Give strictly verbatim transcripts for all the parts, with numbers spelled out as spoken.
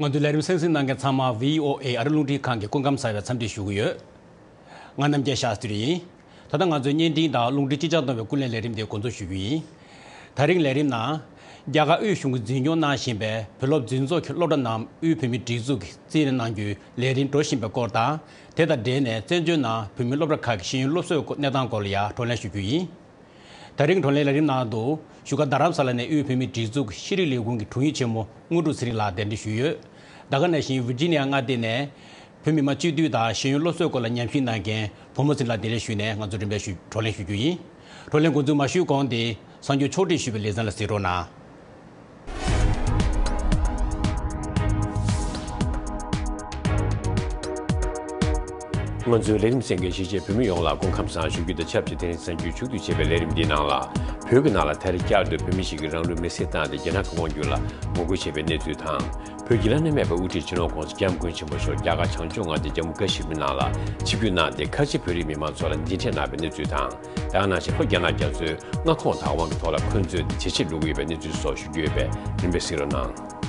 ང་ཚོའི་ལས་རིམ་གསན་གཟིགས་གནང་མཁན་ཚང་མ་བྷི་ཨོ་ཨེ་ཨ་རི་རླུང་འཕྲིན་ཁང་གི་སྐུ་ཁམས་བཟང་བའི་འཚམས་འདྲི་ཞུ་གི་ཡོད། ང་རྣམ་རྒྱལ་ཤཱ་སྟྲི་ཡིན། ད་ལྟ་ང་ཚོའི་བརྙན་འཕྲིན་དང་རླུང་འཕྲིན་སྤྱི་ཁྱབ་གཏོང་བའི་སྐུ་ལས་ལས་རིམ་དེ་འགོ་འཛུགས་ཞུ་རྒྱུ་ཡིན། ད་རིང་ལས་རིམ་ནང་། རྒྱ་གར་དབུས་གཞུང་གིས་འཛིན་སྐྱོང་གནང་བཞིན་པའི་བུ་སློབ་འཛིན་ཚོགས་ཀྱི་སློབ་གྲྭ་རྣམས་དབུས་བོད་མིའི་སྒྲིག་འཛུགས་ཀྱིས་རྩིས་ལེན་གནང་རྒྱུའི་ལས་རིམ་འགྲོ་བཞིན་པའི་སྐོར་དང་། དེ་དང་འབྲེལ་ནས་བཙན་བྱོལ་ནང་བོད་མིའི་སློབ་གྲྭ་ཁག་གི་ཤེས་ཡོན་སློབ་གསོའི་སྐོར་གནས་སྟངས་སྐོར་ལ་ཡང་བགྲོ་གླེང་ཞུ་རྒྱུ་ཡིན། ད་རིང་བགྲོ་གླེང་ལས་རིམ་ནང་དུ་བཞུགས་སྒར་རྡ་རམ་ས་ལ་ནས་དབུས་བོད་མིའི་སྒྲིག་འཛུགས་ཤེས་རིག་ལས་ཁུངས་ཀྱི་དྲུང་ཡིག་ཆེན་མོ་དངོས་གྲུབ་ཚེ་རིང་ལགས་གདན་འདྲེན་ཞུས་ཡོད། ད་ག་ནང་བཞིན་ཝི་ཇི་ནི་ཡ་མངའ་སྡེ་ནས་བོད་མི་མང་སྤྱི་འཐུས་དང་ཤེས་ཡོན་སློབ་གསོའི་སྐོར་ལ་ཉམས་ཞིབ་གནང་མཁན་བུ་མོ་ཚེ་རིང་ལགས་གདན་འདྲེན་ཞུས་ནས་ང་ཚོ་རིམ་པས་ཞུ་བགྲོ་གླེང་ཞུ་རྒྱུ་ཡིན། བགྲོ་གླེང་འགོ་འཛུགས་མ་ཞུས་གོང་དེ་གསར་འགྱུར་ཕྱོགས་སྒྲིག་ཞུས་པའི་ལེ་ཚན་ལ་གཟིགས་རོགས་གནང་། ང་ཚོའི་ལས་རིམ་གསན་མཁན་གཞིས་བྱེས་བོད་མི་ཡོངས་ལ་སྐུ་ཁམས་བཟང་ཞུ་རྒྱུ་དང་ཆབས་ཅིག་དེ་རིང་གསར་འགྱུར་ཕྱོགས་བསྡུས་བྱས་པའི་ལས་རིམ་འདིའི་ནང་ལ། བོད་ཀྱི་ནང་ལ་ད་རེས་བསྐྱར་དུ་བོད་མི་ཞིག་གིས་རང་ལུས་མེར་སྲེག་བཏང་སྟེ་རྒྱ་ནག་གི་དབང་སྒྱུར་ལ་ངོ་རྒོལ་བྱས་པའི་གནས་ཚུལ་དང་། བོད་ཀྱི་བླ་ན་མེད་པའི་དབུ་ཁྲིད་སྤྱི་ནོར་༸གོང་ས་༸སྐྱབས་མགོན་ཆེན་པོ་མཆོག་རྒྱ་གར་བྱང་ཕྱོགས་མངའ་སྡེ་ཇམ་མུ་ཀ་ཤི་མིར་ནང་ལ་ཆིབས་བསྒྱུར་གནང་སྟེ་ཁ་ཆེ་བོད་རིགས་མི་མང་ཚོ་ལ་མཇལ་འཕྲད་གནང་བའི་གནས་ཚུལ་དང་། དེ་ག་ནང་བཞིན་ལྷོ་རྒྱ་ནག་རྒྱ་མཚོའི་མངའ་ཁོངས་བདག་དབང་གི་ཐོག་ལ་འཁོན་རྩོད་དེ་ཇེ་ཆེར་འགྲོ་གི་ཡོད་པའི་གནས་ཚུལ་སོགས་ཞུ་རྒྱུ་ཡོད་པས་རིམ་པས་གཟིགས་རོགས་གནང་།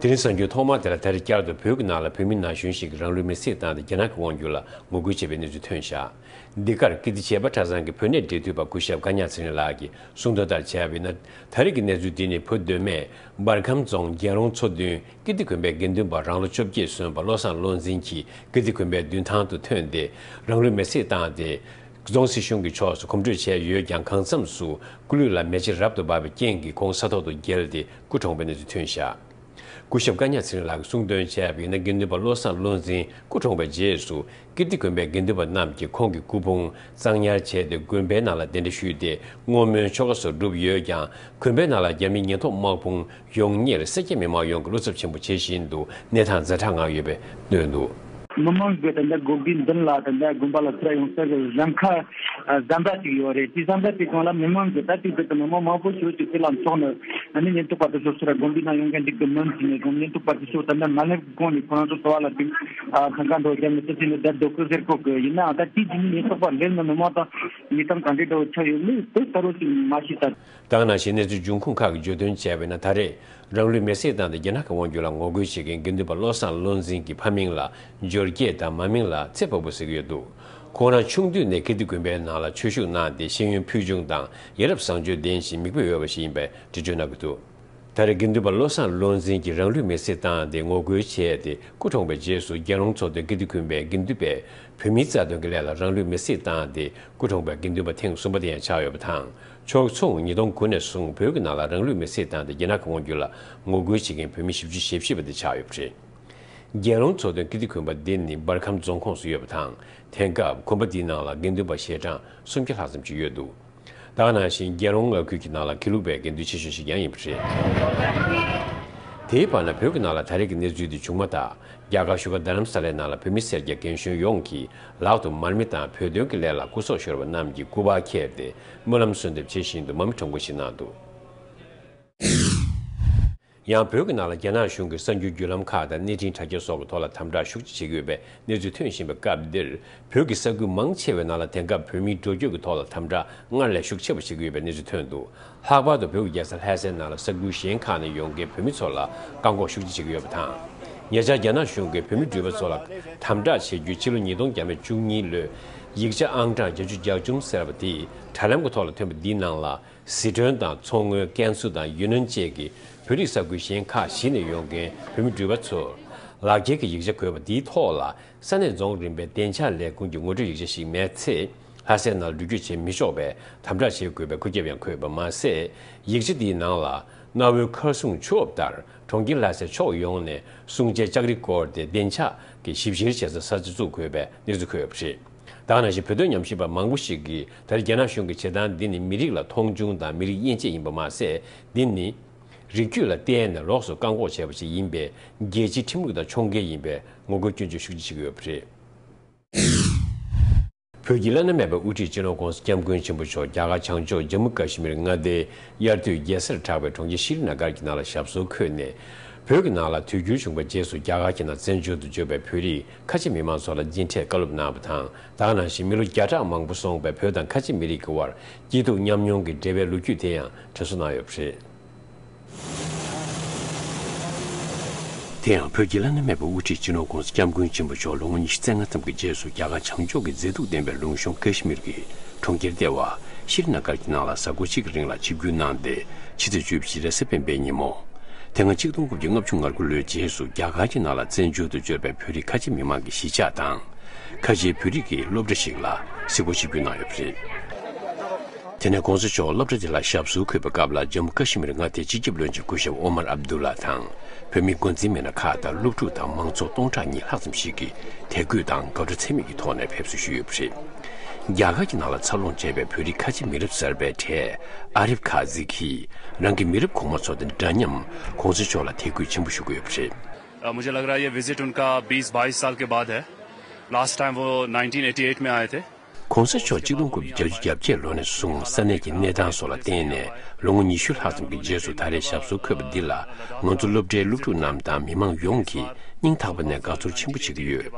དེ་རིང་གསར་འགྱུར་ཐོག་མ་དེ་ལ་ད་རེས་བསྐྱར་དུ་བོད་ཀྱི་ནང་ལ་བོད་མི་ན་གཞོན་ཞིག་གིས་རང་ལུས་མེར་སྲེག་བཏང་སྟེ་རྒྱ་ནག་གི་དབང་སྒྱུར་ལ་ངོ་རྒོལ་བྱས་པའི་གནས་ཚུལ་ཐོན་བཞག་འདི་གར་ཀིརྟི་བྱེས་པ་གྲྭ་ཚང་གི་བོད་གནས་འབྲེལ་མཐུད་པ་སྐུ་ཞབས་ཀ་ཉག་ཚེ་རིང་ལགས་ཀྱིས་གསུང་དོན་ལྟར་བྱས་པ་ཡིན་ན། ད་རེས་ཀྱི་གནས་ཚུལ་འདི་ནི་བོད་མདོ་སྨད་འབར་ཁམས་རྫོང་རྒྱལ་རོང་མཚོ་མདུན་ཀིརྟི་དགོན་པའི་དགེ་འདུན་པ་རང་ལོ་བཅོ་བརྒྱད་སོན་པ་བློ་བཟང་བློ་འཛིན་གྱིས་ཀིརྟི་དགོན་པའི་མདུན་ཐང་དུ་ཐོན་ཏེ་རང་ལུས་མེར་སྲེག་བཏང་སྟེ། རྫོང་སྲིད་གཞུང་གི་ཕྱོགས་སུ་གོམ་བགྲོད་བྱས་ཡོད་ཀྱང་། གང་འཚམས་སུ་སྐུ་ལུས་ལ་མེ་ལྕེ་རབ་ཏུ་འབར་བའི་རྐྱེན་གྱིས་ཁོང་ས་ཐོག་ཏུ་འགྱེལ་ཏེ་སྐུ་གྲོངས་པའི་གནས་ཚུལ་ཐོན་བཞག་སྐུ་ཞབས་ཀ་ཉག་ཚེ་རིང་ལགས་ཀྱིས་གསུང་དོན་བྱས་པ་ཡིན་ན། དགེ་འདུན་པ་བློ་བཟང་བློ་འཛིན་སྐུ་གྲོངས་པའི་རྗེས་སུ། ཀིརྟི་དགོན་པའི་དགེ་འདུན་པ་རྣམས་ཀྱིས་ཁོང་གི་སྐུ་ཕུང་གཙང་ཉར་བྱས་ཏེ། དགོན་པའི་ནང་ལ་གདན་འདྲེན་ཞུས་ཏེ། བསྔོ་སྨོན་ཆོ་ག་སོགས་བསྒྲུབས་ཡོད་ཀྱང་། དགོན་པའི་ནང་ལ་རྒྱ་མིའི་ཉེན་རྟོག་དམག་དཔུང་ཡོང་ཉེར་སེར་སྐྱ་མི་མང་ཡོངས་ཀྱིས་བློ་འཚབ་ཆེན་པོ་བྱེད་བཞིན་དུ་གནས་སྟངས་ཛ་དྲག་ངང་ཡོད་པའི་སྟོན་འདུག་མི་མང་གིས་ད་ལྟ་དགོན་པའི་མདུན་ལ་ད་ལྟ་དགོན་པ་ལ་ཚུར་ཡོང་ས་གི་གཟན་ཁ་གཟན་པ་ཅིག་ཡོད་རེད། དེ་གཟན་པ་དེ་སྒང་ལ་མི་མང་གིས་ད་ཅིག་ད་ལྟ་མི་མང་མང་པོ་ཞིག་ཅིག་དེ་ལ་འཚོགས་ནས། ཨ་ནི་ཉེན་རྟོག་པ་དེ་ཚོ་ཚུར་དགོན་པའི་ནང་ཡོང་མཁན་འགྲིག་གི་མིན་ཟེར་ནས། ཉེན་རྟོག་པ་དེ་ཚོ་ད་ལྟ་མ་སླེབས་གོང་ནས་ཁོ་རང་ཚོ་ཚོ་བ་ལ་དེ་གཟན་ཁ་འདྲ་བོ་བརྒྱབ་ནས་དེ་ཚོ་ནས་བསྡད་འདུག་གི་ཟེར་གོ་གི། ཡིན་ནའང་ད་དེའི་རྗེས་ནས་ཉེན་རྟོག་པ་སླེབས་ནས་མི་མང་དང་ཡིག་ཐང་ག་འདྲའི་འདྲ་བོ་ཆགས་ཡོད་མེད་དེ་གསལ་པོ་ཞིག་མ་ཤེས་ད། ད་ག་ནང་བཞིན་གནས་ཚུལ་འབྱུང་ཁུངས་ཁག་གིས་བརྗོད་དོན་བྱས་པ་ཡིན་ན། ད་རེས་རང་ལུས་མེར་སྲེག་བཏང་སྟེ་རྒྱ་ནག་གི་དབང་སྒྱུར་ལ་ངོ་རྒོལ་བྱེད་མཁན་དགེ་འདུན་པ་བློ་བཟང་བློ་འཛིན་གྱི་ཕ་མིང་ལ་འབྱོར་སྐྱེས་དང་མ་མིང་ལ་ཚེ་དཔག་པོ་ཟེར་གྱི་ཡོད་འདུག་ཁོང་རང་ཆུང་དུས་ནས་ཀིརྟི་དགོན་པའི་ནང་ལ་ཆོས་ཞུགས་གནང་སྟེ་ཤེས་ཡོན་ཕུལ་བྱུང་དང་ཡ་རབས་བཟང་སྤྱོད་ལྡན་ཞིང་མིག་དཔེ་འོས་པ་ཞིག་ཡིན་པའི་འགྲེལ་བརྗོད་གནང་གི་འདུག་ད་རེས་དགེ་འདུན་པ་བློ་བཟང་བློ་འཛིན་གྱིས་རང་ལུས་མེར་སྲེག་བཏང་སྟེ་ངོ་རྒོལ་བྱས་ཏེ་སྐུ་གྲོངས་པའི་རྗེས་སུ། རྒྱལ་རོང་མཚོ་སྟོན་ཀིརྟི་དགོན་པའི་དགེ་འདུན་པས་བོད་མིའི་རྩ་དོན་གྱི་སླད་ལ་རང་ལུས་མེར་སྲེག་བཏང་སྟེ་སྐུ་གྲོངས་པའི་དགེ་འདུན་པ་ཐེངས་གསུམ་པ་དེ་ཡང་ཆགས་ཡོད་པ་དང་། ཕྱོགས་མཚུངས་ཉིས་སྟོང་དགུ་ནས་བཟུང་བོད་ཀྱི་ནང་ལ་རང་ལུས་མེར་སྲེག་བཏང་སྟེ་རྒྱ་ནག་གི་དབང་སྒྱུར་ལ་ངོ་རྒོལ་བྱེད་མཁན་བོད་མི་བཞི་བཅུ་ཞེ་བཞི་པ་དེ་ཆགས་ཡོད་པ་རེད། རྒྱལ་རོང་མཚོ་སྟོན་ཀིརྟི་དགོན་པ་འདི་ནི་འབར་ཁམས་རྫོང་ཁོངས་སུ་ཡོད་པ་དང་། དེང་སྐབས་དགོན་པ་འདིའི་ནང་ལ་དགེ་འདུན་པ་ཞལ་གྲངས་སུམ་བརྒྱ་ལྷག་ཙམ་ཅིག་ཡོད་འདུག་ད་ག་ནང་བཞིན་རྒྱལ་རོང་མངའ་ཁུལ་གྱི་ནང་ལ་དགེ་ལུགས་པའི་དགེ་འདུན་ཆེ་ཤོས་ཤིག་ཀྱང་ཡིན་པ་རེད། དེའི་བར་ན་བོད་ཀྱི་ནང་ལ་ད་རེས་ཀྱི་གནས་ཚུལ་འདི་བྱུང་མ་ཐག་རྒྱ་གར་བཞུགས་སྒར་རྡ་རམ་ས་ལའི་ནང་ལ་བོད་མི་སེར་སྐྱ་རྒན་གཞོན་ཡོངས་ཀྱིས་ལག་ཏུ་མར་མེ་དང་བོད་དོན་གྱི་སླད་ལ་སྐུ་སྲོག་ཤོར་བ་རྣམས་ཀྱི་སྐུ་པར་འཁྱེར་ཏེ་སྨོན་ལམ་གསོལ་འདེབས་བྱེད་བཞིན་དུ་མར་མེ་ཁྲོམ་སྐོར་ཞིག་གནང་འདུག་ཡང་བོད་ཀྱི་ནང་ལ་རྒྱ་ནག་གཞུང་གིས་གསར་འགྱུར་བརྒྱུད་ལམ་ཁག་དང་གནས་འཕྲིན་དྲ་རྒྱ་སོགས་ཀྱི་ཐོག་ལ་དམ་དྲག་ཤུགས་ཆེ་བྱེད་ཀྱི་ཡོད་པའི་གནས་ཚུལ་ཐོན་བཞིན་པའི་སྐབས་འདིར། བོད་ཀྱི་ས་ཁུལ་མང་ཆེ་བའི་ནང་ལ་དེང་སྐབས་བོད་མིའི་འགྲོ་སྐྱོད་ཀྱི་ཐོག་ལ་དམ་དྲག་སྔར་ལས་ཤུགས་ཆེ་བ་བྱེད་ཀྱི་ཡོད་པའི་གནས་ཚུལ་ཐོན་འདུག་ལྷག་པར་དུ་བོད་ཀྱི་རྒྱལ་ས་ལྷ་སའི་ནང་ལ་ས་ཁུལ་གཞན་ཁག་ནས་ཡོང་མཁན་བོད་མི་ཚོ་ལ་བཀག་འགོག་ཤུགས་ཆེ་བྱེད་ཀྱི་ཡོད་པ་དང་། ཉེ་ཆར་རྒྱ་ནག་གཞུང་གིས་བོད་མི་འགྲུལ་པ་ཚོ་ལ་དམ་དྲག་བྱེད་རྒྱུའི་ཕྱི་ལོ་ཉིས་སྟོང་བརྒྱ་མེད་བཅུ་གཉིས་ལོའི་ཡིག་ཆ་ཨང་གྲངས་བརྒྱད་ཅུ་གྱ་བཅུ་ཟེར་བ་དེའི་དྲ་ལམ་གྱི་ཐོག་ལ་ཐོན་པ་འདིའི་ནང་ལ། ཟི་ཁྲོན་དང་མཚོ་སྔོན། ཀན་སུའུ་དང་ཡུན་ནན་བཅས་ཀྱི་བོད་རིགས་ས་ཁུལ་གཞན་ཁག་བཞི་ནས་ཡོང་མཁན་བོད་མི་འགྲུལ་པ་ཚོར་ལག་འཁྱེར་གྱི་ཡིག་ཆ་དགོས་པ་འདིའི་ཐོག་ལ། ས་གནས་རྫོང་རིམ་པའི་བདེ་འཇགས་ལས་ཁུངས་ཀྱི་ངོ་སྤྲོད་ཡིག་ཆ་ཞིག་མེད་ཚེ། ལྷ་སའི་ནང་ལ་འགྲུལ་སྐྱོད་བྱེད་མི་ཆོག་པའི་དམ་དྲག་བྱེད་དགོས་པའི་བཀོད་ཁྱབ་ཡང་འཁོད་པ་མ་ཟད། ཡིག་ཆ་འདིའི་ནང་ལ། གནའ་བོའི་མཁར་སྲུང་ཆུ་འོབས་ལྟར་གྲོང་ཁྱེར་ལྷ་སའི་ཕྱོགས་ཡོངས་ནས་སྲུང་བྱའི་ལྕགས་རི་བསྐོར་ཏེ་བདེ་འཇགས་ཀྱི་ཞིབ་བཤེར་བྱེད་སའི་ས་ཆ་བཙུགས་དགོས་པའི་གནས་ཚུལ་འཁོད་ཡོད་པ་རེད། ད་ག་ནང་བཞིན་བོད་དོན་ཉམས་ཞིབ་པ་མང་པོ་ཞིག་གིས། ད་རེས་རྒྱ་ནག་གཞུང་གི་བྱེད་སྟངས་འདི་ནི་མི་རིགས་ལ་མཐོང་ཆུང་དང་མི་རིགས་དབྱེ་འབྱེད་ཡིན་པ་མ་ཟད། འདི་ནི་རིགས་རྒྱུད་ལ་བརྟེན་ནས་ལོགས་སུ་བཀག་འགོག་བྱས་པ་ཞིག་ཡིན་པས། རྒྱལ་སྤྱིའི་ཁྲིམས་ལུགས་དང་འཁྱོངས་འགལ་ཡིན་པའི་ངོ་རྒོལ་སྐྱོན་བརྗོད་ཤུགས་ཆེ་བྱེད་ཀྱི་ཡོད་པ་རེད། བོད་ཀྱི་བླ་ན་མེད་པའི་དབུ་ཁྲིད་སྤྱི་ནོར་༸གོང་ས་༸སྐྱབས་མགོན་ཆེན་པོ་མཆོག་རྒྱ་གར་བྱང་ཕྱོགས་ཇམ་མུ་ཀ་ཤི་མིར་མངའ་སྡེའི་དབྱར་དུས་རྒྱལ་སར་གྲགས་པའི་གྲོང་ཁྱེར་ཤྲི་ན་གར་གྱི་ནང་ལ་ཞབས་སོར་འཁོད་ནས། བོད་ཀྱི་ནང་ལ་དུས་འགྱུར་བྱུང་བའི་རྗེས་སུ་རྒྱ་གར་གྱི་ནང་བཙན་བྱོལ་དུ་འབྱོར་བའི་བོད་རིགས་ཁ་ཆེ་མི་མང་ཚོ་ལ་མཇལ་འཕྲད་བཀའ་སློབ་གནང་བ་དང་། ད་ག་ནང་བཞིན་མི་ལོ་བརྒྱ་ཕྲག་མང་པོ་སོང་བའི་བོད་དང་ཁ་ཆེ་མི་རིགས་ཀྱི་དབར་སྐྱིད་སྡུག་མཉམ་མྱོང་གི་འབྲེལ་བའི་ལོ་རྒྱུས་དེ་ཡང་དྲན་གསོ་གནང་ཡོད་པ་རེད། དེ་ཡང་བོད་ཀྱི་བླ་ན་མེད་པའི་དབུ་ཁྲིད་སྤྱི་ནོར་༧གོང་ས་༧སྐྱབས་མགོན་ཆེན་པོ་མཆོག་ལོ་ངོ་ཉི་ཤུ་རྩ་ལྔ་ཙམ་གྱི་རྗེས་སུ་རྒྱ་གར་བྱང་ཕྱོགས་ཀྱི་མཛེས་སྡུག་ལྡན་པའི་ལུང་གཤོང་ཀ་ཤི་མིར་གྱི་གྲོང་ཁྱེར་ལྟེ་བ་ཤྲི་ན་གར་གྱི་ནང་ལ་གཟའ་འཁོར་གཅིག་གི་རིང་ལ་ཆིབས་བསྒྱུར་གནང་སྟེ། ཕྱི་ཚེས་བཅུ་བཞི་རེས་གཟའ་སྤེན་པའི་ཉིན་མོ། དེ་སྔ་གཅིག་སྟོང་དགུ་བརྒྱ་ལྔ་བཅུ་ང་དགུ་ལོའི་རྗེས་སུ་རྒྱ་གར་གྱི་ནང་ལ་བཙན་བྱོལ་དུ་བསྐྱོད་པའི་བོད་རིགས་ཁ་ཆེ་མི་མང་གི་གཞིས་ཆགས་དང་། ཁ་ཆེའི་བོད་རིགས་ཀྱི་སློབ་གྲྭ་ཞིག་ལ་གཟིགས་སྐོར་ཆིབས་བསྒྱུར་གནང་ཡོད་པ་རེད། དེ་ནས་༧གོང་ས་མཆོག་སློབ་གྲྭ་དེ་ལ་ཞབས་སོར་འཁོད་པའི་སྐབས་ལ་ཇམ་མུ་ཀ་ཤི་མིར་མངའ་སྡེའི་སྤྱི་ཁྱབ་བློན་ཆེན་སྐུ་ཞབས་ཨོ་མར་ཨབ་དུ་ལ་དང་། བོད་མིའི་འགོ་འཛིན་མི་སྣ་ཁག་དང་སློབ་ཕྲུག་དང་མང་ཚོགས་སྟོང་ཕྲག་གཉིས་ལྷག་ཙམ་ཞིག་གིས་དད་གུས་དང་དགའ་སྤྲོ་ཚད་མེད་ཀྱི་ཐོག་ནས་ཕེབས་བསུ་ཞུས་ཡོད་པ་རེད། རྒྱ་གར་གྱི་ནང་ལ་འཚར་ལོངས་བྱས་པའི་བོད་རིགས་ཁ་ཆེ་མི་རབས་གསར་པའི་གྲས་ཨ་རིབ་ཁ་ཛི་གིས་རང་གི་མི་རབས་གོང་མ་ཚོ་དང་འདྲ་མཉམ་༧གོང་ས་མཆོག་ལ་དད་གུས་ཆེན་པོ་ཞུ་གི་ཡོད་པ་རེད། अ, मुझे लग रहा है ये विजिट उनका बीस बाईस साल के बाद है। लास्ट टाइम वो नाइनटीन एटी एट में आए थे। ༧གོང་ས་མཆོག་གཅིག་སྟོང་དགུ་བརྒྱ་བརྒྱད་ཅུ་གྱ་བརྒྱད་ལོ་ནས་བཟུང་ས་གནས་ཀྱི་གནས་སྟངས་སོགས་ལ་བརྟེན་ནས་ལོ་ངོ་ཉི་ཤུ་ལྷག་ཙམ་གྱི་རྗེས་སུ་ད་རེས་ཞབས་སོར་འཁོད་པ་འདི་ལ་ང་ཚོ་སློབ་གྲྭའི་སློབ་ཕྲུག་རྣམས་དང་མི་མང་ཡོངས་ཀྱིས་སྙིང་ཐག་པ་ནས་དགའ་ཚོར་ཆེན་པོ་བྱེད་ཀྱི་ཡོད།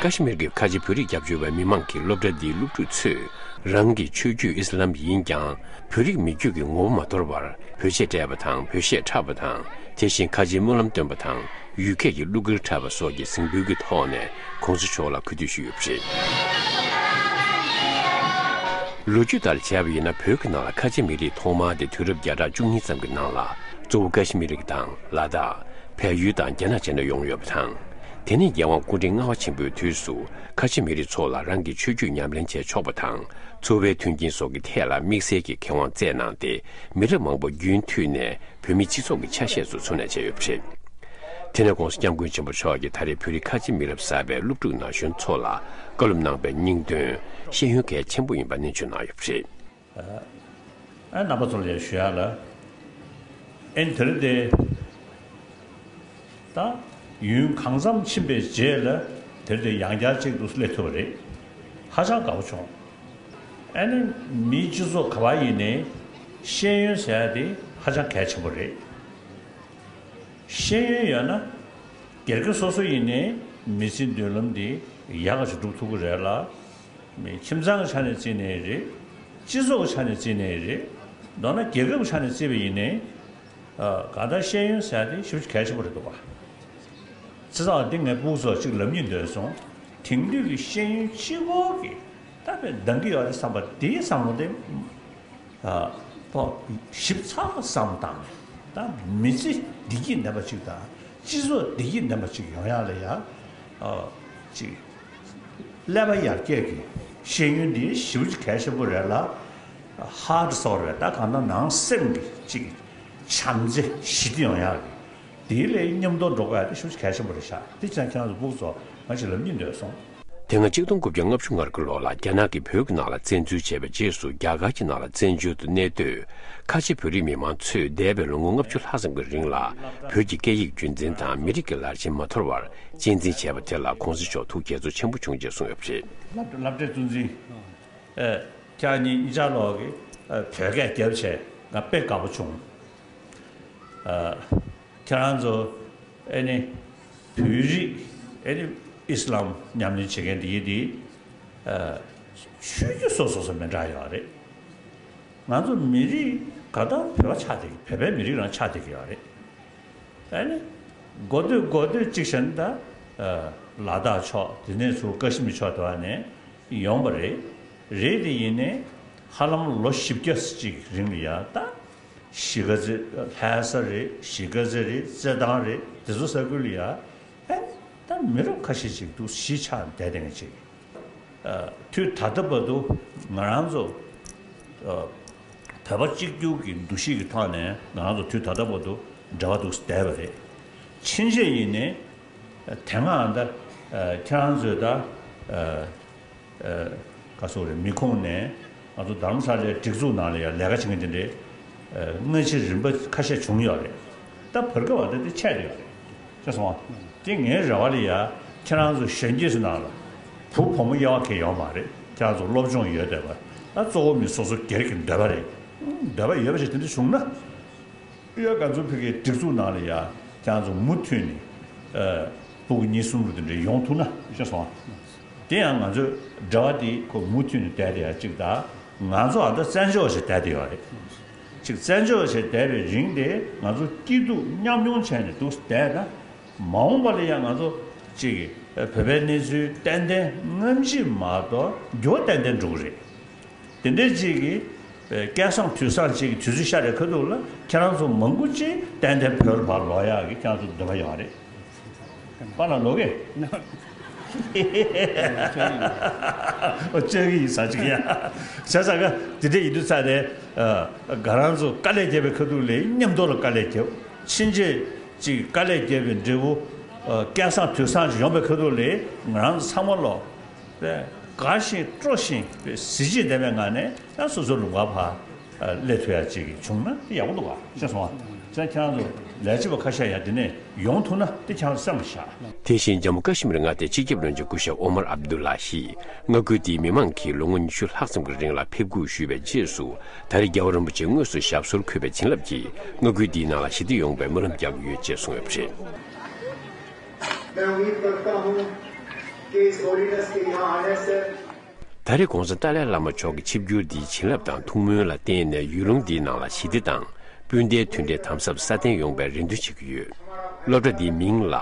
ཀ་ཤི་མིར་གྱི་ཁ་ཆེ་བོད་རིགས་སྐྱབས་བཅོལ་བའི་མི་མང་གིས་སློབ་གྲྭ་འདིའི་སློབ་ཕྲུག་ཚོས་རང་གི་ཆོས་བརྒྱུད་ཨི་སི་ལམ་ཡིན་ཀྱང་། བོད་རིགས་མི་རྒྱུད་ཀྱི་ངོ་བོ་མ་དོར་བར་བོད་ཆས་སྤྲས་པ་དང་བོད་གཞས་འཁྲབ་པ་དང་། དེ་བཞིན་ཁ་ཆེའི་སྨོན་ལམ་འདོན་པ་དང་ཡུལ་སྐད་ཀྱི་གླུ་གར་འཁྲབ་པ་སོགས་ཀྱི་གཟིགས་འབུལ་གྱི་ཐོག་ནས་༧གོང་ས་མཆོག་ལ་གུས་འདུད་ཞུས་ཡོད་པ་རེད། ལོ་རྒྱུས་ལྟར་བྱས་པ་ཡིན་ན་བོད་ཀྱི་ནང་ལ་ཁ་ཆེ་མི་རིགས་ཐོག་མ་དེ་དུས་རབས་བརྒྱ་ཕྲག་བཅུ་གཉིས་ཙམ་གྱི་ནང་ལ་གཙོ་བོ་ཀ་ཤི་མི་རིགས་དང་ལ་དྭགས། བལ་ཡུལ་དང་རྒྱ་ནག་བཅས་ནས་ཡོང་ཡོད་པ་དང་། དེ་ནས་རྒྱལ་དབང་སྐུ་ཕྲེང་ལྔ་པ་ཆེན་པོའི་དུས་སུ་ཁ་ཆེ་མི་རིགས་ཚོ་ལ་རང་གི་ཆོས་བརྒྱུད་ཉམས་ལེན་བྱས་ཆོག་པ་དང་། འཚོ་བའི་མཐུན་རྐྱེན་སོགས་ཀྱི་ཐད་ལ་དམིགས་བསལ་གྱི་ཁེ་དབང་བསྩལ་གནང་སྟེ། མི་རབས་མང་པོ་རྒྱུན་མཐུད་ནས་བོད་མིའི་སྤྱི་ཚོགས་ཀྱི་ཆ་ཤས་སུ་འཚོ་གནས་བྱས་ཡོད་པ་རེད། དེ་ནས་༧གོང་ས་༧སྐྱབས་མགོན་ཆེན་པོ་མཆོག་གིས་ད་རེས་བོད་རིགས་ཁ་ཆེ་མི་རབས་གསར་པའི་སློབ་ཕྲུག་ན་གཞོན་ཚོ་ལ་བཀའ་སློབ་གནང་པའི་སྙིང་དོན་ཤེས་ཡོན་གལ་ཆེན་པོ་ཡིན་པ་ནན་བརྗོད་གནང་ཡོད་པ་རེད། ཨ་རྣམ་པ་ཚོ་ལ་ཞུ་ཡག་ལ། ཨེ་དེ་རིང་དེ། ད་ཡུན་གང་འཚམ་ཕྱིན་པའི་རྗེས་ལ་དེ་རིང་དེ་ཡང་བསྐྱར་གཅིག་ཏུ་སླེབས་ཐུབ་པ་རེད། ཧ་ཅང་དགའ་པོ་བྱུང་། ཨ་ནི་མིའི་སྤྱི་ཚོགས་ག་བ་ཡིན་ནའི་ཤེས་ཡོན་ཟེར་ཡག་དེ་ཧ་ཅང་གལ་ཆེན་པོ་རེད། ཤེས་ཡོན་ཡོད་ན། སྒེར་གྱི་སོ་སོ་ཡིན་ནའི་མི་ཚེའི་མདུན་ལམ་འདི་ཡག་ག་ཞིག་སྒྲུབ་ཐུབ་ཀྱི་རེད་ལ། མི་ཁྱིམ་ཚང་གི་ཆ་ནས་བརྩིས་ནའི་རེད། སྤྱི་ཚོགས་ཀྱི་ཆ་ནས་བརྩིས་ནའི་རེད། མདོར་ན་རྒྱལ་ཁབ་ཀྱི་ཆ་ནས་བརྩིས་པ་ཡིན་ནའི། ཨ་གང་ལྟར་ཤེས་ཡོན་ཟེར་ཡག་དེ་ཞེ་པོ་ཅིག་གལ་ཆེན་པོ་རེད་འདུག་བ། བྱས་ཙང་འདི་ངས་སྤུ་གུ་ཚོར་ཅིག་ལབ་སྙིང་འདོད་སོང་། དེང་དུས་ཀྱི་ཤེས་ཡོན་གཅིག་པོ་གིས་ད་དཔེ་འདང་གི་ཡོད་རེད་བསམ་པ་དེའི་བསམ་བློ་དེ། ཨ་ཕོ་ཞིབ་ཚགས་བསམ་བཏང་ནས་ད་མི་ཚེ་བདེ་སྐྱིད་ལྡན་པ་ཅིག་དང་སྤྱི་ཚོགས་བདེ་སྐྱིད་ལྡན་པ་ཅིག་ཡོང་ཡག་ལ་ཡ་ཨ་ཅིག་ཀླད་པ་ཡར་རྒྱས་ཀྱི་ཤེས་ཡོན་འདི་ཞེ་པོ་ཅིག་གལ་ཆེན་པོ་རེད་ལ། ཧར་ཊི་སོགས་རེད། ད་གང་ལྟར་ནང་སེམས་ཀྱི་ཅིག་བྱམས་བརྩེ་ཞི་བདེ་ཡོང་ཡག་གི་དེའི་ལས་མཉམ་དུ་འགྲོ་དགོས་ཡག་དེ་ཞེ་པོ་ཅིག་གལ་ཆེན་པོ་རེད་ཤག་དེ་བྱས་ཙང་ཁྱེད་རང་ཚོ་སྤུ་གུ་ཚོ་ང་ཅིག་ལབ་སྙིང་འདོད་སོང་། དེ་སྔ་གཅིག་སྟོང་དགུ་བརྒྱ་ལྔ་བཅུ་ང་དགུ་ལོ་ལ་རྒྱ་ནག་གིས་བོད་ཀྱི་ནང་ལ་བཙན་འཛུལ་བྱས་པའི་རྗེས་སུ་རྒྱ་གར་གྱི་ནང་ལ་བཙན་བྱོལ་དུ་གནས་སྡོད་ཁ་ཆེ་བོད་རིགས་མི་མང་ཚོས་འདས་པའི་ལོ་ངོ་ལྔ་བཅུ་ལྷག་ཙམ་གྱི་རིང་ལ་བོད་ཀྱི་སྐད་ཡིག་རྒྱུན་འཛིན་དང་མི་རིགས་ཀྱི་ལར་ཞེན་མ་དོར་བར་གཅེས་འཛིན་བྱས་པ་དེ་ལ་༧གོང་ས་མཆོག་ཐུགས་དགྱེས་ཚོར་ཆེན་པོ་བྱུང་ཅེས་གསུངས་ཡོད་པ་རེད། སློབ་སློབ་གྲྭའི་གཙོ་འཛིན། ཨེ། ཁྱེད་གཉིས་གཉིས་ཆ་ལོག་གི་ཨ་བོད་སྐད་རྒྱབ་བྱས་ང་དཔེ་དགའ་པོ་བྱུང་། ཨ་ཁྱེད་རང་ཚོ་ཨེ་ནི་བོད་རིགས་ཨེ་ནི་ཨི་སི་ལམ་ཉམས་ལེན་བྱེད་མཁན་དེ་ཡིན་དེ་ཨ་ཆོས་བརྒྱུད་སོ་སོ་སོ་མི་འདྲ་ཡོད་རེད། ང་ཚོ་མི་རིགས་ག་ད་བོད་པ་ཆགས་བསྡད་ཀྱི་བོད་པའི་མི་རིགས་རང་ཆགས་བསྡད་ཀྱི་ཡོད་རེད། ཨ་ནི། འགོ་སྟོད་འགོ་སྟོད་གཅིག་བྱས་ན་ད། ལ་དྭགས་ཕྱོགས་དེ་ནས་ཚུར་ཀ་ཤི་མིར་ཕྱོགས་དེ་བ་ནས་ཡོང་པ་རེད། རེད་དེ་ཡིན་ནའི་ཧ་ལམ་ལོ་བཞི་བརྒྱ་ཅིག་རིང་ལ་ཡ་ད། གཞིས་ཀ་རྩེ་ལྷ་ས་རེད། གཞིས་ཀ་རྩེ་རེད། རྩེད་ཐང་རེད། དེ་ཚོ་ས་ཁུལ་ལ་ཡ། ཨ་ནི་ད་མི་རབས་ཁ་ཤས་ཅིག་འདུག་གཞིས་ཆགས་བསྡད་བསྡད་མཁན་ཅིག་ཨ་དུས་ད་ལྟ་བར་དུ་ང་རང་ཚོ་ཨ་བོད་པ་གཅིག་གྱུར་གྱི་འདུ་ཤེས་ཀྱི་ཐོག་ནས་ང་རང་ཚོ་དུས་ད་ལྟ་བར་དུ་འབྲེལ་བ་འདུག་བསྡད་པ་རེད། ཕྱིན་ཆད་ཡིན་ནའི་དེ་སྔ་ད་ཨ་ཁྱེད་རང་ཚོས་ད་ཨ་ཨ་ག་སོགས་རེད། མི་ཁོངས་ནས་ང་ཚོ་རྡ་རམ་ས་ལའི་སྒྲིག་འཛུགས་ནང་ལ་ཡང་ལས་ཀ་བྱེད་མཁན་དེ་འདྲའི་ཨ་སྔ་ཕྱི་རིམ་པ་ཁ་ཤས་བྱུང་ཡོད་རེད། ད་བར་སྐབས་བ་ད་དེ་ཆད་ཡོད་རེད། ཤེས་སོང་ཨ། དེ་ངའི་རེ་བ་ལ་ཡ་ཁྱེད་རང་ཚོ་གཞོན་སྐྱེས་ཚོ་ནང་ལ་བུ་བུ་མོ་དབྱེ་བ་གང་ཡང་ཡོད་མ་རེད། ཁྱེད་རང་ཚོ་སློབ་སྦྱོང་ཡོད་བསྡད་པ་ད་གཙོ་བོ་མི་སོ་སོ་སྒེར་གྱི་འདོད་པ་རེད། འདོད་པ་ཡོད་པ་ཞིག་དེ་འདྲ་བྱུང་ན། ཡ་ག་ཚོད་ཕ་གིའི་སྒྲིག་འཛུགས་ནང་ལ་ཡ་ཁྱེད་རང་ཚོ་མུ་མཐུད་ནས་ཨ་སྤུ་གུ་གཉིས་གསུམ་རུ་དེ་འདྲ་ཡོང་ཐུབ་ན་ཤེས་སོང་ཨ། དེ་ཡང་ང་ཚོའི་འབྲེལ་བ་དེ་ཁོ་མུ་མཐུད་ནས་བསྡད་བསྡད་ཡ་གཅིག་དང་ང་ཚོ་ཨ་ད་བཙན་བྱོལ་བ་ཞིག་བསྡད་བསྡད་ཡོད་རེད། ཅིག་བཙན་བྱོལ་བྱས་བསྡད་པའི་རིང་དེ་ང་ཚོ་སྐྱིད་སྡུག་མཉམ་མྱོང་བྱས་ནས་འདུག་བསྡད་ན། མ་འོངས་པ་ལ་ཡང་ང་ཚོ་ཅིག་བོད་པའི་གནས་ཚུལ་ཏན་ཏན་སྔ་ཕྱི་མ་གཏོགས་འགྱུར་བ་ཏན་ཏན་འགྲོ་གི་རེད། དེ་འདྲའི་ཅིག་གི་སྐལ་བཟང་དུས་བཟང་ཅིག་གི་དུས་ཚོད་ཤར་བའི་ཁ་ཐུག་ལ་ཁྱེད་རང་ཚོ་མང་པོ་ཅིག་ཏན་ཏན་བོད་ལ་ཕར་ལོག་ཡག་གི་ཁྱེད་རང་ཚོ་འདོད་པ་ཡོད་རེད། པཱ་ལགས་ལོག་གི། ཨོ་བཅར་གི་ཡིན་ཟེར་ཅིག་ཡ། བྱས་ཙང་ག་དེ་འདྲ་ཡིན་དུས་ཙང་ནས་ང་རང་ཚོ་དཀའ་ལས་བརྒྱབ་པའི་ཁ་ཐུག་ལ་མཉམ་དུ་ལ་དཀའ་ལས་བརྒྱབ། ཕྱིན་ཆད་ཅིག་དཀའ་ལས་བརྒྱབ་པའི་འབྲས་བུ་སྐལ་བཟང་དུས་བཟང་ཅིག་ཡོང་པའི་ཁ་ཐུག་ལ་ང་རང་ཚོ་ཚང་མ་ལོ། དགའ་བཞིན་སྤྲོ་བཞིན་གཟི་བརྗིད་ལྡན་པའི་ངང་ནས་ཡང་སོ་སོའི་ལུང་པར་ཕར་སླེབས་ཐུབ་ཡག་ཅིག་བྱུང་ན་དེ་ཡག་པོ་འདུག་ག་ཤེས་སོང་ང་། བྱས་ཙང་ཁྱེད་རང་ཚོ་ལས་བྱེད་པ་ཁ་ཤས་ཡང་དེ་ནས་ཡོང་ཐུབ་ན་དེ་ཁྱེད་རང་ཚོ་སེམས་ལ་བཞག། དེ་བཞིན་ལྗང་མོ་ཀ་ཤི་མིར་མངའ་སྡེའི་སྤྱི་ཁྱབ་བློན་ཆེན་སྐུ་ཞབས་ཨོ་མར་ཨབ་དུ་ལ་ཡིས་མངའ་ཁུལ་དེའི་མི་མང་གིས་ལོ་ངོ་ཉི་ཤུ་ལྷག་ཙམ་གྱི་རིང་ལ་ཕེབས་སྒུག་ཞུས་པའི་རྗེས་སུ། ད་རེས་རྒྱལ་བ་རིན་པོ་ཆེ་དངོས་སུ་ཞབས་སོར་འཁོད་པའི་བྱིན་རླབས་ཀྱིས་མངའ་ཁུལ་འདིའི་ནང་ལ་ཞི་བདེ་ཡོང་བའི་སྨོན་ལམ་རྒྱག་གི་ཡོད་ཅེས་གསུངས་ཡོད་པ་རེད། मैं उम्मीद करता हूं कि इस होलीनेस के यहां आने से ད་རེས་༧གོང་ས་ཏཱ་ལའི་བླ་མ་མཆོག་གི་ཆིབས་བསྒྱུར་འདིའི་བྱིན་རླབས་དང་ཐུགས་སྨོན་ལ་བརྟེན་ནས་ཡུལ་ལུང་འདིའི་ནང་ལ་ཞི་བདེ་དང་སྤུན་ཟླའི་མཐུན་སྒྲིལ་དམ་ཟབ་སྲ་བརྟན་ཡོང་བའི་རེ་འདུན་བྱེད་ཀྱི་ཡོད། སློབ་གྲྭ་འདིའི་མིང་ལ་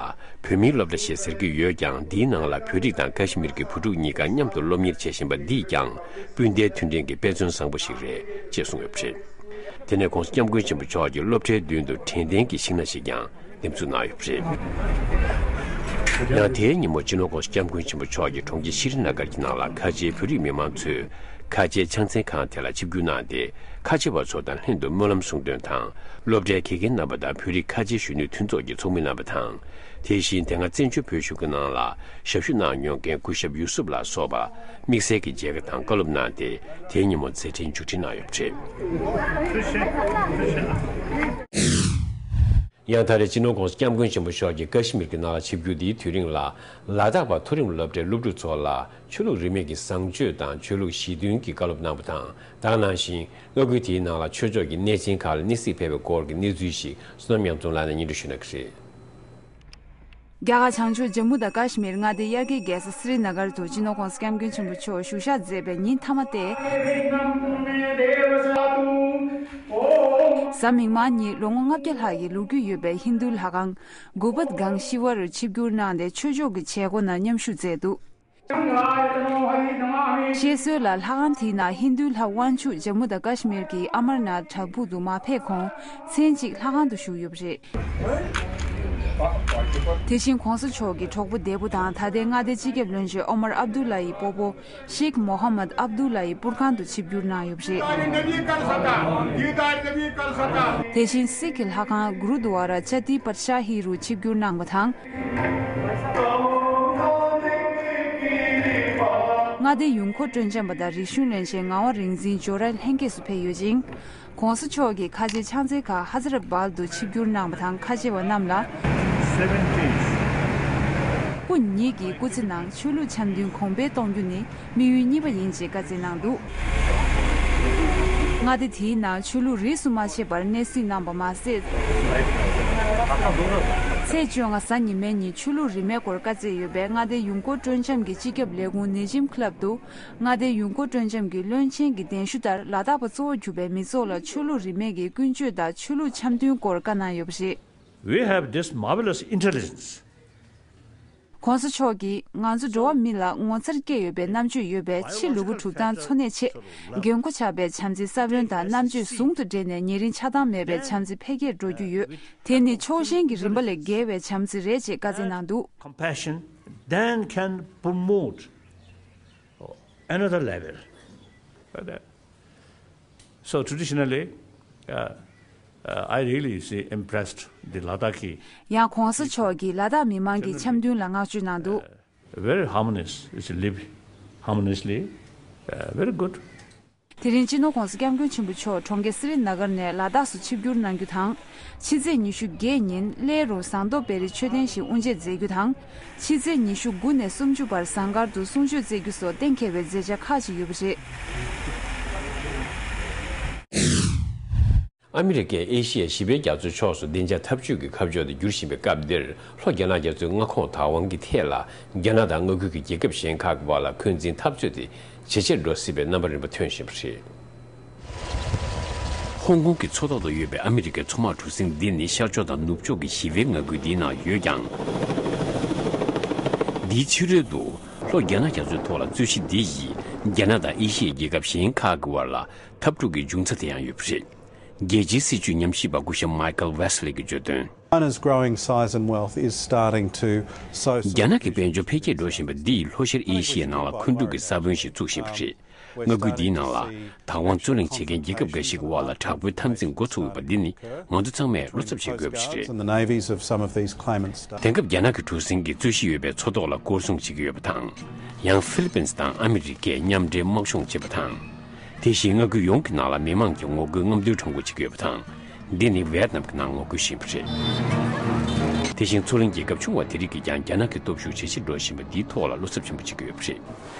བོད་མིའི་སློབ་གྲྭ་ཞེས་ཟེར་གྱི་ཡོད་ཀྱང་། འདིའི་ནང་ལ་བོད་རིགས་དང་ཀ་ཤི་མིར་གྱི་བུ་ཕྲུག་གཉིས་ཀ་མཉམ་དུ་སློབ་གཉེར་བྱེད་བཞིན་པ་འདིས་ཀྱང་སྤུན་ཟླའི་མཐུན་སྒྲིལ་གྱི་དཔེ་མཚོན་བཟང་པོ་ཞིག་རེད་ཅེས་གསུངས་ཡོད་པ་རེད། དེ་ནས་༧གོང་ས་༧སྐྱབས་མགོན་ཆེན་པོ་མཆོག་གིས་སློབ་གྲྭའི་མདུན་དུ་དྲན་རྟེན་གྱི་ཤིང་སྣ་ཞིག་ཀྱང་འདེབས་འཛུགས་གནང་ཡོད་པ་རེད། ཡང་དེའི་ཉིན་མོ་སྤྱི་ནོར་༧གོང་ས་༧སྐྱབས་མགོན་ཆེན་པོ་མཆོག་གིས་གྲོང་ཁྱེར་ཤྲི་ནཱ་གར་གྱི་ནང་ལ་ཁ་ཆེའི་བོད་རིགས་མི་མང་ཚོས་ཁ་ཆེའི་ཕྱག་འཚལ་ཁང་དེ་ལ་ཆིབས་བསྒྱུར་གནང་སྟེ། ཁ་ཆེ་བ་ཚོ་དང་ལྷན་དུ་སྨོན་ལམ་གསུང་འདོན་དང་། སློབ་གྲྭའི་དགེ་རྒན་རྣམ་པ་དང་བོད་རིགས་ཁ་ཆེའི་གཞོན་ནུའི་མཐུན་ཚོགས་ཀྱི་ཚོགས་མི་རྣམ་པ་དང་། དེ་བཞིན་དེ་སྔ་བཙན་བྱོལ་བོད་གཞུང་གི་ནང་ལ་ཞབས་ཞུ་གནང་མྱོང་མཁན་སྐུ་ཞབས་ཡུ་སུབ་ལ་སོགས་པ་དམིགས་བསལ་གྱི་མཇལ་ཁ་དང་བཀའ་སློབ་གནང་སྟེ། དེའི་ཉིན་མོ་མཛད་འཕྲིན་མཇུག་སྒྲིལ་གནང་ཡོད་པ་རེད། ཡང་ད་རེས་སྤྱི་ནོར་༧གོང་ས་༧སྐྱབས་མགོན་ཆེན་པོ་མཆོག་གིས་ཀ་ཤི་མིར་གྱི་ནང་ལ་ཆིབས་བསྒྱུར་འདིའི་དུས་རིང་ལ། ལ་དྭགས་པ་མཐོ་རིམ་སློབ་གྲྭའི་སློབ་ཕྲུག་ཚོ་ལ་ཆོས་ལུགས་རིས་མེད་ཀྱི་བཟང་སྤྱོད་དང་ཆོས་ལུགས་ཞི་མཐུན་གྱི་བཀའ་སློབ་གནང་བ་དང་། དེ་ག་ནང་བཞིན་མངའ་ཁུལ་དེའི་ནང་ལ་ཆོས་ཕྱོགས་ཀྱི་གནས་ཆེན་ཁག་ལ་གནས་གཟིགས་ཕེབས་པའི་སྐོར་གྱི་གནས་ཚུལ་ཞིག་བསོད་ནམས་ཉམས་ཚོང་ལགས་ནས་སྙན་སྒྲོན་ཞུ་གནང་གི་རེད། རྒྱ་གར་བྱང་ཕྱོགས་ཇམ་མུ་དང་ཀ་ཤི་མིར་མངའ་སྡེའི་དབྱར་ཁའི་རྒྱལ་ས་སི་རི་ན་གར་དུ་སྤྱི་ནོར་༧གོང་ས་༧སྐྱབས་མགོན་ཆེན་པོ་མཆོག་བཞུགས་ཞག་མཛད་པའི་ཉིན་མཐའ་མ་སྟེ། གཟའ་མིག་དམར་ཉིན་ལོ་ངོ་ལྔ་བརྒྱ་ལྷག་གི་ལོ་རྒྱུས་ཡོད་པའི་ཧིན་རྡུའི་ལྷ་ཁང་གུ་པད་གང་ཤི་ཝར་རུ་ཆིབས་བསྒྱུར་གནང་སྟེ་ཆོས་ཕྱོགས་ཀྱི་བྱེད་སྒོ་ནང་མཉམ་ཞུགས་མཛད་འདུག། བཤད་སྲོལ་ལ་ལྷ་ཁང་དེའི་ནང་ཧིན་རྡུའི་ལྷ་དབང་ཕྱུག་ཇམ་མུ་དང་ཀ་ཤི་མིར་གྱི་ཨ་མར་ནཱཐ་བྲག་ཕུག་ཏུ་མ་ཕེབས་གོང་མཚན་གཅིག་ལྷ་ཁང་དུ་བཞུགས་ཡོད་པ་རེད། དེ་བཞིན་གོང་ས་མཆོག་གི་གྲོགས་པོ་འདས་པོ་དང་ད་ལྟའི་མངའ་སྡེའི་སྤྱི་ཁྱབ་བློན་ཆེན་ཨོ་མར་ཨབ་དུ་ལ་ཡི་སྤོ་བོ་ཤེག་མོ་ཧ་མད་ཨབ་དུ་ལ་ཡི་པུར་ཁང་དུ་ཆིབས་བསྒྱུར་གནང་ཡོད་པ་རེད། དེ་བཞིན་སིག་གི་ལྷ་ཁང་གུ་རུ་དུ་ཝ་ར་ཅ་ཏི་པད་ཤ་ཧི་རུ་ཆིབས་བསྒྱུར་གནང་བ་དང་། མངའ་སྡེའི་ཡུལ་འཁོར་སྤྲོ་འཆམ་པ་དང་རིག་གཞུང་བློན་ཆེན་ངག་དབང་རིག་འཛིན་ཇོ་རའི་ལྷན་རྒྱས་སུ་ཕེབས་ཡོད་ཅིང་། གོང་ས་མཆོག་གིས་ཁ་ཆེ་ཕྱག་འཚལ་ཁང་ཧ་ཛ་ར་བཱལ་དུ་ཆིབས་བསྒྱུར་གནང་བ་དང་། ཁ་ཆེ་བ་རྣམས་ལ་སྐུ་ཉིད་ཀྱི་སྐུ་ཚེ་ནང་ཆོས་ལུགས་འཆམ་མཐུན་གོང་འཕེལ་གཏོང་རྒྱུ་ནི་དམིགས་ཡུལ་གཉིས་པ་ཡིན་ཅེས་བཀའ་སྩལ་གནང་འདུག། མངའ་སྡེ་དེའི་ནང་ཆོས་ལུགས་རིས་སུ་མ་ཆད་པར་གནས་གཟིགས་གནང་བ་མ་ཟད། ཚེས་བཅོ་ལྔ་གཟའ་ཉི་མའི་ཉིན་ཆོས་ལུགས་རིས་མེད་སྐོར་བཀའ་སྩལ་ཡོད་པས། མངའ་སྡེའི་ཡུལ་སྐོར་སྤྲོ་འཆམ་གྱི་སྤྱི་ཁྱབ་ལས་ཁུངས་ནེ་ཇིམ་ཁི་ལབ་ཏུ་མངའ་སྡེའི་ཡུལ་སྐོར་སྤྲོ་འཆམ་གྱི་བློན་ཆེན་གྱི་གདན་ཞུ་ལྟར་ལ་དྭགས་པ་གཙོ་བོར་གྱུར་པའི་མི་ཚོགས་ལ་ཆོས་ལུགས་རིས་མེད་ཀྱི་ཀུན་སྤྱོད་དང་ཆོས་ལུགས་འཆམ་མཐུན་སྐོར་བཀའ་གནང་ཡོད་པ་རེད། We have this marvelous intelligence. ༧གོང་ས་མཆོག་གིས་ང་ཚོ་འགྲོ་བ་མི་ལ་ངོ་མཚར་སྐྱེ་ཡོད་པའི་རྣམ་དཔྱོད་ཡོད་པས། ཕྱི་ལུས་པོ་གྲུབ་སྟངས་འཚོ་གནས་ཆེད་འགན་ཁུར་ཆགས་པའི་བྱམས་བརྩེའི་ས་བོན་དང་རྣམ་དཔྱོད་ཟུང་དུ་འབྲེལ་ནས་ཉེ་རིང་ཆགས་སྡང་མེད་པའི་བྱམས་བརྩེ་འཕེལ་རྒྱས་འགྲོ་རྒྱུ་ཡོད། དེ་ནི་ཕྱོགས་ཞེན་གྱི་རིམ་པ་ལས་བརྒལ་བའི་བྱམས་བརྩེ་རེད་ཅེས་བཀའ་སྩལ་གནང་འདུག། Compassion then can promote another level. So traditionally, uh, uh, I really see impressed the Ladakhi. ཡང་གོང་ས་མཆོག་གིས་ལ་དྭགས་མི་མང་གི་འཆམ་མཐུན་ལ་བསྔགས་བརྗོད་གནང་འདུག། Very harmonious, it's live harmoniously, uh, very good. དེ་རིང་སྤྱི་ནོར་༧གོང་ས་༧སྐྱབས་མགོན་ཆེན་པོ་མཆོག་གྲོང་ཁྱེར་སི་རི་ན་གར་ནས་ལ་དྭགས་སུ་ཆིབས་བསྒྱུར་གནང་རྒྱུ་དང་། ཕྱི་ཚེས་ཉི་ཤུ་བརྒྱད་ཉིན་གླེ་རུ་ཟངས་མདོག་དཔལ་རི་མཆོད་རྟེན་ཞིག་དབུ་འབྱེད་མཛད་རྒྱུ་དང་། ཕྱི་ཚེས་ཉི་ཤུ་དགུ་ནས་སུམ་ཅུ་བར་ཟངས་དཀར་དུ་གསུང་ཆོས་སྩལ་རྒྱུ་སོགས་གཏན་འཁེལ་བའི་མཛད་འཆར་ཁག་ཅིག་ཡོད་པ་རེད། ཨ་མི་རི་ཀས་ཨེ་ཤི་ཡ་བཞི་པའི་རྒྱ་མཚོའི་ཕྱོགས་སུ་བདེ་འཇགས་འཐབ་ཇུས་ཀྱི་ཁ་ཕྱོགས་དེ་འགྱུར་བཞིན་པའི་སྐབས་འདིར། ལྷོ་རྒྱ་ནག་རྒྱ་མཚོའི་མངའ་ཁོངས་བདག་དབང་གི་ཐད་ལ། རྒྱ་ནག་དང་མངའ་ཁུལ་གྱི་རྒྱལ་ཁབ་གཞན་ཁག་གི་བར་ལ་འཁོན་འཛིན་འཐབ་རྩོད་དེ་ཇེ་ཆེར་འགྲོ་སྲིད་པའི་རྣམ་པ་རིམ་པ་ཐོན་བཞིན་པ་རེད། ཧོང་ཀོང་གི་མཚོ་ཐོག་ཏུ་ཡོད་པའི་ཨ་མི་རི་ཀའི་མཚོ་དམག་གྲུ་གཟིངས་འདི་ནི་ཤར་ཕྱོགས་དང་ནུབ་ཕྱོགས་ཀྱི་ཞི་བའི་མངའ་ཁུལ་འདིའི་ནང་ཡོད་ཀྱང་། འདིའི་ཕྱི་རོལ་དུ་ལྷོ་རྒྱ་ནག་རྒྱ་མཚོའི་ཐོག་ལ་རྩོད་གཞི་འདི་ཡིས་རྒྱ་ནག་དང་ཨེ་ཤི་ཡའི་རྒྱལ་ཁབ་གཞན་ཁག་གི་བར་ལ་འཐབ་འཁྲུག་གི་འབྱུང་རྩ་དེ་ཡང་ཡོད་པ་རེད། རྒྱལ་སྤྱིའི་སྲིད་བྱུས་ཉམས་ཞིབ་པ་སྐུ་ཞབས་Michael Wesley གྱིས་བརྗོད་དོན། China's growing size and wealth is starting to sow some རྒྱ་ནག་གི་དཔལ་འབྱོར་འཕེལ་རྒྱས་འགྲོ་བཞིན་པ་འདིས་ལྷོ་ཤར་ཨེ་ཤི་ཡའི་ནང་ལ་འཁོན་འཁྲུག་གི་ས་བོན་ཞིག་བཙུགས་བཞིན་པ་རེད། མངའ་ཁུལ་འདིའི་ནང་ལ་དྭགས་དབང་རྩོད་གླེང་བྱེད་མཁན་རྒྱལ་ཁབ་འགའ་ཞིག་གི་དབར་ལ་དྲག་པོའི་འཐབ་འཛིང་འགོ་ཚུགས་ཡོད་པ་འདི་ནི་ང་ཚོ་ཚང་མས་བློ་འཚབ་བྱེད་དགོས་པ་ཞིག་རེད། And the navies of some of these claimants. དེང་སྐབས་རྒྱ་ནག་གི་གྲུ་གཟིངས་ཀྱིས་རྩོད་གཞི་ཡོད་པའི་མཚོ་ཐོག་ལ་སྐོར་སྲུང་བྱེད་ཀྱི་ཡོད་པ་དང་། ཡང་ཧྥི་ལི་པིན་དང་ཨ་མི་རི་ཀས་མཉམ་འབྲེལ་དམག་སྦྱོང་བྱེད་པ་དང་། དེ་བཞིན་མངའ་ཁུལ་ཡོངས་ཀྱི་ནང་ལ་མི་མང་གི་ངོ་རྒོལ་རྔམ་སྟོན་ཁྲོམ་སྐོར་བྱེད་ཀྱི་ཡོད་པ་དང་། འདི་ནི་ཝེད་ནམ་གྱི་ནང་ངོ་རྒོལ་བཞིན་པ་རེད། དེ་བཞིན་མཚོ་གླིང་རྒྱལ་ཁབ་ཆུང་བ་དེ་རིགས་ཀྱིས་ཀྱང་རྒྱ་ནག་གི་སྟོབས་ཤུགས་ཇེ་ཆེར་འགྲོ་བཞིན་པ་འདིའི་ཐོག་ལ་བློ་འཚབ་ཆེན་པོ་བྱེད་ཀྱི་ཡོད་པ་རེད།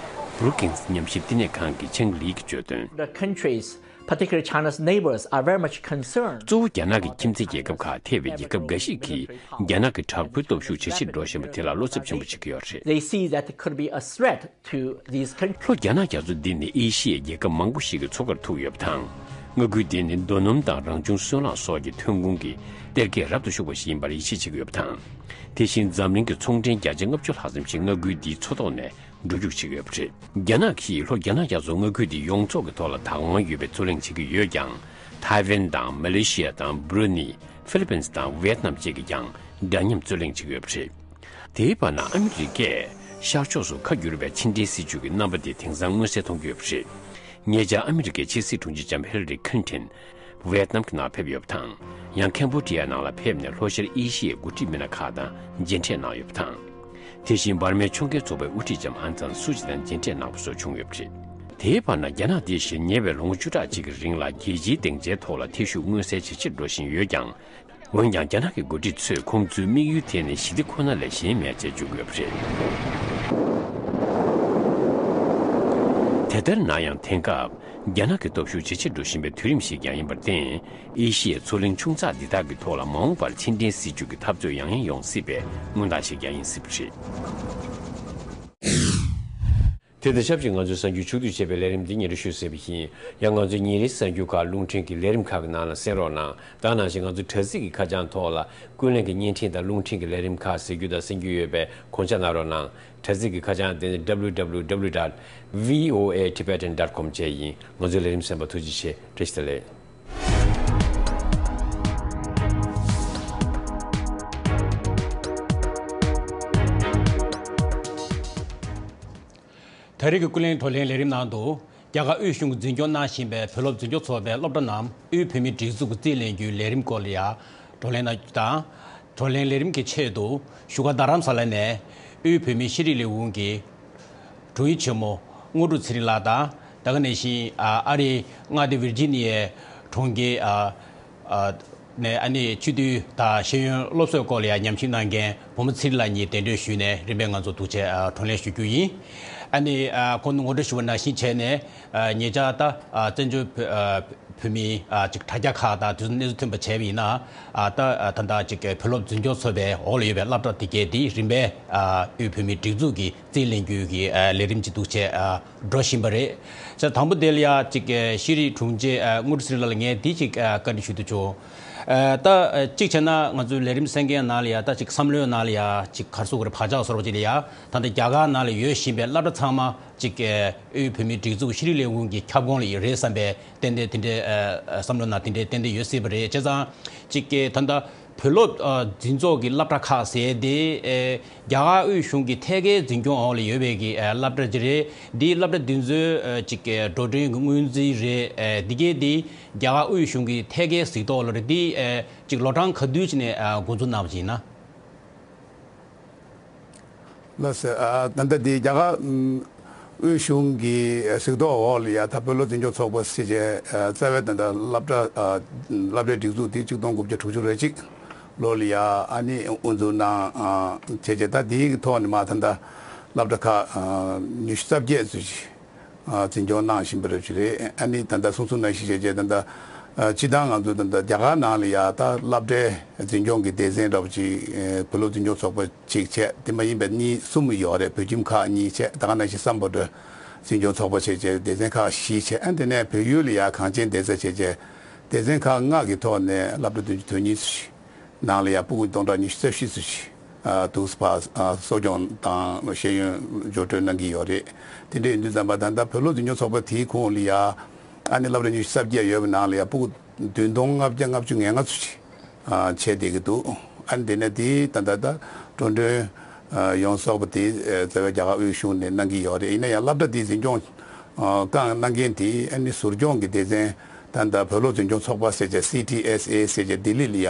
Brookings ཉམས་ཞིབ་བསྟི་གནས་ཁང་གི་ཆང་ལི་གིས་བརྗོད་དོན། The countries, particularly China's neighbors, are very much concerned. གཙོ་བོ་རྒྱ་ནག་གི་ཁྱིམ་མཚེས་རྒྱལ་ཁབ་ཁག་ཐེ་བའི་རྒྱལ་ཁབ་འགའ་ཞིག་གིས་རྒྱ་ནག་གི་དྲག་པོའི་སྟོབས་ཤུགས་ཇེ་ཆེར་འགྲོ་བཞིན་པ་དེ་ལ་བློ་འཚབ་ཆེན་པོ་བྱེད་ཀྱི་ཡོད་རེད། They see that it could be a threat to these countries. ལྷོ་རྒྱ་ནག་རྒྱ་མཚོ་འདི་ནི་ཨེ་ཤི་ཡའི་རྒྱལ་ཁབ་མང་པོ་ཞིག་གི་མཚོ་ཁར་ཐུག་ཡོད་པ་དང་། མངའ་ཁུལ་འདི་ནི་རྡོ་སྣུམ་དང་རང་བྱུང་སོལ་རླངས་སོགས་ཀྱི་ཐོན་ཁུངས་ཀྱི་གཏེར་ཁ་རབ་ཏུ་ཤུགས་པ་ཞིག་ཡིན་པར་ཡིད་ཆེས་བྱེད་ཀྱི་ཡོད་པ་དང་། དེ་བཞིན་འཛམ་གླིང་གི་ཚོང་འབྲེལ་བརྒྱ་ཆ་ལྔ་བཅུ་ལྷག་ཙམ་ཞིག་མངའ་ཁུལ་འདིའི་མཚོ་ཐོག་ནས་འགྲོ་རྒྱུག་བྱེད་ཀྱི་ཡོད་པ་རེད། རྒྱ་ནག་གིས་ལྷོ་རྒྱ་ནག་རྒྱ་མཚོ་མངའ་ཁུལ་འདི་ཡོངས་རྫོགས་ཀྱི་ཐོག་ལ་བདག་དབང་ཡོད་པའི་རྩོད་གླེང་བྱེད་ཀྱི་ཡོད་ཀྱང་། ཐའེ་ཝན་དང་མ་ལེ་ཤི་ཡ་དང་སྦྲུ་ནི། ཧྥི་ལི་པིན་དང་ཝེད་ནམ་བཅས་ཀྱིས་ཀྱང་འདྲ་མཉམ་རྩོད་གླེང་བྱེད་ཀྱི་ཡོད་པ་རེད། དེའི་བར་ན་ཨ་མི་རི་ཀས་ཤར་ཕྱོགས་སུ་ཁ་བསྒྱུར་བའི་ཕྱི་འབྲེལ་སྲིད་བྱུས་ཀྱitberg's རྣམ་པ་དེ་དེང་སང་མངོན་གསལ་མཐོང་གི་ཡོད་པ་རེད། ཉེ་ཆར་ཨ་མི་རི་ཀའི་ཕྱི་སྲིད་དྲུང་ཆེ་ལྕམ་ཧི་ལ་རི་ཁི་ལིན་ཏོན་ཝེད་ནམ་གྱི་ནང་ཕེབས་ཡོད་པ་དང་། ཡང་ཁེམ་བྷོ་ཌི་ཡའི་ནང་ལ་ཕེབས་ནས་ལྷོ་ཤར་ཨེ་ཤི་ཡའི་འགོ་ཁྲིད་མི་སྣ་ཁག་དང་མཇལ་འཕྲད་གནང་ཡོད་པ་དང་། དེ་བཞིན་འབར་མའི་ཕྱོགས་འགལ་ཚོགས་པའི་དབུ་ཁྲིད་ལྕམ་ཨང་སན་སུ་ཅི་དང་མཇལ་འཕྲད་གནང་བ་སོགས་བྱུང་ཡོད་པ་རེད། དེའི་བར་ན་རྒྱ་ནག་དེ་བཞིན་ཉེ་བའི་ལོ་ངོ་བཅུ་ཕྲག་གཅིག་གི་རིང་ལ་རྒྱལ་སྤྱིའི་སྡིངས་ཆའི་ཐོག་ལ་ཐེ་ཞུགས་མངོན་གསལ་ཇེ་ཆེར་འགྲོ་བཞིན་ཡོད་ཀྱང་། འོན་ཀྱང་རྒྱ་ནག་གི་འགོ་ཁྲིད་ཚོས་ཁོང་ཚོའི་དམིགས་ཡུལ་དེ་ནི་ཞི་བདེ་ཁོ་ན་ལས་གཞན་མེད་ཅེས་བརྗོད་ཀྱི་ཡོད་པ་རེད། དེ་ལྟར་ན་ཡང་དེང་སྐབས་རྒྱ་ནག་གི་སྟོབས་ཤུགས་ཇེ་ཆེར་འགྲོ་བཞིན་པའི་དུས་རིམ་ཞིག་ཀྱང་ཡིན་པར་བརྟེན། ཨེ་ཤི་ཡའི་མཚོ་གླིང་ཆུང་ཙག་འདི་དག་གི་ཐོག་ལ་མ་འོངས་པར་ཕྱི་འབྲེལ་སྲིད་བྱུས་ཀྱི་འཐབ་རྩོད་ཡང་ཡང་ཡོང་སྲིད་པའི་སྔོན་བརྡ་ཞིག་ཀྱང་ཡིན་སྲིད་པ་རེད། དེ་དང་ཆབས་ཅིག་ང་ཚོའི་གསར་འགྱུར་ཕྱོགས་བསྡུས་བྱས་པའི་ལས་རིམ་འདི་སྙན་སྒྲོན་ཞུས་ཟིན་པ་ཡིན། ཡང་ང་ཚོའི་ཉིན་རེའི་གསར་འགྱུར་ཁག་རླུང་འཕྲིན་གྱི་ལས་རིམ་ཁག་གི་ནང་ལ་གསན་རོགས་གནང་། ད་ག་ནང་བཞིན་ང་ཚོའི་དྲ་ཚིགས་ཀྱི་ཁ་བྱང་ཐོག་ལ་ཀུན་གླེང་གི་བརྙན་འཕྲིན་དང་རླུང་འཕྲིན་གྱི་ལས་རིམ་ཁག་གཟིགས་རྒྱུ་དང་གསན་རྒྱུ་ཡོད་པས་དགོངས་འཇགས་གནང་རོགས་གནང་། དྲ་ཚིགས་ཀྱི་ཁ་བྱང་དེ་ནི་www dot voa tibetan dot com བཅས་ཡིན། ང་ཚོའི་ལས་རིམ་གསན་པར་ཐུགས་རྗེ་ཆེ། བཀྲ་ཤིས་བདེ་ལེགས། ད་རེས་ཀྱི་ཀུན་གླེང་བགྲོ་གླེང་ལས་རིམ་ནང་དུ། རྒྱ་གར་དབུས་གཞུང་གིས་འཛིན་སྐྱོང་གནང་བཞིན་པའི་བོད་སློབ་འཛིན་སྐྱོང་ཚོགས་པའི་སློབ་གྲྭ་རྣམས་དབུས་བོད་མིའི་སྒྲིག་འཛུགས་ཀྱིས་རྩིས་ལེན་རྒྱུའི་ལས་རིམ་སྐོར་ལ་ཡང་བགྲོ་གླེང་གནང་རྒྱུ་དང་། བགྲོ་གླེང་ལས་རིམ་གྱི་ཆེད་དུ་བཞུགས་སྒར་རྡ་རམ་ས་ལ་ནས་དབུས་བོད་མིའི་ཤེས་རིག་ལས་ཁུངས་ཀྱི་དྲུང་ཡིག་ཆེན་མོ་དངོས་གྲུབ་ཚེ་རིང་ལགས་དང་། ད་ག་ནང་བཞིན་ཨ་རིའི་མངའ་སྡེ་ཝིར་ཇི་ནི་ཡའི་གྲོང་ཁྱེར་ཨ་ནས་སྤྱི་འཐུས་དང་ཤེས་ཡོན་སློབ་གསོའི་སྐོར་ལ་ཡང་ཉམས་ཞིབ་གནང་མཁན་བུ་མོ་ཚེ་རིང་ལགས་གཉིས་གདན་འདྲེན་ཞུས་ནས་རིམ་པས་ང་ཚོ་ཐུགས་རྗེ་ཆེ་བགྲོ་གླེང་ཞུ་རྒྱུ་ཡིན། ཨ་ནི་ཁོང་ངོ་སྤྲོད་ཞུ་བ་ནང་བཞིན་བྱས་ནས་ཉེ་ཆར་ད་བཙན་བྱོལ་བོད་མིའི་ཅིག་དྲ་རྒྱ་ཁག་དང་དུས་གནས་ཚུལ་ཐོན་པ་བྱས་པ་ཡིན་ན། ད་ད་ལྟ་ཅིག་བོད་སློབ་འཛིན་སྐྱོང་ཚོགས་པའི་འོག་ལ་ཡོད་པའི་སློབ་གྲྭ་དེ་གས་དེ་རིམ་པས་དབུས་བོད་མིའི་སྒྲིག་འཛུགས་ཀྱི་རྩིས་ལེན་རྒྱུའི་གི་ལས་རིམ་གྱི་འདུག་བྱས་འགྲོ་བཞིན་པ་རེད། ཅེས་དང་པོ་དེ་ལ་ཡ་ཅིག་ཤེས་རིག་དྲུང་ཆེ་དངོས་གྲུབ་ཚེ་རིང་ལགས་ལ་ངས་འདི་ཅིག་བཀའ་འདྲི་ཞུ་འདོད་བྱུང་། ད་གཅིག་བྱས་ན་ང་ཚོའི་ལས་རིམ་གསན་མཁན་ནང་ལ་ཡ་ད་ཅིག་བསམ་བློའི་ནང་ལ་ཡ་ཅིག་ག་རེ་ཟེར་དགོས་རེད། བག་ཆགས་བཟོ་འདྲ་ཅིག་ལ་ཡ་ད་ལྟ་རྒྱ་གར་ནང་ལ་ཡོད་བཞིན་པའི་སློབ་གྲྭ་ཚང་མ་ཅིག་དབུས་བོད་མིའི་སྒྲིག་འཛུགས་ཤེས་རིག་ལས་ཁུངས་ཀྱི་ཁྱབ་ཁོངས་ལ་ཡོད་རེད་བསམ་པའི་ཏན་ཏན་དེ་འདྲའི་བསམ་བློ་ནང་དེ་འདྲའི་ཏན་ཏན་ཡོད་སྲིད་པ་རེད། བྱས་ཙང་ཅིག་ད་ལྟ་བོད་སློབ་འཛིན་ཚོགས་ཀྱི་སློབ་གྲྭ་ཁག་ཟེར་དེ་རྒྱ་གར་དབུས་གཞུང་གི་ཐད་ཀའི་འཛིན་སྐྱོང་འོག་ལ་ཡོད་པའི་གི་སློབ་གྲྭ་ཅིག་རེད། འདིའི་སློབ་གྲྭ་འདི་ཚོའི་ཅིག་འགྲོ་གྲོན་གྱི་སྔོན་རྩིས་རེད། འདི་གའི་འདི་རྒྱ་གར་དབུས་གཞུང་གི་ཐད་ཀའི་གཟིགས་རྟོག་ལ་རེད། འདི་ཅིག་ལོ་གྲངས་ག་དུས་ཅིག་ནས་འགོ་འཛུགས་གནང་བ་ཅིག་ཡིན་ན། ལགས་སོ། ད་ལྟ་འདི་རྒྱ་གར་དབུས་གཞུང་གི་གཟིགས་རྟོག་འོག་ལ་ཡ་ད་བོད་སློབ་འཛིན་སྐྱོང་ཚོགས་པ་ཟེར་བྱས་རྩ་བའི་ད་ལྟ་སློབ་གྲྭ་སློབ་གྲྭའི་སྒྲིག་འཛུགས་དེ་གཅིག་སྟོང་དགུ་བརྒྱ་དྲུག་ཅུ་རེ་གཅིག་ལོ་ལ་ཡ་ཨ་ནི་དབུ་འཛུགས་གནང་བྱས་བྱས་ད་དེའི་ཐོག་ནས་མ་ད་ལྟ་སློབ་གྲྭ་ཁག་ཉི་ཤུ་རྩ་བརྒྱད་ཙམ་ཞིག་འཛིན་སྐྱོང་གནང་བཞིན་པ་རེད་ཅིག་རེད། ཨ་ནི་ད་ལྟ་གསུང་གསུང་ནང་བཞིན་བྱས་བྱས་ད་ལྟ་སྤྱིར་བཏང་ང་ཚོ་ད་ལྟ་རྒྱ་གར་ནང་ལ་ཡ་ད་སློབ་གྲྭའི་འཛིན་སྐྱོང་གི་སྡེ་ཚན་འདྲ་པོ་ཅིག་བོད་སློབ་འཛིན་སྐྱོང་ཚོགས་པ་གཅིག་བྱས་དེ་མ་ཡིན་པའི་གཉིས་གསུམ་ཡོད་རེད། བོད་ཁྱིམ་ཁག་གཉིས་བྱས་ད་ག་ནང་བཞིན་སམ་བྷོ་ཊ་འཛིན་སྐྱོང་ཚོགས་པ་བྱས་བྱས་སྡེ་ཚན་ཁག་བཞི་བྱས། ཨ་དེ་ནས་བོད་ཡུལ་ལ་ཡ་གངས་ཅན་སྡེ་ཚན་བྱས་བྱས་ སྡེ་ཚན་ཁག་ལྔ་གི་ཐོག་ནས་སློབ་གྲྭ་བདུན་ཅུ་དོན་གཉིས་ཙམ་ཞིག་ནང་ལ་ཡང་སྤུ་གུ་སྟོང་ཕྲག་ཉི་ཤུ་རྩ་བཞི་ཙམ་ཞིག་ཨ་འདུག་སེ་ཕར་ཨ་གསོ་སྐྱོང་དང་ཤེས་ཡོན་སྦྱོང་སྤྲོད་གནང་གི་ཡོད་རེད། དེ་འདྲ་ཡིན་དུས་ཙམ་པ་ད་ལྟ་བོད་སློབ་འཛིན་སྐྱོང་ཚོགས་པ་དེའི་ཁོངས་ལ་ཡ་ཨ་ནི་སློབ་གྲྭ་ཉི་ཤུ་རྩ་བརྒྱད་ཡོད་པའི་ནང་ལ་ཡ་སྤུ་གུ་བདུན་སྟོང་ལྔ་བརྒྱ་ལྔ་བཅུ་ང་ལྔ་ཙམ་ཞིག་ཨ་བྱས་བསྡད་ཀྱི་འདུག་ཨ་ནི་དེ་ནས་དེའི་ད་ལྟ་ད་འགྲོ་གྲོན་ཨ་ཡོངས་རྫོགས་པ་དེ་ཨ་རྩ་བའི་རྒྱ་གར་དབུས་གཞུང་ནས་གནང་གི་ཡོད་རེད། ཡིན་ན་ཡང་སློབ་གྲྭ་དེའི་འཛིན་སྐྱོང་ཨ་བསྐྱངས་གནང་མཁན་དེ་ཨ་ནི་ཟུར་སྐྱོང་གི་སྡེ་ཚན་ད་ལྟ་བོད་སློབ་འཛིན་སྐྱོང་ཚོགས་པ་ཟེར་བྱས་སི་ཊི་ཨེས་ཨེ་ཟེར་བྱས་ལྡི་ལི་ལ་ཡ་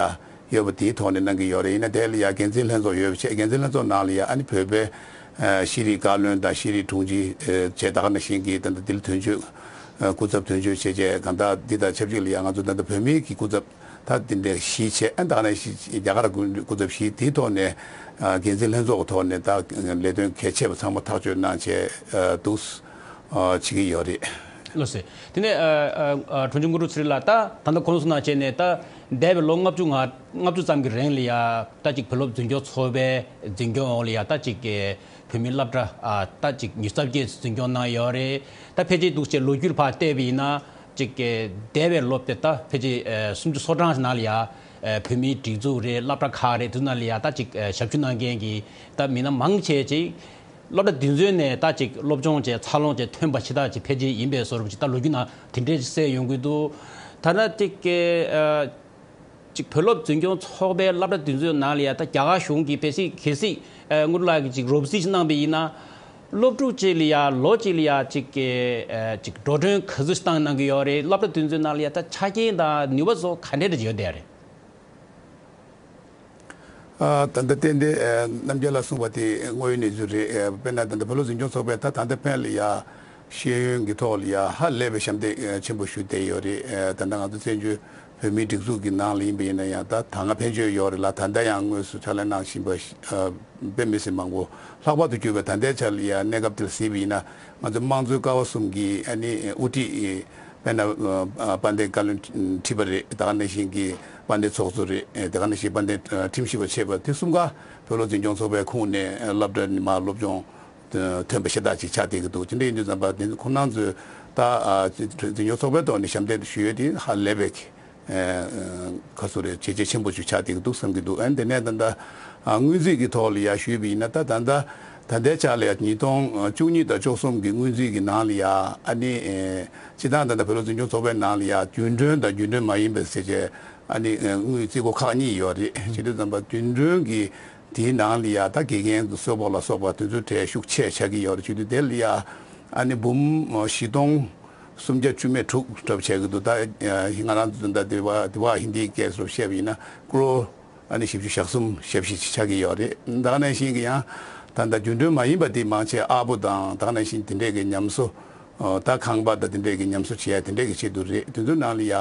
ཡོད་པ་དེའི་ཐོག་ནས་གནང་གི་ཡོད་རེད། ཡིན་ན་དེ་ལ་ཡ་འགན་འཛིན་ལྷན་ཚོགས་ཡོད་པ་བྱས་འགན་འཛིན་ལྷན་ཚོགས་ནང་ལ་ཡ་ཨ་ནི་བོད་པའི་ཨ་ཤེས་རིག་བཀའ་བློན་དང་ཤེས་རིག་དྲུང་ཆེ་ཨ་བྱས་ད་ག་ནང་བཞིན་གྱི་ད་ལྟ་ལྡི་ལི་དོན་གཅོད་ཨ་སྐུ་ཚབ་དོན་གཅོད་བྱས་བྱས་གང་ལྟར་འདི་དང་ཆབས་ཅིག་ལ་ཡ་ང་ཚོ་ད་ལྟ་བོད་མིའི་གི་སྐུ་ཚབ་ད་དེ་འདྲ་བཞི་བྱས་ཨ་ད་ག་ནང་བཞིན་རྒྱ་གར་སྐུ་སྐུ་ཚབ་བཞི་དེའི་ཐོག་ནས་ཨ་འགན་འཛིན་ལྷན་ཚོགས་ཀྱི་ཐོག་ནས་ད་ལས་དོན་གལ་ཆེ་བ་ཚང་མ་ཐག་གཅོད་གནང་བྱས་ཨ་འདུག་ཨ་བྱེད་ཀྱི་ཡོད་རེད། ལགས་སོ། དེ་ནས་ཨ་ཨ་ཨ་དྲུང་ཆེ་དངོས་གྲུབ་ཚེ་རིང་ལགས། ད་ད་ལྟ་གོང་སུ་ནང་བྱས་ནས་ད་འདས་པའི་ལོ་ལྔ་བཅུ་ང་ལྔ་བཅུ་ཙམ་གྱི་རིང་ལ་ཡ་ད་ཅིག་བོད་སློབ་འཛིན་སྐྱོང་ཚོགས་པའི་འཛིན་སྐྱོང་འོག་ལ་ཡ་ད་ཅིག་བོད་མིའི་སློབ་གྲྭ་ཨ་ད་ཅིག་ཉི་ཤུ་རྩ་བརྒྱད་འཛིན་སྐྱོང་གནང་ཡོད་རེད། ད་ཕལ་ཆེར་འདུག་སེ་ལོ་རྒྱུས་ཕར་བལྟས་པ་ཡིན་ན། ཅིག་གི་འདས་པའི་ལོ་དེ་ད་ཕལ་ཆེར་ཨ་སུམ་ཅུ་སོ་གྲངས་ནང་ལ་ཡ་ཨ་བོད་མིའི་སྒྲིག་འཛུགས་རེད། སློབ་གྲྭ་ཁག་རེད། དེ་ཚོ་ནང་ལ་ཡ་ད་ཅིག་ཨ་ཞབས་ཞུ་གནང་མཁན་གྱི་ད་མི་སྣ་མང་ཆེ་ཅིག་སློབ་གྲྭ་དེ་ཚོ་ནས་ད་ཅིག་སློབ་སྦྱོང་བྱས་འཚར་ལོངས་བྱས་ཐོན་པ་ཞེ་དྲག་ཅིག་ཕལ་ཆེར་ཡིན་པའི་བཟོ་འདྲ་ཅིག་ད་ལོ་རྒྱུས་ནང་དེ་འདྲས་ཅིག་གསལ་ཡོང་གི་འདུག་ད་ནི་ཅིག་གི་ཨ་ཅིག་བོད་སློབ་འཛིན་སྐྱོང་ཚོགས་པའི་སློབ་གྲྭ་དེ་ཚོའི་ནང་ལ་ཡ་ད་རྒྱ་གར་གཞུང་གིས་གལ་སྲིད་གལ་སྲིད་ཨ་དངོས་གྲུབ་ལགས་ཀྱིས་ཅིག་རོབ་རྩིས་ཅིག་གནང་པ་ཡིན་ན། སློབ་ཕྲུག་ཅིག་ལ་ཡ་ལོ་གཅིག་ལ་ཡ་ཅིག་གི་ཨ་ཅིག་འགྲོ་གྲོན་ག་ཚོད་བཏང་གནང་གི་ཡོད་རེད། སློབ་གྲྭ་དེ་ཚོའི་ནང་ལ་ཡ་ད་ཆ་རྐྱེན་དང་ནུས་པ་སོགས་ག་འདྲས་ཡོད་བསྡད་རེད། ཨ་ད་ལྟ་ཏན་ཏན་ཨ་རྣམ་རྒྱལ་ལགས་གསུངས་པ་དེ་དངོས་ཡོད་གནས་ཚུལ་རེད། ཨ་དཔེར་ན་ད་ལྟ་བོད་སློབ་འཛིན་སྐྱོང་ཚོགས་པས་ད་ད་ལྟ་ཕན་ལ་ཡ་ཤེས་ཡོན་གྱི་ཐོག་ལ་ཡ་ཧ་ལས་པའི་ཞབས་འདེགས་ཨ་ཆེན་པོ་ཞུས་བསྡད་ཡོད་རེད། ཨ་ད་ལྟ་ང་ཚོ་བཙན་བྱོལ་བོད་མིའི་སྒྲིག་འཛུགས་ཀྱི་ནང་ལ་ཡིན་པ་ཡིན་ན་ཡང་ད་ད་སྔ་ཕན་ཆོད་ཡོད་རེད་ལ། ད་ལྟ་ཡང་དངོས་སུ་ཕྱག་ལས་གནང་བཞིན་པ་ཨ་དཔེ་མི་སྲིད་མང་པོ་ལྷག་པར་དུ་གྱུར་པའི་ད་ལྟའི་ཆར་ལ་ཡང་གནས་སྐབས་དེར་གཟིགས་པ་ཡིན་ན། ང་ཚོའི་དམངས་གཙོའི་ཀ་བ་གསུམ་གྱི་ཨ་ནི་དབུ་ཁྲིད་དཔལ་ནཱ་ཨ་དཔལ་ལྡན་བཀའ་བློན་ཁྲི་པ་རེད། དེ་ག་ནང་བཞིན་གྱི་དཔལ་ལྡན་ཚོགས་གཙོ་རེད། དེ་ག་ནང་བཞིན་དཔལ་ལྡན་ཁྲིམས་ཞིབ་པ་ཆེ་བ་དེ་གསུམ་ཀ་བོད་སློབ་འཛིན་སྐྱོང་ཚོགས་པའི་ཁོངས་ནས་སློབ་གྲྭ་ནས་མར་སློབ་སྦྱོང་ཐོན་པ་ཤ་སྟག་ཅིག་ཆགས་བསྡད་ཀྱི་འདུག་དེ་འདྲ་ཡིན་དུས་ཙམ་པ་དེ་ཁོང་རྣམ་ཚོས་ད་འཛིན་སྐྱོང་ཚོགས་པའི་ཐོག་ནས་ཞབས་འདེགས་ཞུ་ཡས་དེ་ཧ་ལས་པའི་ཁ་སོ་རེ་བྱས་རྗེས་ཆེན་པོ་ཞིག་ཆགས་བསྡད་ཀྱི་འདུག་བསམ་གྱི་འདུག་ཨ་ནི་དེ་ནས་ད་ལྟ་སྔོན་རྩིས་ཀྱི་ཐོག་ལ་ཡ་ཞུས་པ་ཡིན་ན། ད་ད་ལྟ་ད་ལྟའི་ཆ་ལ་ཡ་ཉིས་སྟོང་བཅུ་གཉིས་དང་བཅུ་གསུམ་གྱི་སྔོན་རྩིས་ཀྱི་ནང་ལ་ཡ་ཨ་ནི་སྤྱིར་བཏང་ད་ལྟ་བོད་སློབ་འཛིན་སྐྱོང་ཚོགས་པའི་ནང་ལ་ཡ་རྒྱུན་གྲོན་དང་རྒྱུན་གྲོན་མ་ཡིན་པའི་ཟེར་བྱས་ཨ་ནི་དངུལ་རྩིས་སྒོ་ཁག་གཉིས་ཡོད་རེད། བྱས་དུས་ཙམ་པ་རྒྱུན་གྲོན་གྱི་དེའི་ནང་ལ་ཡ་ད་དགེ་རྒན་གསོལ་ཕོགས་ལ་སོགས་པ་དེ་ཚོ་གྲས་ཤུགས་ཆེ་ཆགས་ཀྱི་ཡོད་རེད། བྱས་དུས་དེ་ལ་ཡ་ཨ་ནི་འབུམ་བཞི་སྟོང་སུམ་བརྒྱ་བཅུ་མེད་དྲུག་འགྲོ་བྱས་ཀྱི་འདུག་ད་ང་རང་ཚོ་ད་དེ་བ་དེ་བ་ཧིན་དིའི་སྐད་སོགས་བཤད་པ་ཡིན་ན་ཀོ་རོར་ཨ་ནི་བཞི་བཅུ་ཞེ་གསུམ་ཞེ་བཞི་ཆགས་ཀྱི་ཡོད་རེད། ད་ག་ནང་བཞིན་གྱི་ཡང་ད་ལྟ་རྒྱུན་གྲོན་མ་ཡིན་པ་དེ་མང་ཆེ་ཨར་པོ་དང་ད་ག་ནང་བཞིན་དེ་འདྲས་ཀྱི་ཉམས་གསོ་ད་ཁང་པ་དང་དེ་འདྲས་ཀྱི་ཉམས་གསོ་བྱེད་ཡ་དེ་འདྲས་ཀྱི་ཆེད་དུ་རེད། དེ་ཚོའི་ནང་ལ་ཡ།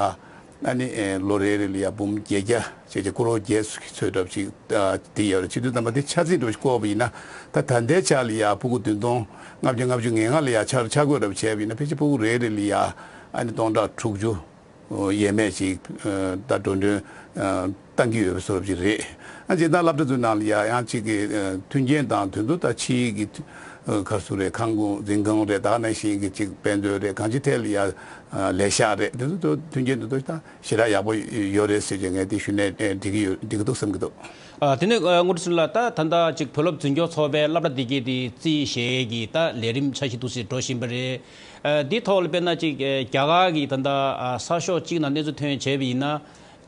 ཨ་ནི་ཨེ་ལོ་རེ་རེ་ལ་ཡ་འབུམ་བརྒྱད་བརྒྱ་བྱས་ཀྱི་ཀོ་རོར་བརྒྱད་ཚོད་འདྲ་ཅིག་ཨ་དེ་ཡོད་རེད། བྱེད་དུས་ཙམ་པ་དེ་ཆ་ཚིག་འདྲ་ཅིག་བཀོད་པ་ཡིན་ན། ད་ད་ལྟའི་ཆ་ལ་ཡ་ཕྲུ་གུ་བདུན་སྟོང་ལྔ་བརྒྱ་ལྔ་བཅུ་ང་ལྔ་ལ་ཡ་ཆ་ཆ་བགོས་འདྲ་བྱས་པ་ཡིན་ན། ཕལ་ཆེར་ཕྲུ་གུ་རེ་རེ་ལ་ཡ་ཨ་ནི་སྟོང་ཕྲག་དྲུག་ཅུ་ཡས་མས་ཅིག་ཨ་ད་འགྲོ་གྲོན་ཨ་བཏང་གི་ཡོད་པའི་བཟོ་འདྲ་ཅིག་རེད། ཨ་སྤྱིར་བཏང་སློབ་གྲྭ་ཚོའི་ནང་ལ་ཡ་ཡང་ཅིག་གི་ཨ་མཐུན་རྐྱེན་དང་དེ་ཚོ་ད་ཕྱིའི་གི་ཨ་ག་རེ་ཟེར་རེད། ཁང་ཁོངས་འཛིན་ཁང་རེད། ད་ག་ནང་བཞིན་གྱི་ཅིག་དཔེ་མཛོད་རེད། གང་ཅིའི་ཐད་ལ་ཡ་ཨ་ལས་ཤག་རེད། དེ་ཚོ་མཐུན་རྐྱེན་དེ་ཚོ་ད་ཞེ་དྲག་ཡག་པོ་ཡོད་རེད་ཟེར་གྱི་ངས་དེ་ཞུ་ནས་ཨེ་འགྲིག་གི་ཡོད་འགྲིག་གི་འདུག་བསམ་གྱི་འདུག་ཨ་དེ་ནས་ཨ་དངོས་གྲུབ་ཚེ་རིང་ལགས། ད་ད་ལྟ་ཅིག་བོད་སློབ་འཛིན་སྐྱོང་ཚོགས་པའི་སློབ་གྲྭ་འདི་གའི་དེ་རྩིས་ཞེས་ཀྱི་ད་ལས་རིམ་འཆར་གཞི་འདུག་སེ་འགྲོ་བཞིན་པ་རེད། ཨ་འདིའི་ཐོག་ལ་དཔེར་ན་ཅིག་ཨ་རྒྱ་གར་གྱི་ད་ལྟ་ཨ་གསར་ཤོག་གཅིག་ནང་གནས་ཚུལ་ཐོན་བྱས་པ་ཡིན་ན།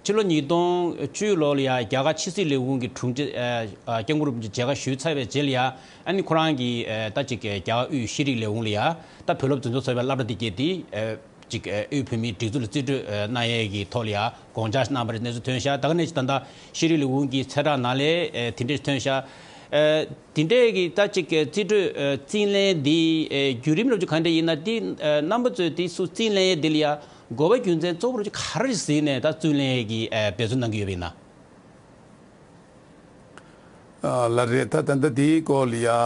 ཕྱི་ལོ་ཉིས་སྟོང་བཅུ་ལོ་ལ་ཡ་རྒྱ་གར་ཕྱི་སྲིད་ལས་ཁུངས་ཀྱི་དྲུང་ཆེ་ཨ་ཨ་སྐྱབས་མགོན་རིན་པོ་ཆེ་མཇལ་ཁ་ཞུས་ཚར་བའི་རྗེས་ལ་ཡ། ཨ་ནི་ཁོ་རང་གིས་ཨ་ད་ཅིག་རྒྱ་གར་དབུས་ཤེས་རིག་ལས་ཁུངས་ལ་ཡ་ད་བོད་སློབ་འཛིན་སྐྱོང་ཚོགས་པའི་སློབ་གྲྭ་འདི་གའི་དེ་ཨ་ཅིག་ཨ་དབུས་བོད་མིའི་སྒྲིག་འཛུགས་ལ་རྩིས་སྤྲོད་ཨ་གནང་ཡས་ཀྱི་ཐོག་ལ་ཡ་དགོངས་འཆར་གནང་བ་རེད། གནས་ཚུལ་ཐོན་ཤག་ད་ག་ནས་ཅིག་ད་ལྟ་ཤེས་རིག་ལས་ཁུངས་ཀྱི་ཚེ་བཀྲ་ནང་ལས་ཨ་དེ་འདྲས་ཐོན་ཤག་ཨ་དེ་འདྲས་ཀྱི་ད་ཅིག་རྩིས་སྤྲོད་ཨ་རྩིས་ལེན་འདི་ཨ་བརྒྱུད་རིམ་རབ་ཅིག་ག་འདྲས་ཡིན་ན། འདི་ཨ་རྣམ་པ་ཚོས་འདི་སུ་རྩིས་ལེན་ཡས་འདི་ལ་ཡ་དགོས་པ་རྒྱུ་མཚན་གཙོ་བོ་རབ་ཅིག་ག་རེ་གཟིགས་ནས་ད་རྩིས་ལེན་ཡས་ཀྱི་ཨ་འབད་བརྩོན་གནང་གི་ཡོད་པ་ཡིན་ན། ཨ་ལགས་རེད། ད་ད་ལྟ་དེའི་སྐོར་ལ་ཡ་ཨ་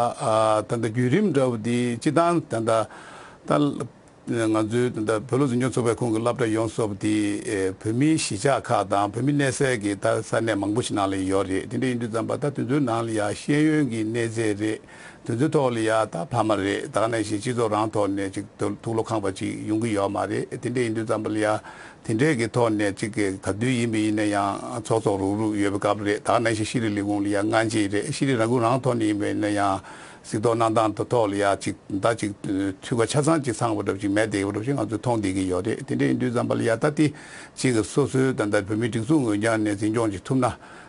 ད་ལྟ་བརྒྱུད་རིམ་འདྲ་བོ་འདི་སྤྱིར་བཏང་ད་ལྟ་ད། ང་ཚོའི་ད་ལྟ་བོད་སློབ་འཛིན་སྐྱོང་ཚོགས་པའི་ཁོངས་ཀྱི་སློབ་གྲྭ་ཡོངས་སུ་དེ་བོད་མིའི་གཞིས་ཆགས་ཁག་དང་བོད་མི་གནས་སའི་གི་ད་ས་གནས་མང་པོ་ཞིག་ནང་ལ་ཡོད་རེད། དེ་འདྲ་ཡིན་དུས་ཙམ་པ་ད་དེ་ཚོའི་ནང་ལ་ཡང་ཤེས་ཡོན་གྱི་གནས་ཚད་རེད། དེ་ཚོའི་ཐོག་ལ་ཡང་ད་ཕ་མ་རེད། ད་ག་ནང་བཞིན་སྤྱི་ཚོགས་རང་ཐོག་ནས་ཅིག་ཐུགས་བློ་ཁེངས་པ་ཅིག་ཡོང་གི་ཡོད་མ་རེད། དེ་འདྲ་ཡིན་དུས་ཙམ་པ་ལ་ཡང་དེ་འདྲའི་གི་ཐོག་ནས་ཅིག་ག་དུས་ཡིན་པ་ཡིན་ན་ཡང་ཚོགས་ཚོགས་རུག་རུག་ཡོད་པའི་སྐབས་རེད། ད་ག་ནང་བཞིན་ཤེས་རིག་ལས་ཁུངས་ལ་ཡང་སྔ་རྗེས་རེད། ཤེས་རིག་རང་ཁུངས་རང་ཐོག་ནས་ཡིན་པ་ཡིན་ན་ཡང་། གཟིགས་རྟོག་གནང་སྟངས་ཐོག་ལ་ཡ་ཅིག་ད་ཅིག་འཐུས་སྒོ་ཆ་ཚང་ཅིག་ཚང་བ་འདྲ་ཅིག་མེད་བསྡད་པ་འདྲ་ཅིག་ང་ཚོས་མཐོང་བསྡད་ཀྱི་ཡོད་རེད། དེ་འདྲ་ཡིན་དུས་ཙམ་པ་ལ་ཡ་ད་དེ་ཅིག་སོ་སོའི་ད་ལྟ་བོད་མིའི་སྒྲིག་འཛུགས་ངོས་རྒྱང་ནས་འཛིན་སྐྱོང་ཅིག་ཐུབ་ན་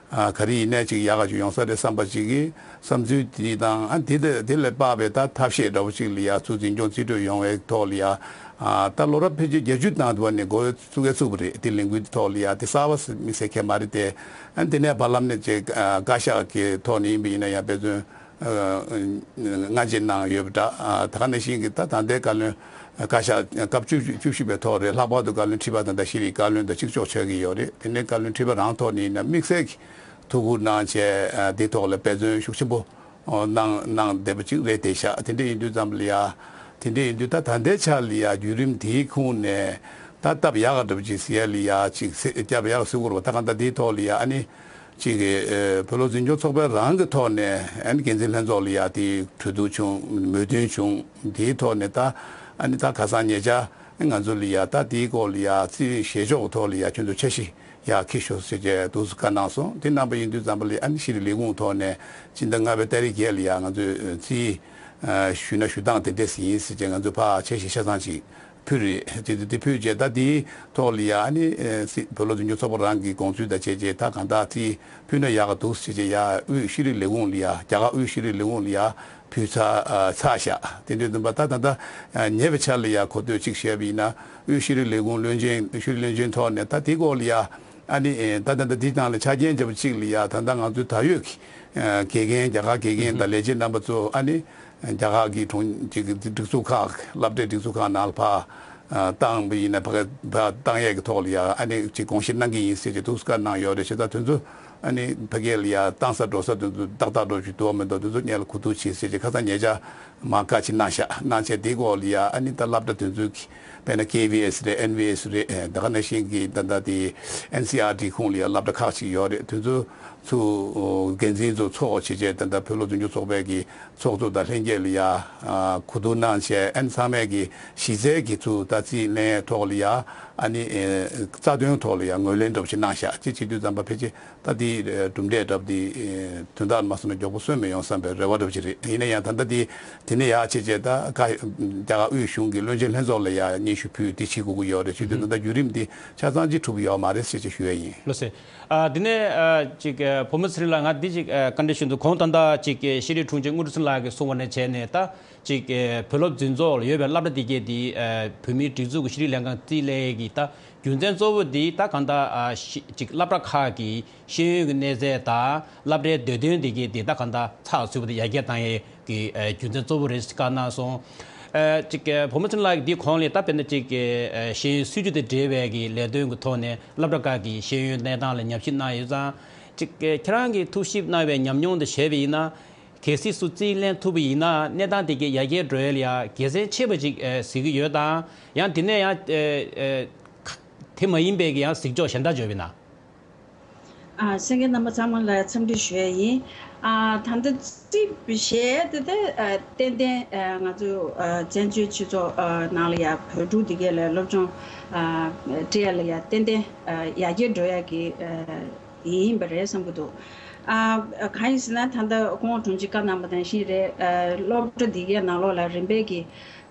ཨ་ག་རེ་ཡིན་ནའི་ཅིག་ཡག་ག་ཅིག་ཡོང་ས་རེད་བསམ་པ་ཅིག་གི་བསམ་ཚུལ་དེ་དང་ཨ་དེ་དེ་དེ་ལས་དཔག་པའི་ད་ཐབས་ཤེས་འདྲ་པོ་ཅིག་ལ་ཡ་ཚུར་འཛིན་སྐྱོང་རྩིས་སྤྲོད་ཡོང་བའི་ཐོག་ལ་ཡ་ཨ་ད་ལོ་རབས་ཕལ་ཆེར་བརྒྱད་ཅུ་ནང་དུ་བ་ནས་འགོ་བཙུགས་གས་ཚུགས་པ་རེད། དེ་ལས་འགུལ་དེ་ཐོག་ལ་ཡ་དེ་གསར་པ་མི་སེ་ཁེ་མ་རེད་དེ་ཨ་དེ་ནས་བར་ལམ་ནས་ཅིག་བཀའ་ཤག་གི་ཐོག་ནས་ཡིན་པ་ཡིན་ན་ཡང་དཔེ་མཚོན། སྔ་རྗེས་གནང་ཡོད་པ་འདྲ། ད་ག་ནང་བཞིན་གྱི་ད་ད་ལྟའི་བཀའ་བློན་བཀའ་ཤག་སྐབས་བཅུ་བཅུ་བཞི་པའི་ཐོག་རེད། ལྷག་པར་དུ་བཀའ་བློན་ཁྲི་པ་དང་ད་ཤེས་རིག་བཀའ་བློན་དང་གཅིག་ལྕོགས་ཆགས་ཀྱི་ཡོད་རེད། དེ་ནས་བཀའ་བློན་ཁྲི་པ་རང་ཐོག་ནས་ཡིན་ན་དམིགས་བསལ་གྱི་ཐུགས་ཁུར་གནང་བྱས་འདི་ཐོག་ལ་འབད་བརྩོན་ཤུགས་ཆེན་པོ་གནང་གནང་བསྡད་པ་ཅིག་རེད་དེ་ཤག་དེ་འདྲ་ཡིན་དུས་ཙམ་ལ་ཡ་དེ་འདྲ་ཡིན་དུས་ད་ད་ལྟའི་ཆ་ལ་ཡ་བརྒྱུད་རིམ་དེའི་ཁུངས་ནས་ད་སྟབས་ཡག་ག་འདྲ་པོ་ཅིག་ཟེར་ཡ་ལ་ཡ་ཅིག་སྟབས་ཡག་ག་ཟེར་དགོས་རེད་པ། ད་གང་ལྟར་དེའི་ཐོག་ལ་ཡ་ཨ་ནི། གཅིག་གིས་ཨེ་བོད་སློབ་འཛིན་སྐྱོང་ཚོགས་པའི་རང་གི་ཐོག་ནས་ཨ་ནི་འགན་འཛིན་ལྷན་ཚོགས་ལ་ཡ་དེ་གྲོས་བསྡུར་བྱུང་མོས་མཐུན་བྱུང་། དེའི་ཐོག་ནས་ད་ཨ་ནི་ད་ཁ་སང་ཉེ་ཆར་ང་ཚོ་ལ་ཡ་ད་དེའི་སྐོར་ལ་ཡ་རྩིས་བཞེས་ཕྱོགས་ཐོག་ལ་ཡ་ཁྱོད་ཚོ་འཆར་གཞི་ཡ་འཁྱེར་ཤོག་ཟེར་བྱས་འདུག་སེ་བཀའ་གནང་སོང་། དེ་གནང་པ་ཡིན་དུས་ཙམ་པ་ལ་ཨ་ནི་ཤེས་རིག་ལས་ཁུངས་ཐོག་ནས་སྤྱི་ཟླ་ལྔ་པའི་ཏ་རིག་བརྒྱད་ལ་ཡ་ང་ཚོས་རྩིས་ཞུས་ན་ཞུ་སྟངས་དེ་འདྲས་ཡིན་ཟེར་བྱས་ང་ཚོས་ཕར་འཆར་གཞི་ཆ་ཚང་ཅིག་ཕུལ་རེད། དེ་དེ་དེ་ཕུལ་རྗེས་ད་དེའི་ཐོག་ལ་ཡ་ཨ་ནི་ཨེ་སྲིད་བོད་སློབ་འཛིན་སྐྱོང་ཚོགས་པ་རང་གི་དགོངས་ཚུལ་དང་བཅས་རྗེས་ད་གང་ལྟར་དེ་ཕུལ་ན་ཡག་ག་འདུག་ཟེར་རྗེས་ཡ་དབུས་ཤེས་རིག་ལས་ཁུངས་ལ་ཡ་རྒྱ་གར་དབུས་ཤེས་རིག་ལས་ཁུངས་ལ་ཡ་ཕུལ་ཚར་ཨ་ཚར་བཞག་དེ་འདྲའི་འདུན་པ་ད་ད་ལྟ་ཨ་ཉེ་བའི་ཆར་ལ་ཡ་གོ་ཐོས་གཅིག་བྱས་པ་ཡིན་ན་དབུས་ཤེས་རིག་ལས་ཁུངས་བློན་ཆེན་ཤེས་རིག་བློན་ཆེན་ཐོག་ནས་ད་དེའི་སྐོར་ལ་ཡ་ཨ་ནི་ཨེ་ད་ད་ད་དེའི་ནང་ལ་ཆ་རྐྱེན་བརྒྱབ་པ་གཅིག་ལ་ཡ་ད་ལྟ་ང་ཚོའི་ད་ཡོད་ཀྱི་ཨ་དགེ་རྒན་རྒྱ་གར་དགེ་རྒན་དང་ལས་བྱེད་རྣམ་པ་ཚོ་ཨ་ནི། རྒྱ་གར་གྱི་གྲོང་ཁྱེར་གྱི་སྒྲིག་འཛུགས་ཁག་སློབ་གྲྭའི་སྒྲིག་འཛུགས་ཁག་ནང་ལ་ཕར་བཏང་བ་ཡིན་ན་ཕ་གི་ཕར་བཏང་ཡས་ཀྱི་ཐོག་ལ་ཡང་ཨ་ནི་ཅིག་དགོངས་བཞེས་གནང་གི་ཡིན་ཟེར་གྱི་འདུག་སེ་བཀའ་གནང་ཡོད་རེད། བྱས་ཙང་དེ་ཚོ་ཨ་ནི་ཕ་གི་ལ་ཡང་བཏང་ས་འགྲོ་ས་དེ་ཚོ་ཏག་ཏག་འགྲོ་རྒྱུ་འདུག་མི་འདུག་དེ་ཚོ་སྔོན་ལ་གོ་བསྡུར་བྱེད་ཟེར་གྱི་ཁ་སང་ཉེ་ཆར་མར་བཀའ་ཅིག་གནང་ཤག་གནང་བྱས་དེའི་སྐོར་ལ་ཡང་ཨ་ནི་ད་སློབ་གྲྭ་དེ་ཚོའི་གི་དཔེར་ན་ཀེ་བི་ཨེས་རེད། ཨེན་བི་ཨེས་རེད། ད་ག་ནང་བཞིན་གྱི་ད་ལྟ་དེ་ཨེན་སི་ཨར་ཊི་ཁོངས་ལ་ཡང་སློབ་གྲྭ་ཁག་ཅིག་ཡོད་རེད། དེ་ཚོ་ཚུར་འགན་འཛིན་ཚོ་ཚོགས་བྱས་བྱས་ད་ལྟ་བོད་སློབ་འཛིན་སྐྱོང་ཚོགས་པའི་གི་ཚོགས་གཙོ་དང་ལྷན་རྒྱས་ལ་ཡ་ཨ་གོ་བསྡུར་གནང་བྱས་ཨ་ནི་ཚང་མས་གི་གཞི་རྩའི་གི་ཚུར་ལྟ་རྩིས་ལེན་ཐོག་ལ་ཡ་ཨ་ནི་ཨེ་རྩ་དོན་ཐོག་ལ་ཡ་ངོས་ལེན་འདྲ་པོ་ཞིག་གནང་ཤག་ཅེས་བྱེད་དུས་ཙམ་པ་ཕལ་ཆེར་ད་དེའི་གྲུབ་འབྲས་འདྲ་པོ་དེ་དོན་དག་མ་སོང་ན་མགྱོགས་པོ་སོན་མི་ཡོང་བསམ་པའི་རེ་བ་འདྲ་པོ་ཞིག་རེད། ཡིན་ན་ཡང་ད་ལྟ་དེ་དེ་ནས་ཡར་བྱས་བྱས་ད་ཀ་རྒྱ་གར་དབུས་གཞུང་གི་བློན་ཆེན་ལྷན་ཚོགས་ལ་ཡ་སྙན་ཞུ་ཕུལ་དེ་བྱེད་དགོས་ཀྱི་ཡོད་རེད། བྱེད་དུས་ད་ལྟ་བརྒྱུད་རིམ་དེ་ཆ་ཚང་ཅིག་གྲུབ་ཡོད་མ་རེད་ཟེར་ཅིག་ཞུ་ཡ་ཡིན། ལགས་སེ། ཨ་དེ་ནས་ཨ་ཅིག་ཨ་བུ་མོ་ཚེ་རིང་ལགས་ང་འདི་ཅིག་ཨ་བཀའ་འདྲི་ཞུ་འདུག་གོང་ད་ལྟ་ཅིག་ཨ་ཤེས་རིག་དྲུང་ཆེ་དངུལ་ཁྲི་ཚེ་རིང་ལགས་ཀྱིས་གསུངས་པ་ནས་བྱས་ནས་ད་ཅིག་ཨ་བོད་སློབ་འཛིན་ཚོགས་ལ་ཡོད་པའི་སློབ་གྲྭ་དེ་གས་དེ་ཨ་བོད་མིའི་སྒྲིག་འཛུགས་ཀྱི་ཤེས་རིག་ལས་ཁང་རྩིས་ལེན་གྱི་ད་རྒྱུ་མཚན་གཙོ་བོ་དེ་ད་གང་ལྟར་ཨ་ཤི་ཅིག་སློབ་གྲྭ་ཁག་གི་ཤེས་ཡོན་གྱི་གནས་ཚད་དང་སློབ་གྲྭའི་འདོད་དོན་དེ་གས་དེ་ད་གང་ལྟར་ཚགས་ཚུད་པོ་དེ་ཡར་རྒྱས་བཏང་ཡས་ཀྱི་ཨ་རྒྱུ་མཚན་གཙོ་བོ་རེད་ཟེར་བཀའ་གནང་སོང་། ཨ་ཅིག་ཨ་བུ་མོ་ཚེ་རིང་ལགས་ཀྱིས་འདིའི་གོང་ལ་ད་དཔེར་ན་ཅིག་ཨ་ཤེས་ཡོན་སྲིད་བྱུས་དང་འབྲེལ་བའི་གི་ལས་དོན་གྱི་ཐོག་ནས་སློབ་གྲྭ་ཁག་གི་ཤེས་ཡོན་གནས་སྟངས་ལ་ཉམས་ཞིབ་གནང་ཡོད་ཙང་། ཅིག་ཨ་ཁྱེད་རང་གིས་ཐུགས་ཞིབ་གནང་བའི་ཉམས་མྱོང་དང་བྱས་པ་ཡིན་ན། གལ་སྲིད་སུ་རྩིས་ལེན་ཐུབ་པ་ཡིན་ན་གནས་སྟངས་དེ་གའི་ཡར་རྒྱས་འགྲོ་ཡ་ལ་ཡང་དགེ་མཚན་ཆེ་བ་ཅིག་ཨ་གཟིགས་ཀྱི་ཡོད་དང་། ཡང་དེ་ནས་ཡང་ཨ་ཨ་དེ་མ་ཡིན་པའི་གི་ཡང་གཟིགས་ཕྱོགས་གཞན་དག་ཡོད་པ་ཡིན་ན། ཨ་གསན་མཁན་རྣམ་པ་ཚང་མ་ལ་འཚམས་འདྲི་ཞུ་ཡ་ཡིན། ཨ་ད་ལྟ་རྩིས་བྱས་དེ་ད་ཨ་ཏན་ཏན་ཨ་ང་ཚོ་ཨ་བཙན་བྱོལ་སྤྱི་ཚོགས་ཨ་ནང་ལ་ཡ་བོད་ཕྲུག་དེ་གས་ལ་སློབ་སྦྱོང་ཨ་སྤྲད་ཡ་ལ་ཡ་ཏན་ཏན་ཨ་ཡར་རྒྱས་འགྲོ་ཡ་གི་ཨ་ཡིན་པ་རེད་བསམ་གྱི་འདུག་ཨ་གང་ཡིན་ཟེར་ན་ད་ལྟ་སྐུ་ངོ་དྲུང་ཆེ་བཀའ་གནང་པ་ནང་བཞིན་རེད། ཨ་སློབ་གྲྭ་འདི་གའི་ནང་ལོགས་ལ་རིམ་པས་ཀྱི་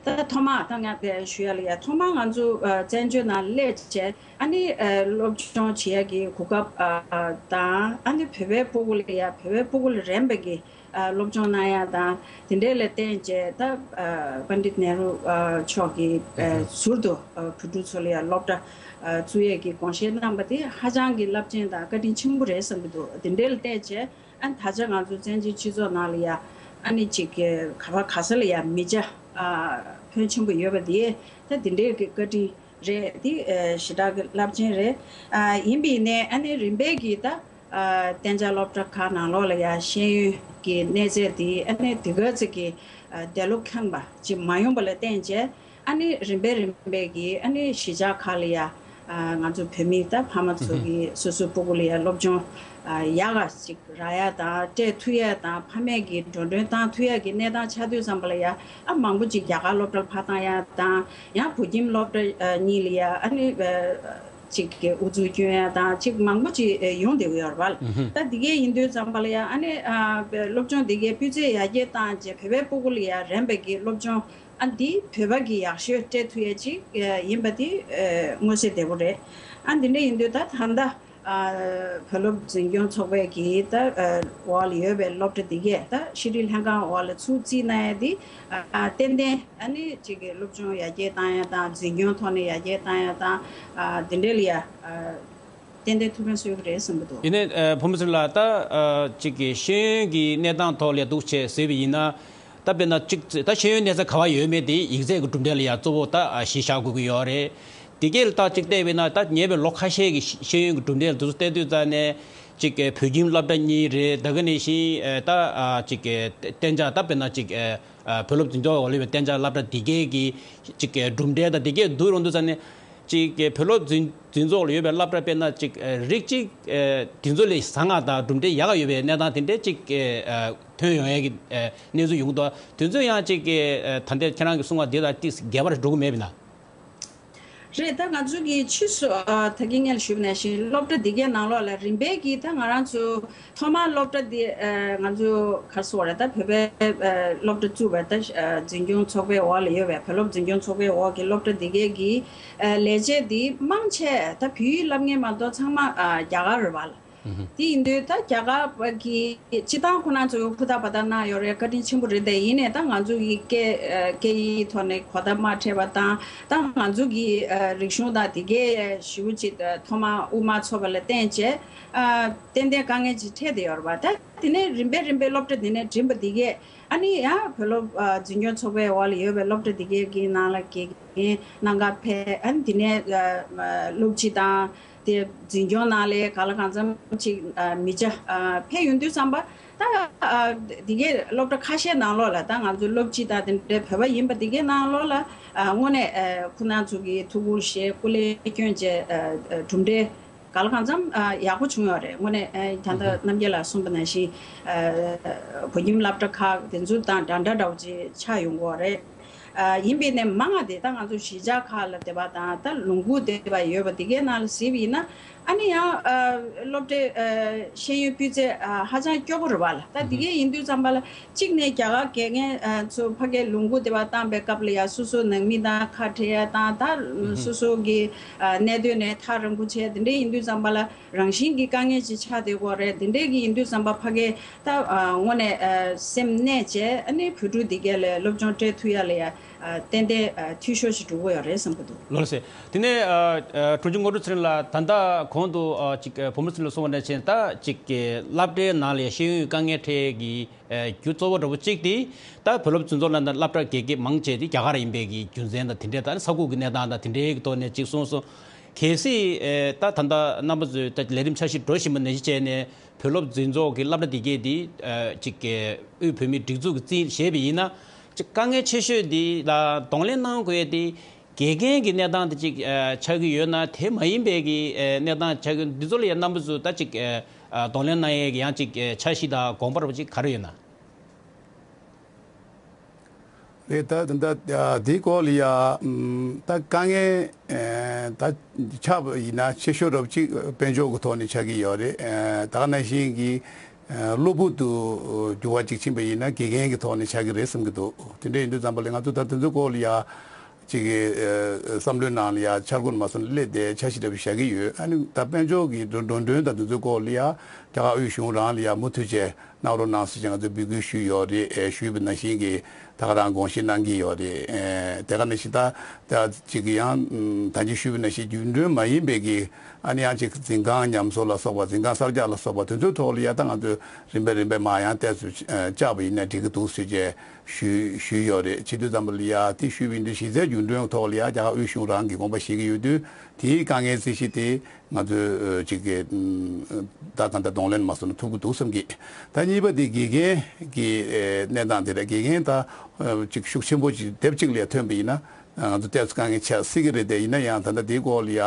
ད་ཐོག་མ་ད་ང་ཞུ་ཡ་ལ་ཡ་ཐོག་མ་ང་ཚོ་ཨ་བཙན་བྱོལ་ནང་སླེབས་བྱས་ཨ་ནི་ཨ་སློབ་སྦྱོང་བྱེད་ཡ་གི་གོ་སྐབས་ཨ་དང་ཨ་ནི་བོད་པའི་སྤུ་གུ་ལ་ཡ་བོད་པའི་སྤུ་གུ་ལ་རན་པ་གི་ཨ་སློབ་སྦྱོང་གནང་ཡ་དང་དེ་འདྲས་ལ་བརྟེན་བྱས་ད་ཨ་པཎ་ཌིཏ་ནེ་རུ་ཨ་མཆོག་གིས་ཨ་ཟུར་དུ་ཨ་བོད་ཕྲུག་ཚོ་ལ་ཡ་སློབ་གྲྭ་ཨ་བཙུགས་ཡས་ཀྱི་དགོངས་བཞེས་གནང་པ་དེ་ཧ་ཅང་གི་རླབས་ཆེན་དང་བཀའ་དྲིན་ཆེན་པོ་རེད་བསམ་གྱི་འདུག་དེ་འདྲའི་ལ་བལྟས་བྱས་ཨ་ནི་ད་ཆ་ང་ཚོ་བཙན་བྱོལ་སྤྱི་ཚོགས་ནང་ལ་ཡ་ཨ་ནི་ཅིག་ག་བ་ག་ས་ལ་ཡ་མི་ཆ་ཨ་ཕོན་ཆེན་པོ་ཡོད་པ་དེ་ད་དེ་འདྲའི་གི་བཀའ་དྲིན་རེད། དེ་ཨ་ཞེ་དྲག་གི་རླབས་ཆེན་རེད། ཨ་ཡིན་པ་ཡིན་ནའི་ཨ་ནི་རིམ་པས་ཀྱི་ད་ཨ་གཏན་འཇགས་སློབ་གྲྭ་ཁག་ནང་ལོགས་ལ་ཡ་ཤེས་ཡོན་གྱི་གནས་ཚད་དེ་ཨ་ནི་དེ་ག་ཙམ་གྱི་ཨ་འདས་ལོ་ཁེངས་པ་ཅིག་མ་ཡོང་པ་ལ་བརྟེན་བྱས། ཨ་ནི་རིམ་པས་རིམ་པས་ཀྱིས་ཨ་ནི་གཞིས་ཆགས་ཁག་ལ་ཡ་ཨ་ང་ཚོ་བོད་མི་ད་ཕ་མ་ཚོ་གིས་སོ་སོའི་སྤུ་གུ་ལ་ཡ་སློབ་སྦྱོང་ཨ་ཡག་ག་ཅིག་རག་ཡ་དང་སྤྲད་ཐུབ་ཡ་དང་ཕ་མས་ཀྱིས་འགྲོ་གྲོན་བཏང་ཐུབ་ཡ་གི་གནས་སྟངས་ཆགས་དུས་ཙམ་པ་ལ་ཡ་ཨ་མང་པོ་ཅིག་རྒྱ་གར་སློབ་གྲྭར་ཕར་བཏང་ཡ་དང་ཡང་བོད་ཁྱིམ་སློབ་གྲྭ་ཨ་གཉིས་ལ་ཡ་ཨ་ནི་ཨ་ཅིག་གི་ཨུ་ཚུགས་སྐྱོན་ཡ་དང་ཅིག་མང་པོ་ཅིག་ཨ་ཡོང་བསྡད་ཀྱི་ཡོད་རེད་པ། ད་འདི་གས་ཡིན་དུས་ཙམ་པ་ལ་ཡ་ཨ་ནི་ཨ་སློབ་སྦྱོང་འདི་གས་སྤུས་ཚད་ཡར་རྒྱས་བཏང་རྗེས་བོད་པའི་སྤུ་གུ་ལ་ཡ་རན་པའི་གི་སློབ་སྦྱོང་ཨ་འདི་བོད་པ་གི་ཡག་ཤོས་སྤྲད་ཐུབ་ཡ་ཅིག་ཡིན་པ་དེ་མངོན་གསལ་དོད་པོ་རེད། ཨ་འདི་འདྲ་ཡིན་དུས་ད་ད་ལྟ་བོད་སློབ་འཛིན་སྐྱོང་ཚོགས་པའི་གི་ད་འོག་ལ་ཡོད་པའི་སློབ་གྲྭ་འདི་གས་ད་ཤེས་རིག་ལྷན་ཁང་འོག་ལ་ཚུར་རྩིས་གནང་ཡ་འདི་ཏན་ཏན་ཨ་ནི་གཅིག་གི་སློབ་སྦྱོང་ཡར་རྒྱས་བཏང་ཡ་དང་འཛིན་སྐྱོང་ཐོག་ནས་ཡར་རྒྱས་བཏང་ཡ་དང་འདི་འདྲ་ལ་ཡ། ཏན་ཏན་ཐུགས་ཕན་གསོས་ཀྱི་རེད་བསམ་གྱི་འདུག་ཡིན་ནའི་ཨ་བུ་མོ་ཚེ་རིང་ལགས། ད་ཨ་གཅིག་གི་ཤེས་ཡོན་གྱི་གནས་སྟངས་ཐོག་ལ་འདུག་བྱས་ཟེར་བ་ཡིན་ན། ད་དཔེར་ན་གཅིག་ད་ཤེས་ཡོན་གནས་ཚད་ག་བ་ཡོད་མེད་དེ་ཡིག་ཚད་ཀྱི་གྲུབ་འབྲས་ལ་ཡང་གཙོ་བོ་ད་ཨ་གཞི་བཞག་དགོས་ཀྱི་ཡོད་རེད། དེ་གས་ལ་ད་གཅིག་བལྟས་པས་ན་ད་ཉེ་བའི་ལོ་ཁ་ཤས་ཀྱི་ཤེས་ཤེས་ཡོན་གྱི་གྲུབ་འབྲས་ལ་དུ་བལྟས་དུས་ཙང་ནས་གཅིག་གི་བོད་ཁྱིམ་སློབ་གྲྭ་གཉིས་རེད། ད་ག་ནང་བཞིན་ཨ་ད་ཨ་གཅིག་གི་གཏན་འཇགས་ད་དཔེར་ན་གཅིག་ཨ་ཨ་བོད་སློབ་འཛིན་སྐྱོང་འོག་ལ་ཡོད་པའི་གཏན་འཇགས་སློབ་གྲྭ་དེ་གས་ཀྱི་གཅིག་གི་གྲུབ་འབྲས་དང་དེ་གས་བསྡུར་ཡོང་དུས་ཙང་ནས། གཅིག་གི་བོད་སློབ་འཛིན་འཛིན་ཚོགས་ལ་ཡོད་པའི་སློབ་གྲྭ་དཔེར་ན་གཅིག་ཨ་རིགས་གཅིག་ཨ་དེ་ཚོ་ལས་བཟང་ང་དང་གྲུབ་འབྲས་ཡག་ག་ཡོད་པའི་གནས་སྟངས་དེ་འདྲས་གཅིག་ཨ་ཐོན་ཡོང་ཡས་ཀྱི་ཨ་གནས་ཚུལ་ཡོང་གི་འདུག་དེ་ཚོ་ཡང་གཅིག་གི་ཨ་ད་ལྟའི་ཁྱེད་རང་གིས་གསུངས་པ་འདི་དང་ཏིས་འགལ་བར་འགྲོ་གི་མེད་པས་ན། རེད། ད་ང་ཚོ་གི་ཕྱིས་སུ་ཨ་ད་གིན་སྔོན་ལ་ཞུས་པ་ནང་བཞིན་སློབ་གྲྭ་འདི་གའི་ནང་ལོགས་ལ་རིམ་པས་ཀྱིས་ད་ང་རང་ཚོ་ཐོག་མར་སློབ་གྲྭ་འདི་ཨ་ང་ཚོ་ག་སོ་རེད། ད་བོད་པའི་ཨ་སློབ་གྲྭ་བཙུགས་པའི་ད་ཨ་འཛིན་སྐྱོང་ཚོགས་པའི་འོག་ལ་ཡོད་པའི་བོད་སློབ་འཛིན་སྐྱོང་ཚོགས་པའི་འོག་གི་སློབ་གྲྭ་འདི་གའི་གི་ཨ་ལས་བྱེད་འདི་མང་ཆེ་ད་བོད་ཡིག་སློབ་མཁན་མ་གཏོགས་ཚང་མ་ཨ་རྒྱ་གར་རེད་པ། དེ་ཡིན་དུས་ད་རྒྱ་གར་གི་སྤྱི་བཏང་ཁོ་རང་ཚོ་ཧུར་ཐག་འབད་ཐག་གནང་ཡོད་རེད། བཀའ་དྲིན་ཆེན་པོ་རེད། དེ་ཡིན་ནའི་ད་ང་ཚོ་གི་སྐད་ཨ་སྐད་ཡིག་ཐོག་ནས་གོ་བརྡ་མ་འཕྲད་པ་དང་ད་ང་ཚོ་གི་ཨ་རིག་གཞུང་དང་དེ་གའི་ཞེ་པོ་ཅིག་ཐོག་མར་དབུ་མ་ཚོགས་པ་ལ་བརྟེན་བྱས་ཨ་ཏན་ཏན་དཀའ་ངལ་ཅིག་འཕྲད་བསྡད་ཡོད་རེད་པ། ད་དེ་ནས་རིམ་པས་རིམ་པས་སློབ་གྲྭ་དེ་ནས་འགྲིམས་པ་དེ་གས་ཨ་ནི་ཡང་བོད་སློབ་ཨ་འཛིན་སྐྱོང་ཚོགས་པའི་འོག་ལ་ཡོད་པའི་སློབ་གྲྭ་དེ་གའི་གི་ནང་ལ་དགེ་རྒན་གནང་ག་ཕེབས། ཨ་ནི་དེ་ནས་ཨ་སློབ་སྤྱི་དང་དེ་འཛིན་སྐྱོང་ནང་ལ་གང་ལ་གང་འཚམ་ཅིག་ཨ་མི་བྱ་ཨ་ཕེབས་ཡོང་དུས་ཙམ་པ་ད་ཨ་དེ་གའི་སློབ་གྲྭ་ཁ་ཤས་ནང་ལོགས་ལ་ད་ང་ཚོ་སློབ་སྤྱི་དང་དེ་འདྲའི་བོད་པ་ཡིན་པ་དེ་གའི་ནང་ལོགས་ལ་ཨ་དངོས་གནས་ཨ་ཁོ་རང་ཚོ་གི་ཐུགས་ཁུར་བཞེས་སྐུ་ལས་བསྐྱོན་བྱས་ཨ་ཨ་གྲུབ་འབྲས་གང་ལ་གང་འཚམ་ཨ་ཡག་པོ་བྱུང་ཡོད་རེད། དངོས་གནས་ཨ་ད་ལྟ་རྣམ་རྒྱལ་ལགས་གསུངས་པ་ནང་བཞིན་ཨ་བོད་ཁྱིམ་སློབ་གྲྭ་ཁག་དེ་ཚོ་དང་འདྲ་འདྲ་འདྲ་བོ་ཅིག་ཆགས་ཡོང་གི་ཡོད་རེད། ཨ་ཡིན་པས་ནས་མང་བ་དེ་ད་ང་ཚོ་གཞིས་ཆགས་ཁག་ལ་བསྡད་པ་དང་ད་ལུང་ཁུག་བསྡད་པ་ཡོད་པ་དེ་གའི་ནང་ལ་གཟིགས་པ་ཡིན་ན་ཨ་ནི་ཡང་ཨ་སློབ་གྲྭའི་ཨ་ཤེས་ཡོན་སྤུས་ཚད་ཨ་ཧ་ཅང་སྐྱོ་པོ་རེད་པ་ལ། ད་དེ་གའི་ཡིན་དུས་ཙམ་པ་ལ་གཅིག་ནས་རྒྱ་གར་དགེ་རྒན་ཨ་ཚོ་ཕ་གིར་ལུང་ཁུག་བསྡད་པ་བཏང་པའི་སྐབས་ལ་ཡང་སོ་སོ་ནང་མི་དང་ཁ་བྲལ་ཡ་དང་ད་སོ་སོ་གི་ཨ་གནས་སྡོད་ནས་ཐག་རིང་པོ་བྱས་དེ་འདྲ་ཡིན་དུས་ཙམ་པ་ལ་རང་བཞིན་གྱི་དཀའ་ངལ་ཅིག་ཆགས་བསྡད་ཀྱི་ཡོད་རེད། དེ་འདྲའི་གི་ཡིན་དུས་ཙམ་པ་ཕ་གིར་ད་ཨ་དངོས་གནས་ཨ་སེམས་གནས་བྱས་ཨ་ནི་བོད་ཕྲུག་འདི་གས་ལ་སློབ་སྦྱོང་སྤྲད་ཐུབ་ཡ་ལ་ཡ་ཨ་ཏན་ཏན་ཨ་འཐུས་ཤོར་ཞིག་འགྲོ་གི་ཡོད་རེད་བསམ་གྱི་འདུག་ལགས་སོ། དེ་ནས་ཨ་ཨ་དྲུང་ཆེ་དངོས་གྲུབ་ཚེ་རིང་ལགས། ད་ལྟ་གོང་དུ་ཨ་ཅིག་ཨ་བུ་མོ་ཚེ་རིང་ལགས་གསུངས་པ་ནང་བཞིན་ད་ཅིག་གི་སློབ་གྲྭའི་ནང་ལ་ཤེས་ཡོན་དཀའ་ངལ་འཕྲད་ཀྱི་ཨ་རྒྱུ་གཙོ་བོ་འདྲ་པོ་གཅིག་དེ་ད་བོད་སློབ་འཛིན་ཚོགས་ནང་ད་སློབ་གྲྭ་དགེ་རྒན་མང་ཆེ་དེ་རྒྱ་གར་ཡིན་པའི་གི་རྒྱུ་མཚན་དང་དེ་འདྲའི་ད་ས་ཁུལ་གྱི་གནས་སྟངས་དང་དེ་འདྲའི་གི་ཐོག་ནས་གཅིག་གསུངས་སོང་། གལ་སྲིད་ཨེ་ད་ད་ལྟ་རྣམ་པ་ཚོས་ད་ལས་རིམ་འཆར་གཞི་འགྲོ་བཞིན་པ་ནང་བཞིན་བྱས་ནས་བོད་སློབ་འཛིན་ཚོགས་ཀྱི་སློབ་གྲྭ་དེ་གས་དེ་ཨ་གཅིག་གི་དབུས་བོད་མིའི་སྒྲིག་འཛུགས་ཀྱིས་རྩིས་བཞེས་པ་ཡིན་ན་གཅིག་དཀའ་ངལ་ཆེ་ཤོས་དེ་ལ་གདོང་ལེན་གནང་དགོས་དེ་དགེ་རྒན་གྱི་གནས་སྟངས་དེ་གཅིག་ཨ་ཆགས་ཀྱི་ཡོད་ན། དེ་མ་ཡིན་པའི་གི་ཨ་གནས་སྟངས་ཆགས་ཀྱི་འདི་ཚོ་ལ་ཡང་རྣམ་པ་ཚོས་ད་གཅིག་ཨ་གདོང་ལེན་གནང་ཡས་ཀྱི་ཡང་གཅིག་འཆར་གཞི་དང་དགོངས་པ་རོབ་ཅིག་ག་རེ་ཡོད་ན། རེད། ད་ད་ད་དེའི་སྐོར་ལ་ཡ་ཨམ་ད་དཀའ་ངལ་ཨེ་ད་ཆགས་པ་ཡིན་ན་ཆེ་ཤོས་རོབ་ཅིག་དཔལ་འབྱོར་གྱི་ཐོག་ནས་ཆགས་ཀྱི་ཡོད་རེད། ཨེ་ད་ག་ནང་བཞིན་གྱི་ཨེ་གློ་བུར་དུ་འགྱུར་བ་ཅིག་ཕྱིན་པ་ཡིན་ན་དགེ་རྒན་གྱི་ཐོག་ནས་ཆགས་ཀྱི་རེད་བསམ་གྱི་འདུག་དེ་འདྲ་ཡིན་དུས་ཙམ་པ་ལ་ང་ཚོ་ད་དེ་ཚོའི་སྐོར་ལ་ཡ་ཅིག་གི་ཨེ་བསམ་བློའི་ནང་ལ་ཡ་འཆར་སྒོ་མ་སོང་སླེབས་ཏེ་འཆར་གཞི་འདྲ་པོ་བཞག་གི་ཡོད། ཨ་ནི་ད་དཔལ་འབྱོར་གྱི་འགྲོ་འགྲོ་གྲོན་དང་དེ་ཚོའི་སྐོར་ལ་ཡ་རྒྱ་གར་དབུས་གཞུང་རང་ལ་ཡ་མུ་མཐུད་བྱས་གནང་རོགས་གནང་ཟེར་བྱས་ང་ཚོས་འབོད་སྐུལ་ཞུས་ཡོད་རེད། ཨེ་ཞུས་པ་ནང་བཞིན་གྱི་ད་ག་རང་དགོངས་བཞེས་གནང་གི་ཡོད་རེད། ཨེ་དེ་ག་ནང་བཞིན་ད་ད་ཅིག་གི་ཡང་ད་གིན་ཞུས་པ་ནང་བཞིན་རྒྱུན་གྲོན་མ་ཡིན་པའི་གི་ཨ་ནི་ཡང་ཅིག་འཛིན་ཁང་ཉམས་གསོ་ལ་སོགས་པ་འཛིན་ཁང་གསར་རྒྱག་ལ་སོགས་པ་དེ་ཚོའི་ཐོག་ལ་ཡ་ད་ང་ཚོས་རིམ་པས་རིམ་པས་མར་ཡང་ཏོག་ཙམ་བཅག་པ་ཡིན་ན་འགྲིག་གི་འདུག་ཟེར་བྱས་ཞུས་ཞུས་ཡོད་རེད། བྱེད་དུས་ཙམ་པ་ལ་ཡ་དེ་ཞུས་པ་ཡིན་དུས་གཞི་རྩའི་རྒྱུན་གྲོན་ཐོག་ལ་ཡ་རྒྱ་གར་དབུས་གཞུང་རང་གིས་དགོངས་པ་བཞེས་ཀྱི་ཡོད་དུས་དེའི་དཀའ་ངལ་རྩོད་གཞི་དེ། ང་ཚོས་ཅིག་གི་ད་ག་འདྲ་གདོང་ལེན་མ་སོང་ན་ཐུབ་ཀྱི་འདུག་བསམ་གི། ད་གཉིས་པ་དེ་དགེ་རྒན་གྱི་གནས་སྟངས་དེ་རེད། དགེ་རྒན་ད་ཅིག་ཤུགས་ཆེན་པོ་ཅིག་དེབ་གཅིག་ལ་ཐོན་པ་ཡིན་ན་ ང་ཚོ་ཏོག་ཙམ་དཀའ་ངལ་ཆགས་སྲིད་ཀྱི་རེད་དེ། ཡིན་ན་ཡང་ད་ལྟ་དེའི་སྐོར་ལ་ཡ་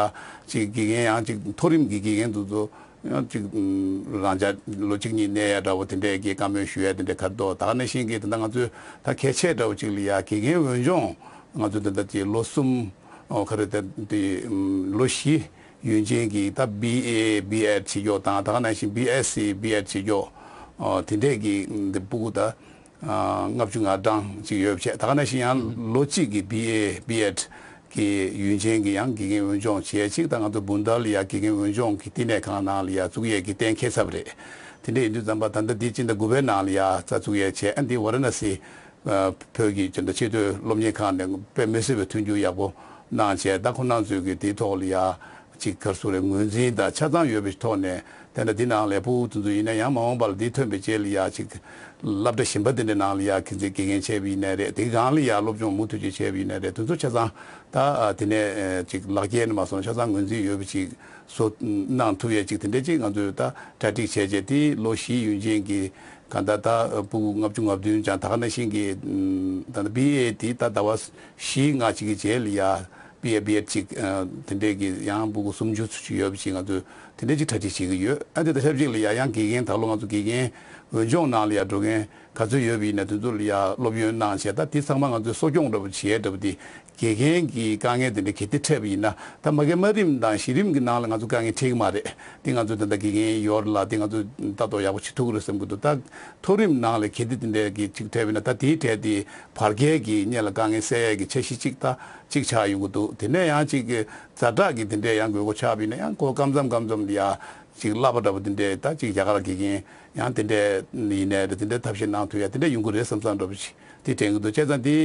ཅིག་དགེ་རྒན་ཡང་ཅིག་མཐོ་རིམ་གྱི་དགེ་རྒན་དེ་ཚོ་ཡང་ཅིག་རང་འཇགས་ལོ་གཅིག་གཉིས་གནས་ཡ་འདྲ་བོ་དེ་འདྲས་ཀྱི་བཀའ་མོལ་ཞུ་ཡ་དེ་འདྲས་ག་རེ་འདུག་ད་ག་ནང་བཞིན་གྱི་ད་ལྟ་ང་ཚོའི་ད་གལ་ཆེ་འདྲ་བོ་ཅིག་ལ་ཡ་དགེ་རྒན་འོས་སྦྱོང་ང་ཚོ་ད་ལྟ་དེ་ལོ་གསུམ་ཨོ་ག་རེ་ད་དེ་ལོ་བཞི་ཡུན་ཅན་གྱི་ད་བི་ཨེ་བི་ཨེཌ་བྱེད་ཀྱོག་དང་། ད་ག་ནང་བཞིན་བི་ཨེས་སི་བི་ཨེཌ་བྱེད་ཀྱོག་ཨོ་དེ་འདྲས་ཀྱི་འདི་ཕྲུ་གུ་ད་ལྔ་བཅུ་ང་གྲངས་ཅིག་ཡོད་པ་བྱས། ད་ག་ནང་བཞིན་ཡང་ལོ་གཅིག་གི་བི་ཨེ་བི་ཨེཌ་གི་ཡུན་ཅན་གྱི་ཡང་དགེ་རྒན་འོས་སྦྱོང་བྱས་ཅིག་ད་ང་ཚོ་བུན་ཌལ་ལ་ཡ་དགེ་རྒན་འོས་སྦྱོང་གི་བསྟི་གནས་ཁང་ནང་ལ་ཡ་བཙུགས་ཡས་ཀྱི་གཏན་འཁེལ་ཚར་བ་རེད། དེ་འདྲས་ཡིན་དུས་ཙམ་པ་ད་ལྟ་འདི་སྤྱི་ཟླ་དགུ་པའི་ནང་ལ་ཡ་རྩ་བཙུགས་ཡས་བྱས། ཨ་འདི་ཝ་ར་ཎ་སི་བོད་ཀྱི་ཅི་འདྲ་ཆེས་མཐོའི་སློབ་གཉེར་ཁང་ནས་དཔེ་མི་སྲིད་པའི་མཐུན་འགྱུར་ཡག་པོ་གནང་བྱས། ད་ཁོང་རྣམ་ཚོས་ཀྱི་དེའི་ཐོག་ལ་ཡ་ཅིག་ག་རེ་ཟེར་རེད། ངོས་འཛིན་དང་ཆ་ཚང་ཡོད་པའི་ཐོག་ནས། དེ་འདྲ་འདི་ནང་ལས་ཕྲུ་གུ་དེ་ཚོ་ཡིན་ན་ཡང་མ་འོངས་པ་ལ་འདི་ཐོན་པའི་རྗེས་ལ་ཡ་ཅིག་སློབ་གྲྭ་གཞན་པ་དེ་འདྲའི་ནང་ལ་ཡ་གི་ཚེ་དགེ་རྒན་བྱས་པ་ཡིན་ནའི་རེད། དེ་སྒང་ལ་ཡ་སློབ་སྦྱོང་མུ་མཐུད་ཅིག་བྱས་པ་ཡིན་ནའི་རེད། དེ་ཚོ་ཆ་ཚང་ད་དེ་ནས་ཅིག་ལག་འཁྱེར་ནས་མ་སོང་ཆ་ཚང་ངོས་འཛིན་ཡོད་པ་ཅིག་བཟོ་གནང་ཐུབ་ཡས་ཅིག་དེ་འདྲ་ཅིག་ང་ཚོས་ད་གྲ་སྒྲིག་བྱས་རྗེས་དེ་ལོ་བཞི་ཡུན་ཅན་གྱི་གང་ལྟར་ད་ཕྲུ་གུ་ལྔ་བཅུ་ང་བདུན་ཀྱང་ད་ག་ནང་བཞིན་གྱི་ད་ལྟ་བི་ཨེ་དེ་ད་ཟླ་བ་བཞི་ལྔ་གཅིག་གི་རྗེས་ལ་ཡ་བི་ཨེ་བི་ཨེཌ་ཅིག་དེ་འདྲས་ཀྱི་ཡང་ཕྲུ་གུ་སུམ་ཅུ་ཙམ་ཅིག་ཡོད་པ་ཅིག་ང་ཚོས་དེ་འདྲས་ཅིག་གྲ་སྒྲིག་བྱེད་ཀྱི་ཡོད། ཨ་དེ་དང་ཆབས་ཅིག་ལ་ཡ་ཡང་དགེ་རྒན་ད་ལོ་ང་ཚོ་དགེ་རྒན་འོས་སྦྱོང་ནང་ལ་ཡ་འགྲོ་མཁན་ག་ཚོད་ཡོད་པ་ཡིན་ན་དེ་ཚོ་ལ་ཡ་སློབ་ཡོན་གནང་བྱས། ད་དེ་ཚང་མ་ང་ཚོས་གསོ་སྐྱོང་འདྲ་པོ་བྱེད་འདྲ་པོ་དེ་དགེ་རྒན་གྱི་དཀའ་ངལ་དེ་འདྲ་གལ་ཏེ་འཕྲད་པ་ཡིན་ན། ད་མ་གི་དམའ་རིམ་དང་གཞི་རིམ་གྱི་ནང་ལ་ང་ཚོ་དཀའ་ངལ་འཕྲད་ཀྱི་མ་རེད། དེ་ང་ཚོ་ད་ལྟ་དགེ་རྒན་ཡོད་རེད་ལ། དེ་ང་ཚོ་ལྟ་རྟོག་ཡག་པོ་བྱེད་ཐུབ་ཀྱི་རེད་བསམ་གྱི་འདུག་ད་མཐོ་རིམ་ནང་ལ་གལ་ཏེ་དེ་འདྲའི་གི་ཅིག་འཕྲད་པ་ཡིན་ན། ད་དེའི་གྲས་དེ་བར་བརྒལ་གྱི་སྔོན་ལ་དཀའ་ངལ་སེལ་ཡས་ཀྱི་འཆར་གཞི་ཅིག་ད་ཅིག་ཆགས་ཡོང་གི་འདུག་དེ་ནས་ཡང་ཅིག་གི་ཛ་དྲག་གི་དེ་འདྲའི་ཡང་དགོས་མཁོ་ཆགས་པ་ཡིན་ན་ཡང་ཁོ་སྐབས་མཚམས་སྐབས་མཚམས་ལ་ཡ་ཅིག་བསླབ་པ་འདྲ་པོ་དེ་འདྲའི་ད་ཅིག་རྒྱ་གར་དགེ་རྒན་ཡང་དེ་འདྲའི་ཡིན་ནའི་རེད། དེ་འདྲའི་ཐབས་ཤེས་གནང་ཐུབ་ཡ་དེ་འདྲ་ཡོང་གི་རེད་བསམ་བསམ་འདྲ་པོ་ཅིག་དེ་དྲན་གྱི་འདུག་བྱས་ཙང་དེ་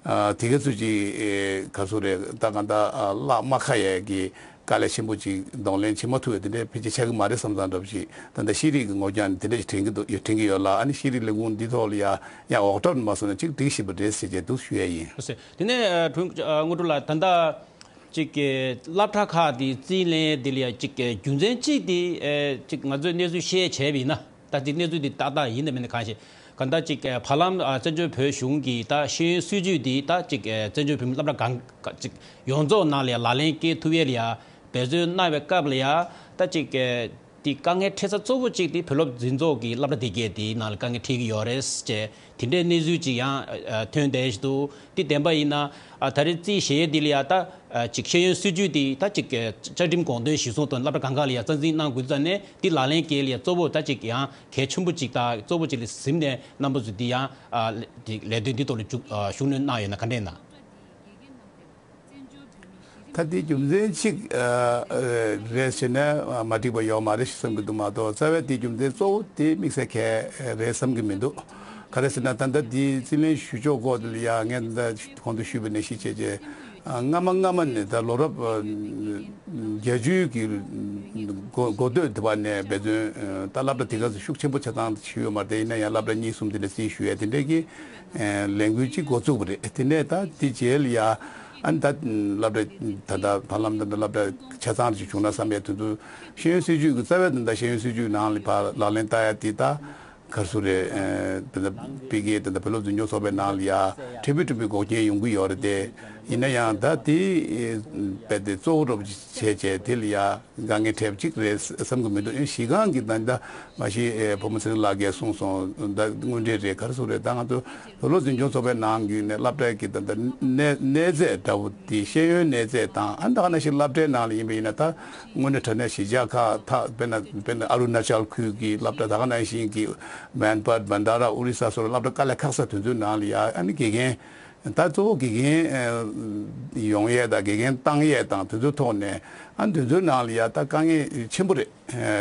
ཨ་དེ་ག་ཚོད་ཅིག་ཨེ་ག་ཚོད་རེད། ད་གང་ལྟར་ཨ་བརླག་མ་ཁ་ཡས་ཀྱི་དཀའ་ལས་ཆེན་པོ་ཅིག་གདོང་ལེན་བྱེད་མ་ཐུབ་པའི་དེ་འདྲའི་ཕལ་ཆེར་ཆགས་ཀྱི་མ་རེད་བསམ་བསམ་འདྲ་པོ་ཅིག་ད་ལྟ་ཤེས་རིག་གི་ངོ་རྒྱང་དེ་འདྲ་ཞིག་དྲན་གྱི་འདུག་ཡོད་དྲན་གྱི་ཡོད་ལ། ཨ་ནི་ཤེས་རིག་ལས་ཁུངས་འདི་ཐོག་ལ་ཡ་ཡང་འོག་གྲབས་མ་སོང་ན་ཅིག་འགྲིག་བཞིན་པ་རེད་ཟེར་བྱས་འདུག་ཞུ་ཡ་ཡིན། ལགས་སོ། དེ་ནས་ཨ་དྲུང་ཨ་དངོས་གྲུབ་ལགས། ད་ལྟ་ཅིག་གི་སློབ་གྲྭ་ཁག་དེ་རྩིས་ལེན་དེ་ལ་ཡ་ཅིག་གི་རྒྱུ་མཚན་གཅིག་དེ་ཨེ་ཅིག་ང་ཚོས་གནས་ཚུལ་ཤེས་བྱས་པ་ཡིན་ན། ད་ཅིག་གནས་ཚུལ་དེ་ཏག་ཏག་ཡིན་དང་མིན་ནི་གང་ཞིག་གང་ལྟར་ཅིག་ཨེ་བར་ལམ་ཨ་བཙན་བྱོལ་བོད་གཞུང་གི་ད་ཤེས་ཡོན་སྲིད་བྱུས་དེ་ད་ཅིག་ཨེ་བཙན་བྱོལ་བོད་མི་སློབ་གྲྭ་གང་ག་ཅིག་ཡོངས་རྫོགས་ནང་ལ་ཡ་ལག་ལེན་བཀལ་ཐུབ་ཡས་ལ་ཡ་འབད་བརྩོན་གནང་བའི་སྐབས་ལ་ཡ་ད་ཅིག་ཨེ་དེ་དཀའ་ངལ་འཕྲད་ས་གཙོ་བོ་གཅིག་དེ་བོད་སློབ་འཛིན་ཚོགས་ཀྱི་སློབ་གྲྭ་དེ་གས་དེའི་ནང་ལ་དཀའ་ངལ་འཕྲད་ཀྱི་ཡོད་རེད་ཅེས་དེ་འདྲའི་གནས་ཚུལ་ཅིག་ཡང་ཨ་ཨ་ཐོན་བསྡད་བཞིན་འདུག་དེ་བདེན་པ་ཡིན་ན་ཨ་ད་རེས་རྩིས་ཞུ་ཡས་དེ་ལ་ཡ་ད་ཨ་ཅིག་ཤེས་ཡོན་སྲིད་བྱུས་དེ་ད་ཅིག་ཨ་བཅའ་ཁྲིམས་དགོངས་དོན་གཞིར་བཟུང་དང་སློབ་གྲྭ་གང་ག་ལ་ཡ་རྩ་འཛིན་གནང་དགོས་ཙང་ནས་དེ་ལག་ལེན་བཀལ་ལ་ཡ་གཙོ་བོ་ད་ཅིག་ཡང་གལ་ཆེན་པོ་ཅིག་དང་གཙོ་བོ་ཅིག་ལ་གཟིམ་ནས་རྣམ་པ་ཚོས་དེ་ཡང་ཨ་དེ་ལས་དོན་འདི་ཐོག་ལ་ཅིག་ཨ་ཤུགས་སྣོན་གནང་ཡོད་ན་ག་འདྲས་ན། ད་དེ་རྒྱུ་མཚན་གཅིག་ཨ་ཨ་རེད་ཟེར་ན་མ་འགྲིག་པ་ཡོད་མ་རེད་ཞེས་བསམ་གྱི་འདུག་མ་གཏོགས། རྩ་བའི་དེ་རྒྱུ་མཚན་གཙོ་བོ་དེ་དམིགས་བསལ་གང་རེད་བསམ་གྱི་མི་འདུག་ག་རེ་ཟེར་ན་ད་ལྟ་དེ་རྩིས་ལེན་ཞུ་ཕྱོགས་སྐོར་དེ་ལ་ཡ་ངས་ད་གོང་དུ་ཞུས་པ་ནང་བཞིན་བྱས་རྗེས་ཨ་སྔ་མ་སྔ་མ་ནས་ད་ལོ་རབས་ཨ་བརྒྱད་ཅུ་གི་འགོ་འགོ་སྟོད་དེ་བ་ནས་འབད་བརྩོན་ཨ་ད་སློབ་གྲྭ་དེ་ག་ཚོད་ཤུགས་ཆེན་པོ་ཆ་ཚང་ཞུས་ཡོད་མ་རེད། དེ་ཡིན་ན་ཡང་སློབ་གྲྭ་གཉིས་གསུམ་དེ་འདྲ་རྩིས་ཞུ་ཡ་དེ་འདྲས་ཀྱི་ཨ་ལས་འགུལ་གཅིག་འགོ་བཙུགས་པ་རེད། དེ་ནས་ད་དེ་རྗེས་ལ་ཡ་ཨ་ནི་ད་སློབ་གྲྭ་ད་ལྟ་བར་ལམ་ད་ལྟ་སློབ་གྲྭ་ཆ་ཚང་ཞིག་བྱུང་ན་བསམ་པའི་དོན་དུ་ཤེས་ཡོན་སྲིད་བྱུས་ཀྱི་རྩ་བའི་དོན་དག་ཤེས་ཡོན་སྲིད་བྱུས་ནང་ལ་ཕར་ལག་ལེན་བསྟར་ཡ་དེ་ད་ག་རེ་ཟེར་རེད། ཨ་ད་ལྟ་ཕ་གིའི་ད་ལྟ་བོད་སློབ་འཛིན་སྐྱོང་ཚོགས་པའི་ནང་ལ་ཡ་ཕྲན་བུ་ཕྲན་བུ་འགོག་རྐྱེན་ཡོང་གི་ཡོད་རེད་དེ། ཡིན་ན་ཡང་ད་དེ་རྦད་དེ་གཙོ་བོ་འདྲ་པོ་ཅིག་བྱས་བྱས་དེ་ལ་ཡ་དཀའ་ངལ་འཕྲད་པ་ཅིག་རེད་བསམ་གྱི་མི་འདུག་གཞི་རྐང་གི་ད་ལྟ་མ་གཞི་ཨེ་བུ་མོ་ཚེ་རིང་ལགས་ཀྱིས་གསུངས་སོང་། ད་དངོས་འབྲེལ་རེད། ག་རེ་ཟེར་རེད། ད་ང་ཚོ་བོད་སློབ་འཛིན་སྐྱོང་ཚོགས་པའི་ནང་གི་ནས་སློབ་གྲྭའི་གི་ད་ལྟ་གནས་གནས་ཚད་འདྲ་བོ་དེ་ཤེས་ཡོན་གནས་ཚད་དང་། ཨ་ནི་ད་ག་ནང་བཞིན་སློབ་གྲྭའི་ནང་ལ་ཡིན་པ་ཡིན་ན་ད་དངོས་གནས་དྲང་གནས་གཞིས་ཆགས་ཁག་ད་དཔེར་ན་དཔེར་ན་ཨ་རུ་ན་ཅལ་ཁུལ་གྱི་སློབ་གྲྭ། ད་ག་ནང་བཞིན་གྱི་མན་པད་བན་ཌ་ར་ཨོ་རི་ས་སོགས་སློབ་གྲྭ་དཀའ་ལས་ཁག་ས་དེ་ཚོའི་ནང་ལ་ཡ་ཨ་ནི་དགེ་རྒན་ད་གཙོ་བོ་དགེ་རྒན་ཨ་ཡོང་ཡས་དང་དགེ་རྒན་བཏང་ཡས་དང་དེ་ཚོའི་ཐོག་ནས་ཨ་ནི་དེ་ཚོའི་ནང་ལ་ཡ་ད་དཀའ་ངལ་ཆེན་པོ་རེད།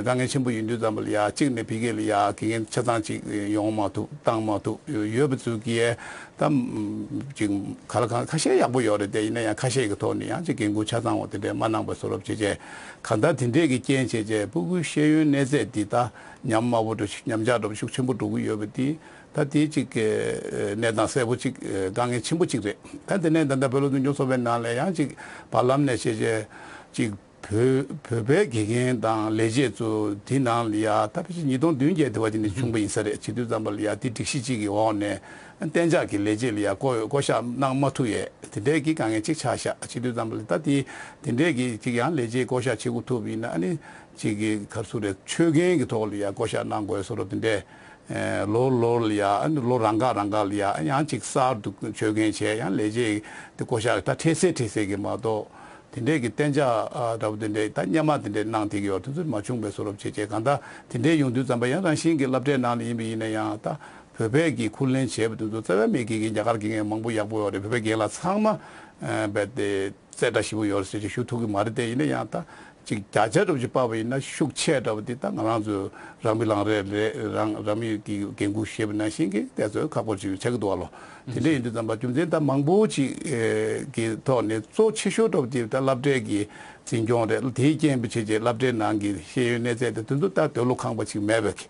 དཀའ་ངལ་ཆེན་པོ་ཡིན་དུས་ཙམ་པ་ལ་ཡ་གཅིག་ནས་ཕ་གི་ལ་ཡ་དགེ་རྒན་ཆ་ཚང་གཅིག་ཡོང་མ་ཐུབ་བཏང་མ་ཐུབ་ཡོད་པ་ཚོ་གིས་ད་ཅིག་ག་ལ་གང་ཁ་ཤས་ཡག་པོ་ཡོད་རེད་དེ། ཡིན་ན་ཡང་ཁ་ཤས་ཀྱི་ཐོག་ནས་ཡང་ཅིག་འགན་ཁུར་ཆ་ཚང་བ་དེ་འདྲས་མ་གནང་པ་བཟོ་འདྲ་བྱས་བྱས་གང་ལྟར་དེ་འདྲས་ཀྱི་རྐྱེན་བྱས་བྱས་ཕྲུ་གུའི་ཤེས་ཡོན་གནས་ཚད་འདི་ད་ཉམས་དམའ་བོ་འགྲོ་ཉམས་ཆག་འགྲོ་ཤུགས་ཆེན་པོ་འགྲོ་གི་ཡོད་པ་འདི་ད་དེ་ཅིག་གནས་སྟངས་གསལ་པོ་ཅིག་དཀའ་ངལ་ཆེན་པོ་ཅིག་རེད། ད་དེ་ནས་ད་ལྟ་བོད་སློབ་འཛིན་སྐྱོང་ཚོགས་པའི་ནང་ལ་ཡང་ཅིག་བར་ལམ་ནས་བྱས་བྱས་ཅིག་བོད་བོད་པའི་དགེ་རྒན་དང་ལས་བྱེད་ཚོ་དེ་ནང་ལ་ཡ་ད་ཕལ་ཆེར་ཉིས་སྟོང་བདུན་བརྒྱད་དེ་བ་ཅིག་ནས་བྱུང་པ་ཡིན་ས་རེད། བྱེད་དུས་ཙམ་པ་ལ་ཡ་དེ་སྒྲིག་གཞི་གཅིག་གི་འོག་ནས་གཏན་འཇགས་ཀྱི་ལས་བྱེད་ལ་ཡ་བསྐོ་བསྐོ་བཞག་གནང་མ་ཐུབ་ཡས་དེ་འདྲའི་གི་དཀའ་ངལ་གཅིག་ཆགས་ཤག་བྱེད་དུས་ཙམ་པ་ལ་ད་དེ་དེ་འདྲའི་གི་གཅིག་ཡང་ལས་བྱེད་བསྐོ་བཞག་བྱེད་དགོས་ཐུབ་ཡིན་ན་ཨ་ནི་གཅིག་གི་ག་རེ་ཟེར་རེད། ཆོད་མཁན་གྱི་ཐོག་ལ་ཡ་བསྐོ་བཞག་གནང་དགོས་བཟོ་འདྲ་དེ་འདྲའི། ལོ་ལོ་ལ་ཡ་ཨ་ནི་ལོ་རང་འགག་རང་འགག་ལ་ཡ་ཡང་ཅིག་གསར་དུ་ཆོད་མཁན་བྱས་ཡང་ལས་བྱེད་དེ་བསྐོ་བཞག་ད་འཕྲལ་སེལ་འཕྲལ་སེལ་གྱི་མ་གཏོགས་དེ་འདྲས་ཀྱི་གཏན་འཇགས་འདྲ་བོ་དེ་འདྲས་ད་སྔོན་མ་དེ་འདྲས་གནང་བསྡད་ཀྱི་ཡོད། དེ་ཚོ་མ་བྱུང་བའི་བཟོ་འདྲ་བྱས་བྱས་གང་ལྟར་དེ་འདྲས་ཡོང་དུས་ཙམ་པ་ཡང་རང་བཞིན་གྱི་སློབ་གྲྭའི་ནང་ལ་ཡིན་པ་ཡིན་ན་ཡང་ད་བོད་པས་ཀྱི་འཁུར་ལེན་བྱས་པ་དེ་ཚོ་རྩ་བའི་མི་དགེ་རྒན་རྒྱ་གར་དགེ་རྒན་མང་པོ་ཡག་པོ་ཡོད་རེད། བོད་པའི་རྒན་ལགས་ཚང་མ་རྦད་དེ། རྩེ་གྲ་ཞིབ་པོ་ཡོད་ཟེར་ཅིག་ཞུ་ཐུབ་ཀྱི་མ་རེད་དེ། ཡིན་ན་ཡང་ད་ཅིག་བརྒྱ་ཆ་འདྲ་པོ་ཅིག་དཔག་པ་ཡིན་ན་ཤུགས་ཆེ་འདྲ་པོ་དེ་ད་ང་རང་ཚོའི་རང་མི་རང་རེད་རེད། རང་རང་མི་གི་འགན་འཁུར་བཞེས་པ་ནང་བཞིན་གྱི་དེ་ཚོ་ཁག་པོ་ཅིག་ཆགས་ཀྱི་འདུག་བ་ལོ། དེ་འདྲ་ཡིན་དུས་ཙམ་པ་རྒྱུ་མཚན་ད་མང་པོ་ཅིག་གི་ཐོག་ནས་གཙོ་ཆེ་ཤོས་འདྲ་པོ་དེ་ད་སློབ་གྲྭའི་གི་འཛིན་སྐྱོང་རེད། དེའི་རྐྱེན་པས་བྱས་རྗེས་སློབ་གྲྭའི་ནང་གི་ཤེས་ཡོན་གནས་ཚད་དེ་དེ་ཚོ་ད་འདོད་བློ་ཁེངས་པ་ཅིག་མེད་པའི་གི།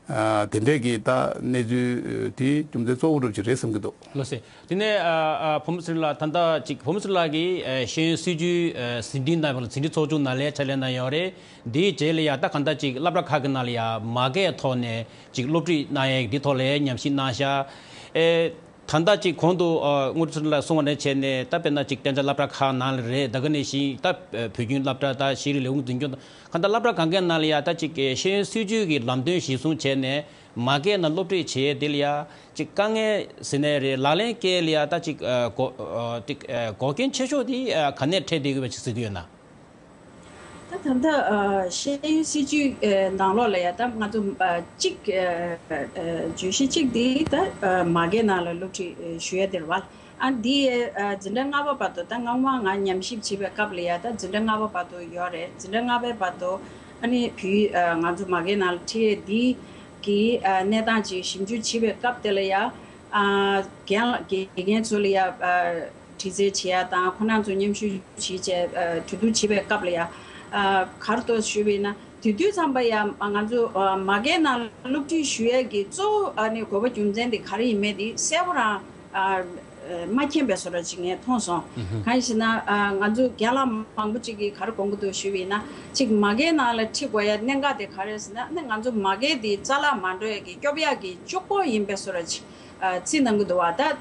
ཨ། དེ་འདྲས་ཀྱི་ད་གནས་ཚུལ་དེ་རྒྱུ་མཚན་གཙོ་བོ་འདྲ་པོ་ཅིག་རེད་བསམ་གྱི་འདུག་ལགས་སོ། དེ་ནས་ཨ་ཨ་བུ་མོ་ཚེ་རིང་ལགས། ད་ལྟ་ཅིག་བུ་མོ་ཚེ་རིང་ལགས་ཀྱིས་ཨ་ཤེས་ཡོན་སྲིད་བྱུས་ཨ་ཟིན་བྲིས་གནང་བ་ལ་ཟིན་བྲིས་ཚོགས་ཆུང་ནང་ལ་ཕྱག་ལས་གནང་ཡོད་རེད། དེའི་རྗེས་ལ་ཡ་ད་གང་ལྟར་ཅིག་སློབ་གྲྭ་ཁག་གི་ནང་ལ་ཡ་མ་དགེ་ཐོག་ནས་ཅིག་སློབ་ཁྲིད་གནང་ཡས་འདི་ཐོག་ལ་ཉམས་ཞིབ་གནང་ཤག་ཨེ། ད་ལྟ་ཅིག་གོང་དུ་ཨ་དངོས་གྲུབ་ཚེ་རིང་ལགས་གསུངས་པ་ནང་བྱས་ནས་ད་དཔེར་ན་ཅིག་གཏན་འཇགས་སློབ་གྲྭ་ཁག་ནང་ལ་རེད། ད་ག་ནང་བཞིན་ད་བོད་ཁྱིམ་སློབ་གྲྭ་དང་ཤེས་རིག་ལས་ཁུངས་འཛིན་སྐྱོང་དང་གང་ལྟར་སློབ་གྲྭ་གང་གའི་ནང་ལ་ཡ་ད་ཅིག་ཤེས་ཡོན་སྲིད་བྱུས་ཀྱི་ལམ་སྟོན་གཞིར་བཟུང་བྱས་ནས་མ་དགེ་ནང་སློབ་ཁྲིད་བྱེད་ཡས་དེ་ལ་ཡ་ཅིག་དཀའ་ངལ་ཟེར་ནའི་རེད། ལག་ལེན་སྐྱེལ་ལ་ཡ་ད་ཅིག་ཨ་འགོག་ཨ་ཅིག་ཨ་འགོག་རྐྱེན་ཆེ་ཤོས་དེ་ཨ་ག་ནས་འཕྲད་བསྡད་ཡོད་པ་ཅིག་ཟེར་གྱི་ཡོད་ན། ད་ད་ལྟ་ཨ་ཤེས་ཡོན་སྲིད་བྱུས་ཨ་ནང་ལོགས་ལ་ཡ་ད་ང་ཚོ་ཨ་གཅིག་ཨ་ཨ་བརྗོད་གཞི་གཅིག་དེ་ད་ཨ་མ་དགེ་ནང་ལ་སློབ་ཁྲིད་ཨ་ཞུ་ཡ་དེ་རེད་བ། ཨ་འདི་ཨ་འཛིན་གྲྭ་ལྔ་པ་བར་དུ་ད་སྔོན་མ་ང་ཉམས་ཞིབ་བྱེད་པའི་སྐབས་ལ་ཡ་ད་འཛིན་གྲྭ་ལྔ་པ་བར་དུ་ཡོད་རེད། འཛིན་གྲྭ་ལྔ་པའི་བར་དུ་ཨ་ནི་བོད་ཨ་ང་ཚོ་མ་དགེ་ནང་ལ་ཁྲིད་ཡས་འདི་གི་ཨ་གནས་སྟངས་ཅིག་ཞིབ་འཇུག་བྱེད་པའི་སྐབས་དེ་ལ་ཡ་ཨ་རྒན་ལགས་དགེ་རྒན་ཚོ་ལ་ཡ་ཨ། དྲི་རྩད་བྱེད་ཡ་དང་ཁོ་རང་ཚོ་མཉམ་ཞུགས་བྱེད་བྱས་ཨ་གྲོས་བསྡུར་བྱེད་པའི་སྐབས་ལ་ཡ་ཨ་ག་རེ་འདུག་ཞུས་པ་ཡིན་ན་དེ་དུས་ཙམ་པ་ཡ་ང་ཚོ་ཨ་མ་དགེ་ནང་སློབ་ཁྲིད་ཞུ་ཡས་ཀྱི་གཙོ་བོ་ཨ་ནི་དགོས་པ་རྒྱུ་མཚན་དེ་ག་རེ་ཡིན་མིན་དེ་གསལ་པོ་རང་ཨ་མ་མཁྱེན་པའི་བཟོ་འདྲ་ཅིག་ངས་མཐོང་སོང་། གང་ཡིན་ཟེར་ན་ཨ་ང་ཚོ་རྒན་ལགས་མང་པོ་ཅིག་གིས་ག་རེ་དགོངས་ཀྱི་འདུག་ཞུས་པ་ཡིན་ན་ཅིག་མ་དགེ་ནང་ལ་ཁྲིད་དགོས་ཡ་གནད་འགག་དེ་ག་རེ་རེད་ཟེར་ན་ཨ་ནི་ང་ཚོ་མ་དགེ་དེ་རྩ་བརླག་མ་འགྲོ་ཡ་གི་སྐྱོབ་ཡ་གི་ལྕགས་པོ་ཡིན་པའི་བཟོ་འདྲ་ཅིག་ཨ་རྩིས་གནང་གི་འདུག་བ། ད་ཨ་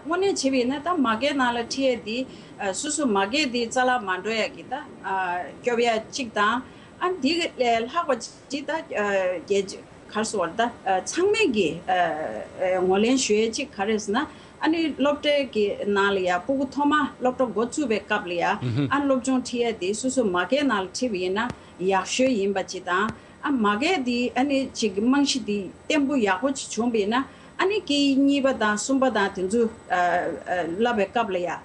དངོས་གནས་བྱས་པ་ཡིན་ན་ད་མ་དགེ་ནང་ལ་ཁྲིད་ཡས་འདི་ཨ་སོ་སོ་མ་དགེ་འདི་རྩ་བརླག་མ་འགྲོ་ཡ་གི་ད་ཨ་སྐྱོབ་ཡ་གཅིག་དང་ཨ་འདི་ལས་ལྷག་པ་ཅིག་ད་ཨ་རྒྱལ་ག་རེ་ཟེར་བ་ད་ཨ་ཚང་མས་ཀྱི་ཨ་ཨ་ངོས་ལེན་ཞུ་ཡས་གཅིག་ག་རེ་ཟེར་ན་ཨ་ནི་སློབ་གྲྭའི་གི་ནང་ལ་ཡ་སྤུ་གུ་ཐོག་མ་སློབ་གྲྭ་འགོ་བཙུགས་པའི་སྐབས་ལ་ཡ་ཨ་སློབ་སྦྱོང་ཁྲིད་ཡས་འདི་སོ་སོ་མ་དགེ་ནང་ལ་ཁྲིད་པ་ཡིན་ན་ཡག་ཤོས་ཡིན་པ་ཅིག་དང་། ཨ་མ་གི་དེ་ཨ་ནི་ཅིག་རྨང་གཞི་དེ་བརྟན་པོ་ཡག་པོ་ཅིག་བྱུང་བས་ན་ཨ་ནི་སྐད་ཡིག་གཉིས་པ་དང་གསུམ་པ་དང་དེ་ཚོ་ཨ་ཨ་བསླབ་པའི་སྐབས་ལ་ཡ་ཨ་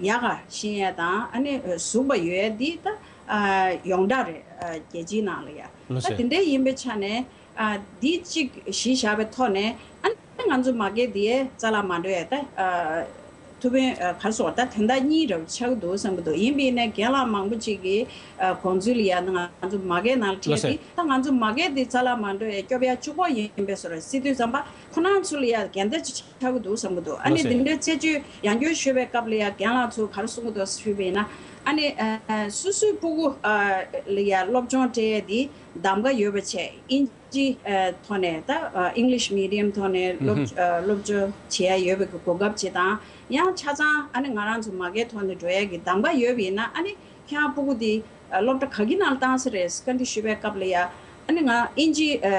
ཡག་ག་ཤེས་ཡ་དང་ཨ་ནི་ཟུག་པ་ཡོད་ཡ་དེ་ད་ཨ་ཡོངས་གྲགས་རེད། ཨ་རྒྱལ་སྤྱིའི་ནང་ལ་ཡ་ལགས་ད་སོ། དེ་འདྲའི་ཡིན་པའི་ཆ་ནས་ཨ་འདི་གཅིག་གཞི་བཞག་པའི་ཐོག་ནས་ཨ་ནི་ང་ཚོ་མ་གི་དེ་རྩ་བརླག་མ་འགྲོ་ཡ་ད་ཨ། ཐུབ་པའི་ཨ་ག་རེ་ཟེར་ད་དོན་དག་གཉིས་རེ་ཆགས་ཀྱི་འདུག་བསམ་གྱི་འདུག་ཡིན་པས་ན་རྒན་ལགས་མང་པོ་ཅིག་གིས་ཨ་དགོངས་ཚུལ་ལ་ཡ་ང་ཚོ་མ་གི་ནང་ལ་ཁྲིད་ལགས་སོ། དེ་ད་ང་ཚོ་མ་གི་དེ་རྩ་བརླག་མ་འགྲོ་ཡ་སྐྱོབ་ཡ་གཅིག་པོ་ཡིན་པའི་བཟོ་འདྲ་སྲིད་དུས་ཙམ་པ་ཁོ་རང་ཚོ་ལ་ཡ་འགལ་ཟླ་ཅིག་ཆགས་ཀྱི་འདུག་བསམ་གྱི་འདུག་ཨ་ནི་ལགས་སོ། དེ་འདྲའི་རྩད་གཅོད་ཡང་བསྐྱར་ཞུས་པའི་སྐབས་ལ་ཡ་རྒན་ལགས་ཚོ་ག་རེ་གསུང་གི་འདུག་ཞུས་པས་ན་ཨ་ནི་ཨ་སོ་སོའི་སྤུ་གུ་ཨ་ལ་ཡ་སློབ་སྦྱོང་སྤྲད་ཡ་དེ་གདམ་ག་ཡོད་པ་བྱས་ཨིན། སྤྱིའི་ཨ་ཐོག་ནས་ད་ཨ་English medium་ཐོག་ནས་སློབ་ཨ་སློབ་སྦྱོང་བྱེད་ཡ་ཡོད་པའི་གོ་སྐབས་ཅིག་དང་ཡང་ཆ་ཚང་ཨ་ནི་ང་རང་ཚོ་མ་གིའི་ཐོག་ནས་འགྲོ་ཡ་གི་གདམ་ག་ཡོད་པ་ཡིན་ན་ཨ་ནི་ཁྱེད་རང་སྤུ་གུ་འདི་ཨ་སློབ་གྲྭ་ག་གི་ནང་ལ་བཏང་ས་རེད་བཀའ་འདྲི་ཞུས་པའི་སྐབས་ལ་ཡ་ཨ་ནི་ང་ཨིན་ཇི་ཨ་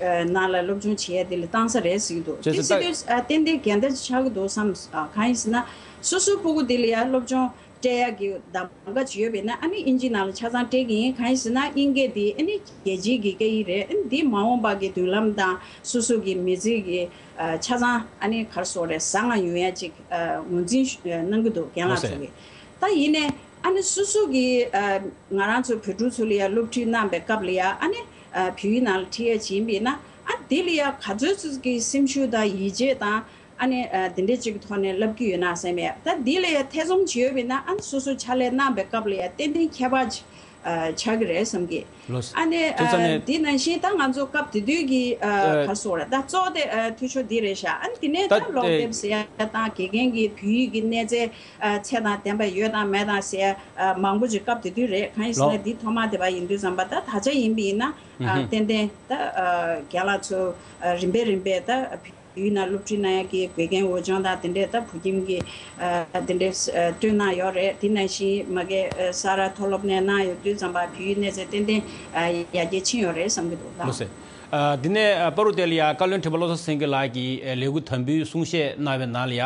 ཨ་ནང་ལ་སློབ་སྦྱོང་བྱེད་ཡ་དེ་ལ་བཏང་ས་རེད་ཟེར་གྱི་འདུག་བྱས་དེ་ཙང་སྲིད་དོན་ཨ་ཏན་ཏན་འགལ་ཟླ་ཅིག་ཆགས་ཀྱི་འདུག་བསམ། ཨ་གང་ཡིན་ཟེར་ན་སོ་སོའི་སྤུ་གུ་འདི་ལ་ཡ་སློབ་སྦྱོང་སྤྲད་ཡག་གི་གདམ་ག་ཅིག་ཡོད་པས་ན་ཨ་ནི་ཨིན་ཇི་ནང་ལ་ཆ་ཚང་སྤྲད་ཀྱི་ཡིན། གང་ཡིན་ཟེར་ན་དབྱིན་སྐད་འདི་ཨ་ནི་རྒྱལ་སྤྱིའི་གི་སྐད་ཡིག་རེད། ཨ་ནི་འདི་མ་འོངས་པ་གི་མདུན་ལམ་དང་སོ་སོ་གི་མི་ཚེ་གི་ཨ་ཆ་ཚང་ཨ་ནི་ག་རེ་ཟེར་རེད་བཟང་ང་ཡོང་ཡ་ཅིག་ཨ་ངོས་འཛིན་ཞུ་གནང་གི་འདུག་རྒན་ལགས་ཚོ་གིས། ད་ཡིན་ནའི་ཨ་ནི་སོ་སོ་གི་ཨ་ང་རང་ཚོ་བོད་ཕྲུག་ཚོ་ལ་ཡ་སློབ་ཁྲིད་གནང་པའི་སྐབས་ལ་ཡ་ཨ་ནི་ཨ་བོད་ཡིག་ནང་ལ་ཁྲིད་ཡ་ཅིག་ཡིན་པས་ན་ཨ་འདི་ལ་ཡ་ག་ཚོད་ཚོད་ཀྱི་སེམས་ཤུགས་དང་ཡིད་ཆེས་དང་། ཨ་ནི་ཨ་དེ་འདྲའི་ཅིག་གི་ཐོག་ནས་ལབ་ཀྱི་ཡོད་ན་བསམ་ཡ། ད་འདི་ལ་ཡ་ཐེ་ཚོམ་བྱེད་ཡོད་པས་ན་ཨ་ནི་སོ་སོ་ཕྱག་ལས་གནང་པའི་སྐབས་ལ་ཡ་ཏན་ཏན་ཁྱད་པར་ཅིག་ ཆགས་ཀྱི་རེད་བསམ་གི། ལགས་སོ། ཨ་ནི་དེ་ཚ་ནས། འདི་ནང་བཞིན་ད་ང་ཚོ་སྐབས་དེ་དུས་ཀྱི་ཨ་ག་རེ་ཟེར་དགོས་རེད། ད་གཙོ་བོ་དེ་ཨ་འཐུས་ཤོར་འདི་རེད་ཤག་ཨ་ནི་དེ་ནས་ད་ད་ཀློག་དེབ་ཟེར་ཡ་དང་དགེ་རྒན་གྱི་བོད་ཡིག་གི་གནས་ཚད་ཨ་ཚད་དང་ལྡན་པ་ཡོད་དང་མེད་དང་ཟེར་ཡ་ཨ་མང་པོ་ཅིག་སྐབས་དེ་དུས་རེད། གང་ཡིན་ཟེར་ན་ལགས། འདི་ཐོག་མ་དེ་བ་ཡིན་དུས་ཙམ་པ་ད་ད་ཆ་ཡིན་པ་ཡིན་ན་ཨ་ཏན་ཏན་ད་ཨ་རྒན་ལགས་ཚོ་ཨ་རིམ་པས་རིམ་པས་ད། ཡུལ་ནང་སློབ་ཁྲིད་གནང་ཡག་གི་དགེ་རྒན་འོས་སྦྱོང་དང་དེ་འདྲས་ད་བོད་ཁྱིམ་གྱི་ཨ་དེ་འདྲས་ཨ་སྤྲོད་གནང་ཡོད་རེད། དེ་ནང་བཞིན་མ་གི་ཨ་ས་རཱ་མཐོ་སློབ་ནས་གནང་ཡོད་དུས་ཙམ་པ་བོད་ཡིག་གནས་ཚད་ཏན་ཏན་ཨ་ཡར་རྒྱས་ཕྱིན་ཡོད་རེད་བསམ་གྱི་འདུག་ལགས། ལགས་སོ། ཨ་འདི་ནས་ཨ་པ་རུ་དེ་ལ་ཡ་བཀའ་བློན་ཁྲི་པ་བློ་བཟང་སེང་གེ་ལགས་ཀྱིས་ཨ་ལས་འགུལ་དམ་འབུལ་གསུང་བཤད་གནང་བའི་ནང་ལ་ཡ་ཨ་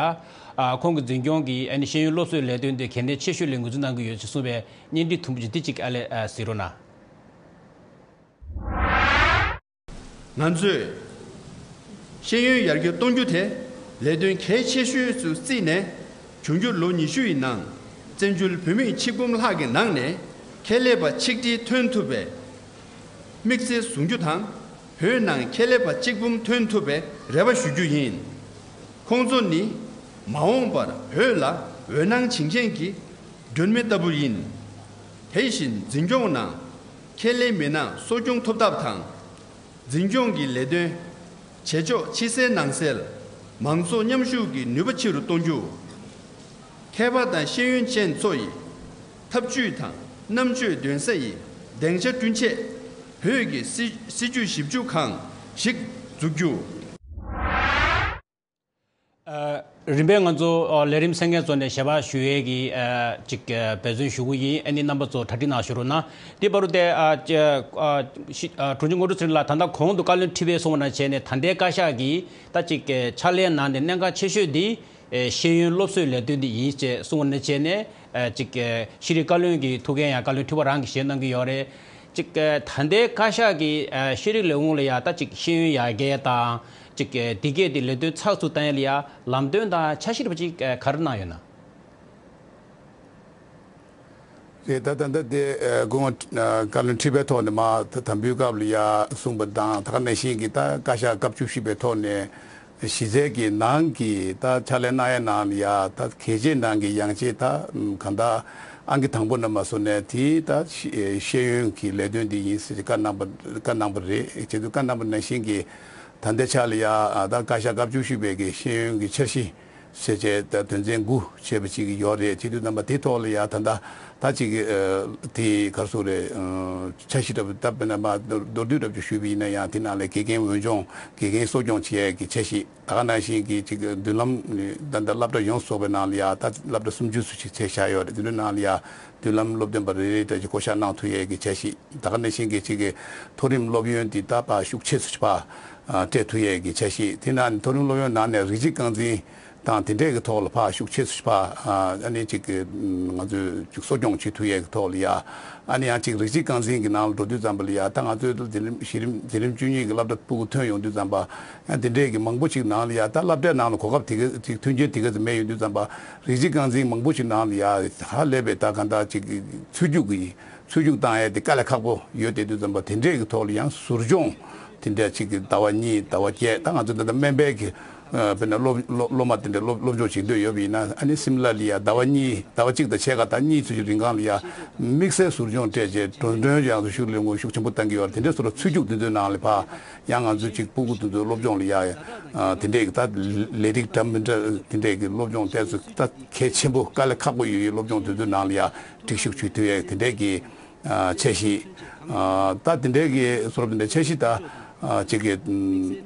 ཁོང་གི་འཛིན་སྐྱོང་གིས་ཨ་ནི་ཤེས་ཡོན་སློབ་གསོའི་ལས་དོན་དེ་གལ་གནད་ཆེ་ཤོས་ལ་ངོས་འཛིན་གནང་གི་ཡོད་ཅེས་གསུངས་པའི་བརྙན་འཕྲིན་དུམ་བུ་ཅིག་འདི་གཅིག་ཨ་ལས་ཨ་གཟིགས་རོགས་གནང་། ང་ཚོས་ཤེས་ཡོན་ཡར་རྒྱས་གཏོང་རྒྱུ་དེ་ལས་དོན་གལ་ཆེ་ཤོས་སུ་བརྩིས་ནས། འབྱུང་འགྱུར་ལོ་ཉི་ཤུ་ཡི་ནང་བཙན་བྱོལ་བོད་མིའི་ཆིག་འབུམ་ལྷག་གི་ནང་ནས་ཁྱད་ལས་པ་ཆིག་ཁྲི་ཐོན་ཐུབ་པའི་དམིགས་ཚད་བཟུང་རྒྱུ་དང་། བོད་ནང་ཁྱད་ལས་པ་གཅིག་འབུམ་ཐོན་ཐུབ་པའི་རེ་བ་ཞུ་རྒྱུ་ཡིན། ཁོང་ཚོ་ནི་མ་འོངས་པར་བོད་ལ་འོད་སྣང་སྦྱིན་མཁན་གྱི་སྒྲོན་མེ་ལྟ་བུ་ཡིན། དེ་བཞིན་འཛིན་སྐྱོང་ནང་ཁྱད་ལས་མི་སྣ་གསོ་སྐྱོང་ཐུབ་ཐབས་དང་། འཛིན་སྐྱོང་གི་ལས་དོན་བྱེད་ཕྱོགས་ཕྱི་གསལ་ནང་གསལ། མང་ཚོགས་མཉམ་ཞུགས་ཀྱི་ནུས་པ་ཆེ་རུ་གཏོང་རྒྱུ། མཁས་པ་དང་ཤེས་ཡོན་ཅན་ཚོ་ཡི་ཐབས་ཇུས་དང་རྣམ་དཔྱོད་འདོན་ས་ཡི་སྡིངས་ཆ་བསྐྲུན་ཆེད། བོད་ཀྱི་སྲིད་སྲིད་ཇུས་ཞིབ་འཇུག་ཁང་ཞིག་འཛུགས་རྒྱུ། ཨ། རིམ་པས་ང་ཚོ་ཨ་ལས་རིམ་གསན་མཁན་ཚོ་ནས་ཞལ་པར་ཞུ་ཡས་ཀྱི་ཨ་ཅིག་ཨ་འབད་བརྩོན་ཞུ་གི་ཡིན། ཨ་ནི་རྣམ་པ་ཚོ་གྲ་སྒྲིག་གནང་ཞུ་རོགས་གནང་། དེ་བར་དུ་དེ་ཨ་ཅེ་ཨ་ཤི་ཨ་དྲུང་ཆེ་དངོས་གྲུབ་ཚེ་རིང་ལགས་ད་ལྟ་གོང་དུ་བཀའ་བློན་ཁྲི་པས་གསུངས་པ་ནང་བྱས་ནས་ད་ལྟའི་བཀའ་ཤག་གིས་ད་ཅིག་ཨ་ཕྱག་ལས་གནང་སྟེ་གནད་འགག་ཆེ་ཤོས་འདི་ཨ་ཤེས་ཡོན་སློབ་གསོའི་ལས་དོན་འདི་ཡིན་ཅེས་གསུངས་པ་ནང་བྱས་ནས། ཨ་ཅིག་ཨ་ཤེས་རིག་བཀའ་བློན་གྱི་ཐུགས་འགན་ཡང་བཀའ་བློན་ཁྲི་པ་རང་གིས་བཞེས་གནང་གི་ཡོད་རེད། ཅིག་ཨ་ད་ལྟའི་བཀའ་ཤག་གིས་ཨ་ཤེས་རིག་ལས་ཁུངས་ལ་ཡ་ད་ཅིག་ཤེས་ཡོན་ཡར་རྒྱས་དང་། ཅིག་ཨ་འདི་གས་དེ་ལས་དོན་ཚགས་ཚུད་བཏང་ཡ་ལ་ཡ་ལམ་སྟོན་དང་འཆར་གཞི་རེ་བ་ཅིག་ཨ་ག་རེ་གནང་ཡོད་ན། རེད། ད་ད་ལྟ་དེ་ཨ་སྐུ་ངོ་ཨ་བཀའ་བློན་ཁྲི་པའི་ཐོག་ནས་མར་ད་དམ་འབུལ་སྐབས་ལ་ཡ་གསུངས་པ་དང་། ད་ག་ནང་བཞིན་གྱི་ད་བཀའ་ཤག་སྐབས་བཅུ་བཞི་པའི་ཐོག་ནས། གཞི་རྩའི་གི་ནང་གི་ད་ཕྱག་ལས་གནང་ཡའི་ནང་ལ་ཡ་ད་གལ་ཆེའི་ནང་གི་ཡང་ཆེ་ད་གང་ལྟར་ཨང་ཀི་དང་པོ་ནས་མར་བཟུང་ནས་དེ་ད་ཤེས་ཤེས་ཡོན་གྱི་ལས་དོན་འདི་ཡིན་ཟེར་བཀའ་གནང་པ་བཀའ་གནང་པ་རེད། བྱས་ཙང་བཀའ་གནང་པ་ནང་བཞིན་གྱི་ད་ལྟའི་ཆ་ལ་ཡ་ད་བཀའ་ཤག་སྐབས་བཅུ་བཞི་པའི་གི་ཤེས་ཡོན་གྱི་འཆར་གཞི་ཟེར་བྱས་ད་དོན་ཚན་དགུ་བྱས་པ་ཅིག་ཡོད་རེད། བྱེད་དུས་རྣམ་པ་དེ་ཐོག་ལ་ཡ་ད་ལྟ་ད་ཅིག་ཨ་དེ་ག་རེ་ཟེར་དགོས་རེད། ཨ་འཆར་གཞི་འདྲ་པོ་ད་དཔེར་ན་མར་མདོར་བསྡུས་འདྲ་པོ་ཞུས་པ་ཡིན་ན་ཡང་དེ་ནང་ལ་དགེ་རྒན་འོས་སྦྱོང་དགེ་རྒན་གསོ་སྐྱོང་བྱེད་ཡས་ཀྱི་འཆར་གཞི། ད་ག་ནང་བཞིན་གྱི་ཅིག་མདུན་ལམ་ནི་ད་ལྟ་སློབ་གྲྭ་ཡོངས་སུ་རྫོགས་པའི་ནང་ལ་ཡ་ད་སློབ་གྲྭ་སུམ་ཅུ་ཙམ་ཞིག་བྱས་བཞག་ཡོད་རེད། དེ་ཚོའི་ནང་ལ་ཡ་མདུན་ལམ་སློབ་སྟོན་པ་རེ་རེ་འདྲ་ཞིག་བསྐོ་བཞག་གནང་ཐུབ་ཡས་ཀྱི་འཆར་གཞི། ད་ག་ནང་བཞིན་གྱི་ཅིག་གི་མཐོ་རིམ་སློབ་ཡོན་དེ་ད་ཕར་ཤུགས་ཆེ་ཙམ་ཞིག་ཕར་སྤྲད་ཐུབ་ཡས་ཀྱི་འཆར་གཞི། དེ་ནང་མཐོ་རིམ་སློབ་ཡོན་ནང་ནས་རིགས་གཅིག་རྐང་འཛིན་དང་དེ་འདྲས་ཀྱི་ཐོག་ལ་ཕར་ཤུགས་ཆེ་ཙམ་ཞིག་ཕར་ཨ་ནི་ཅིག་གི་ང་ཚོས་ཅིག་གསོ་སྐྱོང་བྱེད་ཐུབ་ཡས་ཀྱི་ཐོག་ལ་ཡ། ཨ་ནི་ཡང་ཅིག་རིགས་གཅིག་རྐང་འཛིན་གྱི་ནང་ལ་འགྲོ་དུས་ཙམ་པ་ལ་ཡ་ད་ང་ཚོའི་འཛིན་རིམ་གཞི་རིམ་འཛིན་རིམ་བཅུ་གཉིས་ཀྱི་སློབ་གྲྭ་ཕྲུ་གུ་ཐོན་ཡོང་དུས་ཙམ་པ། ཡང་དེ་འདྲས་ཀྱི་མང་པོ་ཞིག་ནང་ལ་ཡ་ད་སློབ་གྲྭའི་ནང་ལ་གོ་སྐབས་དེ་ག་ཅིག་མཐུན་རྐྱེན་དེ་ག་ཙམ་མེད་ཡོང་དུས་ཙམ་པ། རིགས་གཅིག་རྐང་འཛིན་མང་པོ་ཞིག་ནང་ལ་ཡ་ཧ་ལས་པའི་ད་གང་ལྟར་ཅིག་ཚུད་རྒྱུག་གི་ཚུད་རྒྱུག་བཏང་ཡས་དེ་དཀའ་ལས་ཁག་པོ་ཡོད་བསྡད་དུས་ཙམ་པ། དེ་འདྲས་ཀྱི་ཐོག་ལ་ཡང་ཟུར་སྦྱོང་དེ་འདྲས་ཅིག་གི་ཟླ་བ་གཉིས་ཟླ་བ་བརྒྱད། ད་ང་ཚོ་ད་ལྟ་སྨན་པའི་གི་ཨ་དཔེར་ན་སློབ་སློབ་སློབ་མ་དེ་འདྲས་སློབ་སློབ་སྦྱོང་བྱེད་འདོད་ཡོད་པ་ཡིན་ན། ཨ་ནི་སིམ་ལ་ལ་ཡ་ཟླ་བ་གཉིས་ཟླ་བ་གཅིག་དང་ཕྱེད་ཀ་ད་གཉིས་ཚོད་ཀྱི་རིང་གང་ལ་ཡ་དམིགས་བསལ་ཟུར་སྦྱོང་སྤྲད་བྱས་འགྲོ་གྲོན་ཡང་ཤུགས་ལས་ངོ་ཤུགས་ཆེན་པོ་བཏང་གི་ཡོད་རེད། དེ་འདྲས་སོགས་ལ་ཚུད་རྒྱུག་དེ་ཚོའི་ནང་ལ་ཕར། ཡང་ང་ཚོས་ཅིག་སྤུ་གུ་དེ་ཚོའི་སློབ་སྦྱོང་ལ་ཡ་ཨ་དེ་འདྲས་ཀྱི་ད་ལས་རིགས་འདྲ་མི་འདྲ་དེ་འདྲས་ཀྱི་སློབ་སྦྱོང་དེ་ཚོ་ད་གལ་ཆེན་པོ་དཀའ་ལས་ཁག་པོ་ཡོད་པའི་སློབ་སྦྱོང་དེ་ཚོའི་ནང་ལ་ཡ་སྒྲིག་ཞུགས་བྱེད་ཐུབ་ཡས་དེ་འདྲས་ཀྱི་ཨ་འཆར་གཞི། ཨ་ད་དེ་འདྲས་ཀྱི་བཟོ་འདྲ་འཆར་གཞི་ད་ཨ་ཅིག་གི་ཨ་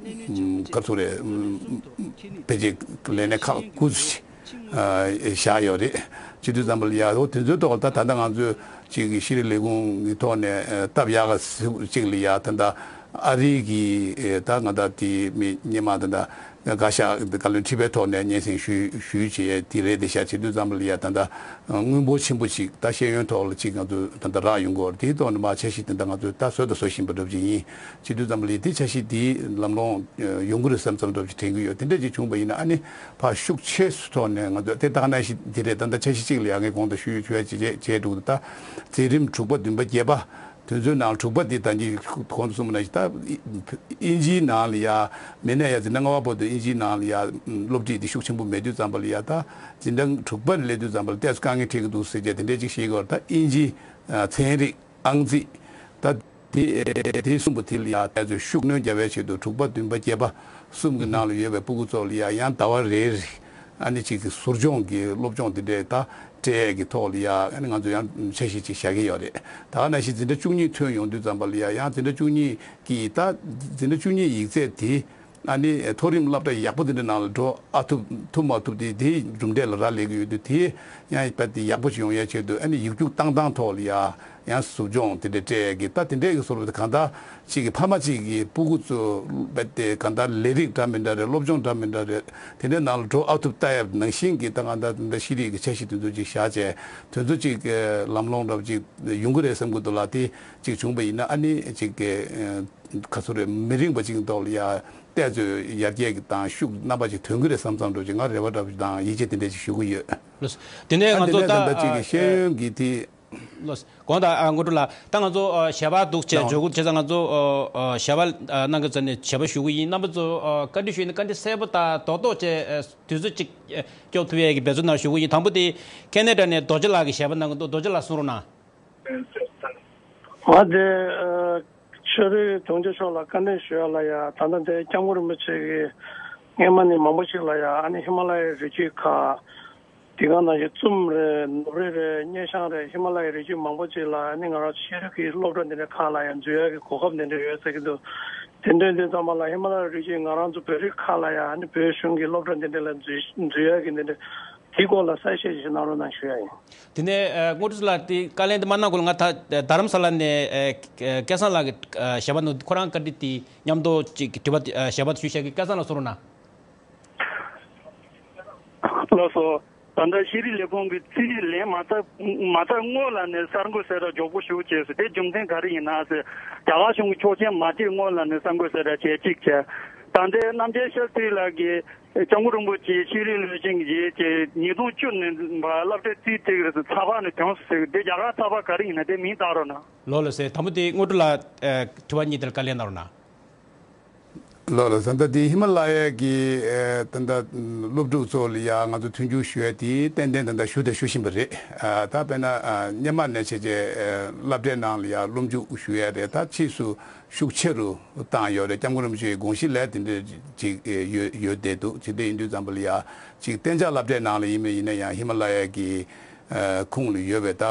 ག་རེ་ཟེར་དགོས་རེད། ཕལ་ཆེར་ལས་གནས་ཁག་དགུ་ཙམ་ཞིག་ཨ་བཞག་ཡོད་རེད། བྱེད་དུས་ཙམ་པ་ལ་ཡ་འོ་དེ་ཚོའི་ཐོག་ལ་ད་ད་ལྟ་ང་ཚོས་ཅིག་གི་ཤེས་རིག་ལས་ཁུངས་ཀྱི་ཐོག་ནས་ཨ་སྟབས་ཡག་ག་ཅིག་ལ་ཡ་ད་ལྟ་ཨ་རི་གི་ཨ་ད་ང་ད་དེ་མི་སྔོན་མ་ད་ལྟ་བཀའ་ཤག་བཀའ་བློན་ཁྲི་པའི་ཐོག་ནས་སྙན་སེང་ཞུས་ཞུས་བྱས་དེ་རེད། དེ་ཤག་བྱེད་དུས་ཙམ་པ་ལ་ཡ་ད་ལྟ་དངུལ་འབོར་ཆེན་པོ་ཅིག་ད་ཤེས་ཡོན་ཐོག་ལ་ཅིག་ང་ཚོས་ད་ལྟ་རག་ཡོང་གི་ཡོད་རེད། དེའི་ཐོག་ནས་མར་འཆར་གཞི་དེ་འདྲ་ང་ཚོས་ད་བཟོ་དང་བཟོ་བཞིན་པ་འདྲ་པོ་ཅིག་ཡིན། བྱེད་དུས་ཙམ་པ་ལ་ཡ་དེ་འཆར་གཞི་དེ་ལམ་ལྷོང་ཡོང་གི་རེད་བསམ་བསམ་འདྲ་པོ་ཅིག་དྲན་གྱི་ཡོད། དེ་འདྲ་ཅིག་བྱུང་བ་ཡིན་ན་ཨ་ནི། ཕར་ཤུགས་ཆེ་སུ་ཐོག་ནས་ང་ཚོ་དེ་ལྟ་ན་ཞིག་འདི་རེད། ད་ལྟ་འཆར་གཞི་གཅིག་ལ་ཡ་ངས་གོང་དུ་ཞུས་ཞུ་ཡ་བྱེད་བྱེད་འདུག་ད་འཛིན་རིམ་དྲུག་པ་བདུན་པ་བརྒྱད་པ་དེ་ཚོའི་ནང་དྲུག་པ་འདི་ད་གིན་གོང་དུ་གསུངས་པ་ནང་བཞིན་ད་དབྱིན་ཇིའི་ནང་ལ་ཡ་མི་སྣ་ཡ་འཛིན་གྲྭ་ལྔ་པ་བར་དུ་དབྱིན་ཇིའི་ནང་ལ་ཡ་སློབ་ཁྲིད་འདི་ཤུགས་ཆེན་པོ་མེད་དུས་ཙམ་པ་ལ་ཡ་ད་འཛིན་གྲྭ་དྲུག་པ་ལ་སླེབས་དུས་ཙམ་པ་ལ་ཏོག་ཙམ་དཀའ་ངལ་འཕྲད་ཀྱི་འདུག་ཟེར་བྱས་དེ་འདྲས་ཅིག་བཤད་ཀྱི་ཡོད་རེད། ད་དབྱིན་ཇི་ཚན་རིག་ཨང་རྩིས། ད་དེ་དེ་གསུམ་པོ་དེ་ལ་ཡ་ད་ཚོད་ཤུགས་སྣོན་རྒྱག་པའི་ཆེད་དུ་དྲུག་པ་བདུན་པ་བརྒྱད་པ་གསུམ་གྱི་ནང་ལ་ཡོད་པའི་སྤུ་གུ་ཚོ་ལ་ཡ་ཡང་ཟླ་བ་རེ་རེ་ཨ་ནི་གཅིག་གི་ཟུར་སྦྱོང་གི་སློབ་སྦྱོང་དེ་འདྲས་ད་སྤྲད་ཡས་ཀྱི་ཐོག་ལ་ཡ་ཨ་ནི་ང་ཚོ་ཡང་འཆར་གཞི་ཅིག་བཞག་གི་ཡོད་རེད། ད་ག་ནང་བཞིན་འཛིན་གྲྭ་བཅུ་གཉིས་ཐོན་ཡོང་དུས་ཙམ་པ་ལ་ཡ་ཡང་འཛིན་གྲྭ་བཅུ་གཉིས་ཀྱི་ད་འཛིན་གྲྭ་བཅུ་གཉིས་ཡིག་ཚད་དེ། ཨ་ནི་མཐོ་རིམ་སློབ་གྲྭ་ཡག་པོ་དེ་འདྲ་ནང་ལ་འགྲོ་ཨ་ཐུབ་ཐུབ་མ་ཐུབ་དེ་དེའི་གྲུབ་འབྲས་ལ་རག་ལས་ཀྱི་ཡོད་དུས་དེ་ཡང་དཔེ་དེ་ཡག་པོ་ཞིག་ཡོང་ཡའི་ཆེད་དུ་ཨ་ནི་ཡིག་རྒྱུགས་བཏང་སྟངས་ཐོག་ལ་ཡ་ཡང་ཟུར་སྦྱོང་དེ་འདྲ་སྤྲད་ཀྱི་ད་དེ་འདྲས་ཀྱི་བཟོ་འདྲ་དེ་གང་ལྟར་གཅིག་གི་ཕ་མ་གཅིག་གི་སྤུ་གུ་ཚོ་དཔེ་དེ་གང་ལྟར་ལས་རིགས་འདྲ་མི་འདྲ་རེད། སློབ་སྦྱོང་འདྲ་མི་འདྲ་རེད། དེ་འདྲའི་ནང་ལ་འགྲོ་ཨ་ཐུབ་ལྟ་ཡ་ནང་བཞིན་གྱི་ད་གང་ལྟར་དེ་འདྲ་ཤེས་རིག་གི་འཆར་གཞི་དེ་ཚོ་ཅིག་བཞག་བྱས་དེ་ཚོ་ཅིག་ལམ་ལྷོང་འདྲ་པོ་ཅིག་ཡོང་གི་རེད་བསམ་གྱི་འདུག་ལ། དེ་ཅིག་བྱུང་པ་ཡིན་ན་ཨ་ནི་ཅིག་ག་ཚོད་རེད། མི་རིང་པ་ཅིག་ཐོག་ལ་ཡ་བལྟས་ཚོད་ཡར་རྒྱས་ཀྱི་དང་ཤུགས་རྣམ་པ་ཅིག་ཐོན་གྱི་རེད་བསམ་བསམ་འདྲ་ཅིག་ང་རེ་བ་འདྲ་པོ་ཅིག་དང་ཡིད་ཆེས་དེ་འདྲ་ཅིག་ཞུ་གི་ཡོད། ལགས་སོ། དེ་ནས་ཨ་ང་དེ་ཚོ་ནས་ད་ད་ལྟ་ཅིག་གི་ཨ་ཤེས་ཡོན་གྱི་དེ། ལགས་སོ། དགོངས་དག་ཨ་དངོས་གྲུབ་ལགས། ད་ང་ཚོ་ཨ་ཞལ་པར་འདུག་བྱས་ལགས། འཇོག་གི་བྱས་ཙང་ང་ཚོ་ཨ་ཨ་ཞལ་པར་ཨ་གནང་གི་ཚར་ནས་ཞལ་པར་ཞུ་གི་ཡིན། རྣམ་པ་ཚོ་ཨ་བཀའ་འདྲི་ཞུས་ནས་བཀའ་འདྲི་གསལ་པོ་དང་རྡོག་རྡོག་བྱས་ཨ་དུས་ཚོད་ཅིག་ཨ་སྐྱོབ་ཐུབ་ཡས་ཀྱི་འབད་བརྩོན་གནང་ཞུ་གི་ཡིན། དང་པོ་དེ་ཁེ་ན་ཌ་ནས་རྡོ་རྗེ་ལགས་ཀྱིས་ཞལ་པར་གནང་གི་འདུག་རྡོ་རྗེ་ལགས་གསུང་རོགས་གནང་། ང་དེ་ཨ་ཆོས་རིག་དྲུང་ཆེ་མཆོག་ལ་བཀའ་འདྲི་ཞུ་ཡ་ལ་ཡ། ད་ལྟ་དེ་སྐྱབས་མགོན་རིན་པོ་ཆེ་གིས་སྔས་མ་ནས་མང་པོ་ཞིག་ལ་ཡ་ཨ་ནི་ཧི་མ་ལ་ཡའི་རི་རྒྱུད་ཁག་དེ་ག་ནང་བཞིན་ཙུམ་རེད། ནུབ་རི་རེད། སྙེ་ཤང་རེད། ཧི་མ་ལ་ཡའི་རི་རྒྱུད་མང་པོ་ཅིག་ལ་ཨ་ནི་ང་རང་ཚོ་ཤེས་རིག་གི་སློབ་གྲྭ་འདི་འདྲའི་ཁག་ལ་ཡ་འཛུལ་ཡ་གི་གོ་སྐབས་འདི་འདྲ་ཡོད་ཟེར་གྱི་འདུག་དེ་འདྲ་ཡིན་དུས་ཙམ་པ་ལ་ཧི་མ་ལ་ཡའི་རི་རྒྱུད་ང་རང་ཚོ་བོད་རིགས་ཁག་ལ་ཡ་ཨ་ནི་བོད་གཞུང་གི་སློབ་གྲྭ་འདི་འདྲ་ལ་འཛུལ་འཛུལ་ཡ་གི་འདི་འདྲ་དེའི་སྐོར་ལ་གསལ་བཤད་ཅིག་གནང་རོགས་གནང་ཞུ་ཡ་ཡིན། དེ་ནས་ཨ་དངོས་གྲུབ་ལགས་དེ་བཀའ་ལན་དེ་མ་གནང་གོང་ལ་ང་ད་རྡ་རམ་ས་ལ་ནས་ཨ་སྐལ་བཟང་ལགས་ཀྱི་ཨ་ཞལ་པར་ནང་ཁོ་རང་བཀའ་འདྲི་དེ་མཉམ་དུ་ཅིག་དྲི་བ་དེ་ཨ་ཞལ་པར་དེ་ཞུས་བཞག་གི། སྐལ་བཟང་ལགས་གསུང་རོགས་གནང་། ལགས་སོ། ད་ལྟ་ཤེས་རིག་ལས་ཁུངས་ཀྱི་རྩིས་ལེན་མ་ཚར་མ་ཚར་སྔོན་ལ་ནས་གསར་འགོད་གསལ་བསྒྲགས་མགྱོགས་པོ་ཞུ་བྱས་སོང་། དེ་རྒྱུ་མཚན་ག་རེ་ཡིན་ན་ཟེར། རྒྱ་གར་གཞུང་གི་ཆོག་མཆན་མ་སྤྲད་སྔོན་ལ་ནས་གསར་འགོད་གསལ་བསྒྲགས་བྱས་གཅིག་བྱས། ད་ལྟའི་རྣམ་རྒྱལ་ཤཱསྟྲི་ལགས་ཀྱིས་སྐྱབས་མགོན་རིན་པོ་ཆེའི་ཤེས་རིག་བློན་ཆེན་གྱི་རྗེས་ཀྱི་ཉིས་སྟོང་བཅུ་ནས་སློབ་གྲྭའི་རྩིས་སྤྲད་ཀྱི་རེད་ཟེར། ཚགས་པར་ནས་ཐོན་སོང་ཟེར། དེ་རྒྱ་གར་ཚགས་པར་ག་རེ་ཡིན་ན་དེ་མིང་བཏགས་རོགས་གནང་། ལགས་ལགས་སེ། དང་པོ་དེ་དངོས་གྲུབ་ལགས་ཨ་དྲི་བ་གཉིས་དེར་བཀའ་ལན་གནང་རོགས་གནང་། ལགས་ལགས། ད་ལྟ་དེ་ཧི་མ་ལ་ཡ་གི་ཨ་ད་ལྟ་སློབ་ཕྲུག་ཚོ་ལ་ཡ་ང་ཚོ་མཐུན་འགྱུར་ཞུ་ཡ་དེ་ཏན་ཏན་ད་ལྟ་ཞུ་དང་ཞུ་བཞིན་པ་རེད། ཨ་ད་དཔེར་ན་ཨ་སྔོན་མ་ནས་བྱས་བྱས་ཨ་སློབ་གྲྭའི་ནང་ལ་ཡ་སློབ་འཇུག་ཞུ་ཡ་རེད། ད་ཕྱིས་སུ་ཤུགས་ཆེ་རུ་བཏང་ཡོད་རེད། སྐྱབས་མགོན་རིན་པོ་ཆེའི་དགོངས་གཞི་ལ་དེ་འདྲ་ཅིག་ཨ་ཡོད་ཡོད་བསྡད་འདུག་དེ་འདྲ་ཡིན་དུས་ཙམ་པ་ལ་ཡ་ཅིག་གཏན་འཇགས་སློབ་གྲྭའི་ནང་ལ་ཡིན་པ་ཡིན་ན་ཡང་ཧི་མ་ལ་ཡ་གི་ཨ་ཁོངས་ལ་ཡོད་པའི་ད་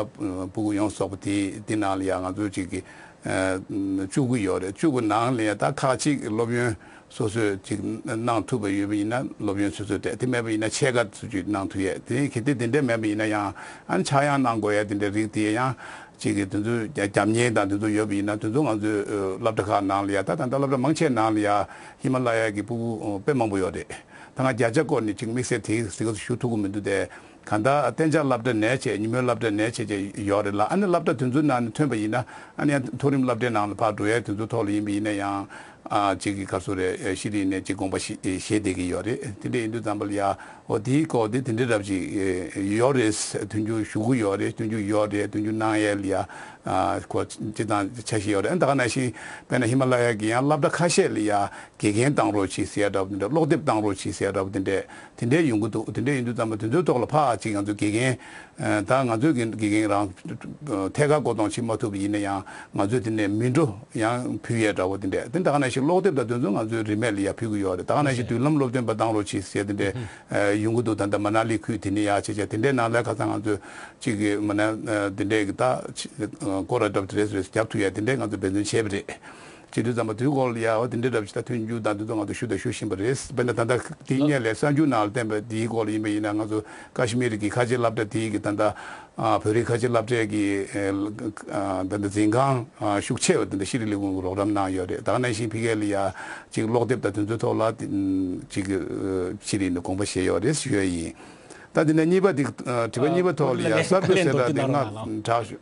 ཕྲུ་གུ་ཡོངས་རྫོགས་པ་དེ་དེ་ནང་ལ་ཡང་ང་ཚོ་ཅིག་གི་ཨ་བཅུག་གི་ཡོད་རེད། བཅུག་གི་ནང་ལ་ཡང་ད་ཁག་ཅིག་སློབ་ཡོན་སོ་སོས་ཅིག་གནང་ཐུབ་པ་ཡོད་པ་ཡིན་ན་སློབ་ཡོན་སོ་སོས་སྤྲད། དེ་མེད་པ་ཡིན་ན་ཕྱེད་ཀ་ཚོ་ཅིག་གནང་ཐུབ་ཡས། དེ་གལ་ཏེ་དེ་འདྲ་མེད་པ་ཡིན་ན་ཡང་ཨ་ནི་ཆག་ཡང་གནང་དགོས་ཡས་དེ་འདྲ་རིགས་དེ་ཡང་ཅིག་གི་དེ་ཚོ་རྒྱ་རྒྱབ་གཉེར་དང་དེ་ཚོ་ཡོད་པ་ཡིན་ན་དེ་ཚོ་ང་ཚོའི་ཨ་སློབ་གྲྭ་ཁག་ནང་ལ་ཡ་ད་ད་ལྟ་སློབ་གྲྭ་མང་ཆེ་ནང་ལ་ཡ་ཧི་མ་ལ་ཡ་གི་ཕྲུ་གུ་དཔེ་མང་པོ་ཡོད་རེད། ད་ང་བརྒྱ་ཆ་སྐོར་ནས་ཅིག་དམིགས་བསལ་དེ་ཟེར་ག་ཞུ་ཐུབ་ཀྱི་མི་འདུག་སྟེ། གང་ལྟར་གཏན་འཇགས་སློབ་གྲྭ་ནས་བྱས་ཉིན་མོའི་སློབ་གྲྭ་ནས་བྱས་བྱས་ཡོད་རེད་ལ། ཨ་ནི་སློབ་གྲྭ་དེ་ཚོའི་ནང་ནས་ཐོན་པ་ཡིན་ན་ཨ་ནི་ཡང་མཐོ་རིམ་སློབ་གྲྭའི་ནང་ལ་ཕར་འགྲོ་ཡས་དེ་ཚོ་ཐོག་ལ་ཡིན་པ་ཡིན་ན་ཡང་ཨ་ཅིག་གི་ག་ཚོད་རེད། ཤེས་རིག་ནས་ཅིག་དགོངས་པ་བཞེས་བཞེས་བསྡད་ཀྱི་ཡོད་རེད། དེ་འདྲ་ཡིན་དུས་ཙམ་པ་ལ་ཡ་འོ་དེའི་སྐོར་དེ་དེ་འདྲ་འདྲ་པོ་ཅིག་ཡོད་རེད། མཐུན་འགྱུར་ཞུ་གི་ཡོད་རེད། མཐུན་འགྱུར་ཡོད་རེད། མཐུན་འགྱུར་གནང་ཡས་ལ་ཡ་ཨ་ཁོ་སྤྱི་བཏང་འཆར་གཞི་ཡོད་རེད། ཨ་ད་ག་ནང་བཞིན་དཔེར་ན་ཧི་མ་ལ་ཡ་གི་ཡང་སློབ་གྲྭ་ཁ་ཤས་ལ་ཡ་དགེ་རྒན་བཏང་རོགས་བྱེད་ཟེར་ཡ་འདྲ་པོ་དེ་འདྲ། ཀློག་དེབ་བཏང་རོགས་བྱེད་ཟེར་ཡ་འདྲ་པོ་དེ་འདྲ་དེ་འདྲའི་ཡོང་གི་འདུག་དེ་འདྲ་ཡིན་དུས་ཙམ་པ་དེ་ཚོའི་ཐོག་ལ་ཕར་ཅིག་ང་ཚོའི་དགེ་རྒན་ཨ་ད་ང་ཚོའི་དགེ་དགེ་རྒན་རང་ཐད་ཀར་བསྐོ་གཏོང་བྱེད་མ་ཐུབ་པ་ཡིན་ན་ཡང་ང་ཚོས་དེ་ནས་མི་འགྲོ་ཡང་ཕུལ་ཡས་འདྲ་པོ་དེ་འདྲ། དེ་ད་ག་ནང་བཞིན་ཀློག་དེབ་དང་དེ་ཚོ་ང་ཚོའི་རིན་མེད་ལ་ཡ་ཕུལ་གི་ཡོད་རེད། ད་ག་ནང་བཞིན་མདུན་ལམ་སློབ་སྟོན་པ་བཏང་རོགས་བྱེད་ཟེར་དེ་འདྲ་ཨ་ཡོང་གི་འདུག་ད་ལྟ་མ་ན་ལི་ཁུལ་དེ་ནས་ཡ་བྱས་བྱས་དེ་འདྲའི་ནང་ལ་ཁ་སང་ང་ཚོས་ཅིག་གི་མ་ན་དེ་འདྲའི་གི་ད་སྐོར་ར་འདྲ་པོ་དེ་རེས་རེས་རྒྱབ་ཐུབ་ཡ་དེ་འདྲའི་ང་ཚོས་འབད་བརྩོན་བྱས་པ་རེད། བྱེད་དུས་ཙམ་པ་དེའི་སྐོར་ལ་ཡ་འོ་དེ་འདྲའི་འདྲ་པོ་ཞིག་ད་མཐུན་འགྱུར་དང་དེ་ཚོ་ང་ཚོ་ཞུ་དང་ཞུ་བཞིན་པ་རེད། དཔེར་ན་ད་ལྟ་དེ་སྔོན་ལ་གསར་འགྱུར་ནང་ལ་བསྟན་པ་དེའི་སྐོར་ལ་ཡིན་པ་ཡིན་ན་ང་ཚོ་ཀ་ཤི་མིར་གྱི་ཁ་ཆེ་སློབ་གྲྭ་དེའི་གི་ད་ལྟ་ཨ་བོད་རིགས་ཁ་ཆེ་སློབ་གྲྭའི་གི་ཨ་ད་ལྟ་འཛིན་ཁང་ཨ་ཤུགས་ཆེ་བ་དེ་འདྲ་ཤེས་རིག་ལས་ཁུངས་ཀྱི་རོགས་རམ་གནང་ཡོད་རེད། ད་ག་ནང་བཞིན་ཕ་གི་ལ་ཡ་ཅིག་ཀློག་དེབ་དང་དེ་ཚོའི་ཐོག་ལ་ཅིག་ཤེས་རིག་ནས་དགོངས་པ་བཞེས་ཡོད་རེད་ཞུ་ཡ་ཡིན། ད་དེ་ནས་གཉིས་པ་དེ་ཨ་དྲི་བ་གཉིས་པ་ཐོག་ལ་ཡ་གསར་འགོད་གསལ་བསྒྲགས་དེ་ང་དྲག་ཞུ།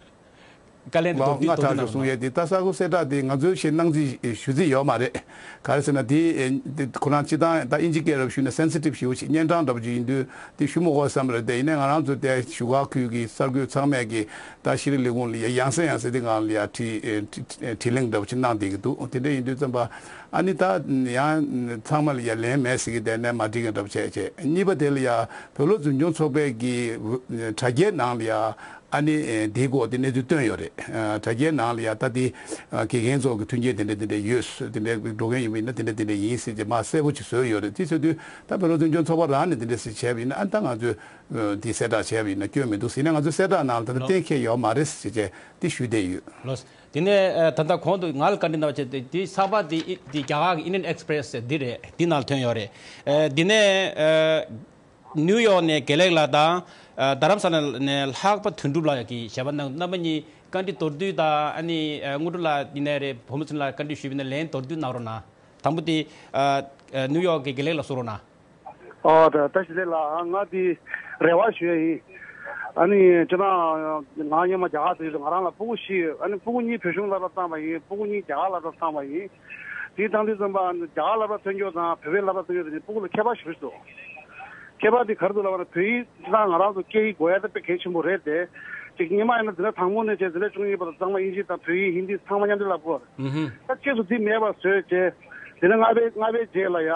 བཀའ་ལན་དུ་ལགས་ང་དྲག་ཞུ་གསུང་ཡས་དེ་ད་གསར་འགོད་གསལ་བསྒྲགས་དེ་ང་ཚོའི་ཞེ་གནང་རྩིས་ཞུ་རྩིས་ཡོད་མ་རེད། ག་རེ་ཟེར་ན་དེ་དེ་ཁོ་རང་སྤྱི་བཏང་ད་ཨིན་ཇི་སྐད་རབ་ཞུས་ན་སེན་སི་ཊིབ་ཞེ་པོ་ཅིག་གཉན་འཕྲང་འདྲ་པོ་ཅིག་ཡིན་དུས་དེ་ཞུ་མི་དགོས་བསམ་རེད། དེ་ཡིན་ནའི་ང་རང་ཚོ་དེ་བཞུགས་སྒར་ཁུལ་གྱི་གསར་འགོད་ཚང་མས་ཀྱི་ད་ཤེས་རིག་ལས་ཁུངས་ལ་ཡ་ཡང་སེ་ཡང་སེ་དེ་ང་ལ་ཡ་དྲི་དྲི་དྲི་ལན་འདྲ་པོ་ཅིག་གནང་བསྡད་ཀྱི་འདུག་དེ་འདྲ་ཡིན་དུས་ཙམ་པ་ཨ་ནི་ད་ཡང་ཚང་མ་ལ་ཡ་ལན་མེད་ཟེར་གྱི་བསྡད་ནས་མ་འགྲིག་གི་འདྲ་པོ་བྱས་བྱས། གཉིས་པ་དེ་ལ་ཡ་བོད་ལོ་འཛིན་སྐྱོང་ཚོགས་པའི་གི་དྲ་རྒྱའི་ནང་ལ་ཡ། ཨ་ནི་དེའི་སྐོར་དེ་གནས་ཚུལ་བཏོན་ཡོད་རེད། དྲ་རྒྱའི་ནང་ལ་ཡ་ད་དེ་དགེ་རྒན་ཚོ་གི་མཐུན་རྐྱེན་དེ་འདྲ་དེ་འདྲ་ཡོད། དེ་འདྲ་འགྲོ་མཁན་ཡིན་པ་ཡིན་ན་དེ་འདྲ་དེ་འདྲ་ཡིན་ཟེར་གྱི་མ་གསལ་པོ་ཅིག་བཟོས་ཡོད་རེད། དེ་བཟོས་དུས་ད་བོད་རང་བཙན་སྐྱོང་ཚོགས་པ་རང་ནས་དེ་འདྲ་ཟེར་བྱས་པ་ཡིན་ན། ཨ་ནི་ད་ང་ཚོས་དེ་གསལ་བསྒྲགས་བྱས་པ་ཡིན་ན་སྐྱོན་མི་འདུག་ཟེར་ནས། ང་ཚོའི་གསལ་བསྒྲགས་ནང་ལ་ད་ལྟ་གཏན་འཁེལ་ཡོད་མ་རེད་ཟེར་བྱས་དེ་ཞུས་བསྡད་ཡོད། ལོ། དེ་ནས་ད་ལྟ་གོང་དུ་ང་ལ་བཀའ་འདྲི་གནང་བ་བྱས་ཏེ། དེ་གསར་པ་དེ་དེ་རྒྱ་གར་གྱི་Indian Express་འདི་རེད། འདི་ནང་ལ་ཐོན་ཡོད་རེད། དེ་ནས་ནིའུ་ཡོག་ནས་དགེ་ལེགས་ལགས་དང་། ཨ་རྡ་རམ་ས་ལ་ནས་ལྷག་པ་དོན་གྲུབ་ལགས་ཀྱིས་ཞལ་པར་གནང་། རྣམ་པ་གཉིས་བཀའ་འདྲི་མདོར་བསྡུས་དང་། ཨ་ནི་ཨ་དངོས་གྲུབ་ལགས་ཡིན་ནའི་རེད། བུ་མོ་ཚོ་ལ་བཀའ་འདྲི་ཞུས་པ་ཡིན་ན་ལན་མདོར་བསྡུས་གནང་རོགས་གནང་། དང་པོ་དེ་ཨ་ཨ་ནིའུ་ཡོག་གི་དགེ་ལེགས་ལགས་གསུང་རོགས་གནང་། ཨོ་ད་ད་ཞི་བདེ་ལགས། ང་དེ་རེ་བ་ཞུ་ཡ་ཡིན། ཨ་ནི་ཅི་ན་ང་སྔོན་མ་རྒྱ་གར་དུ་ཡོད་དུས་ང་རང་ལ་སྤུ་གུ་བཞི་ཡོད། ཨ་ནི་སྤུ་གུ་གཉིས་བོད་གཞུང་སློབ་གྲྭ་བཏང་བ་ཡིན། སྤུ་གུ་གཉིས་རྒྱ་གར་སློབ་གྲྭ་བཏང་བ་ཡིན། དེ་བཏང་དུས་ཙམ་པ་རྒྱ་གར་སློབ་གྲྭ་ཐོན་རྒྱུ་དང་བོད་པའི་སློབ་གྲྭ་ཐོན་རྒྱུ་དེ་ནི་སྤུ་གུ་ལ་ཁྱད་པར་ཞེ་པོ་ཅིག་འདུག་ཁྱད་པར་དེ་ག་རེ་འདུག་ལབ་པ་ན། བོད་ཡིག་ད་ང་རང་ཚོ་སྐད་ཡིག་དགོས་ཡ་ད་དཔེ་གལ་ཆེན་པོ་རེད་དེ། ཅིག་སྔོན་མ་ཡིན་ན་འཛིན་གྲྭ་དང་པོ་ནས་བྱས་འཛིན་གྲྭ་བཅུ་གཉིས་བར་དུ་ཚང་མ་དབྱིན་ཇི་དང་བོད་ཡིག་ཧིན་དི་ཚང་མ་མཉམ་འབྲེལ་ལ་བསྐོར། ཨུ་ཧུ། ད་ཕྱིས་སུ་དེ་མེད་པ་བཟོས་བྱས། དེ་ནས་ལྔ་པའི་ལྔ་པའི་རྗེས་ལ་ཡ།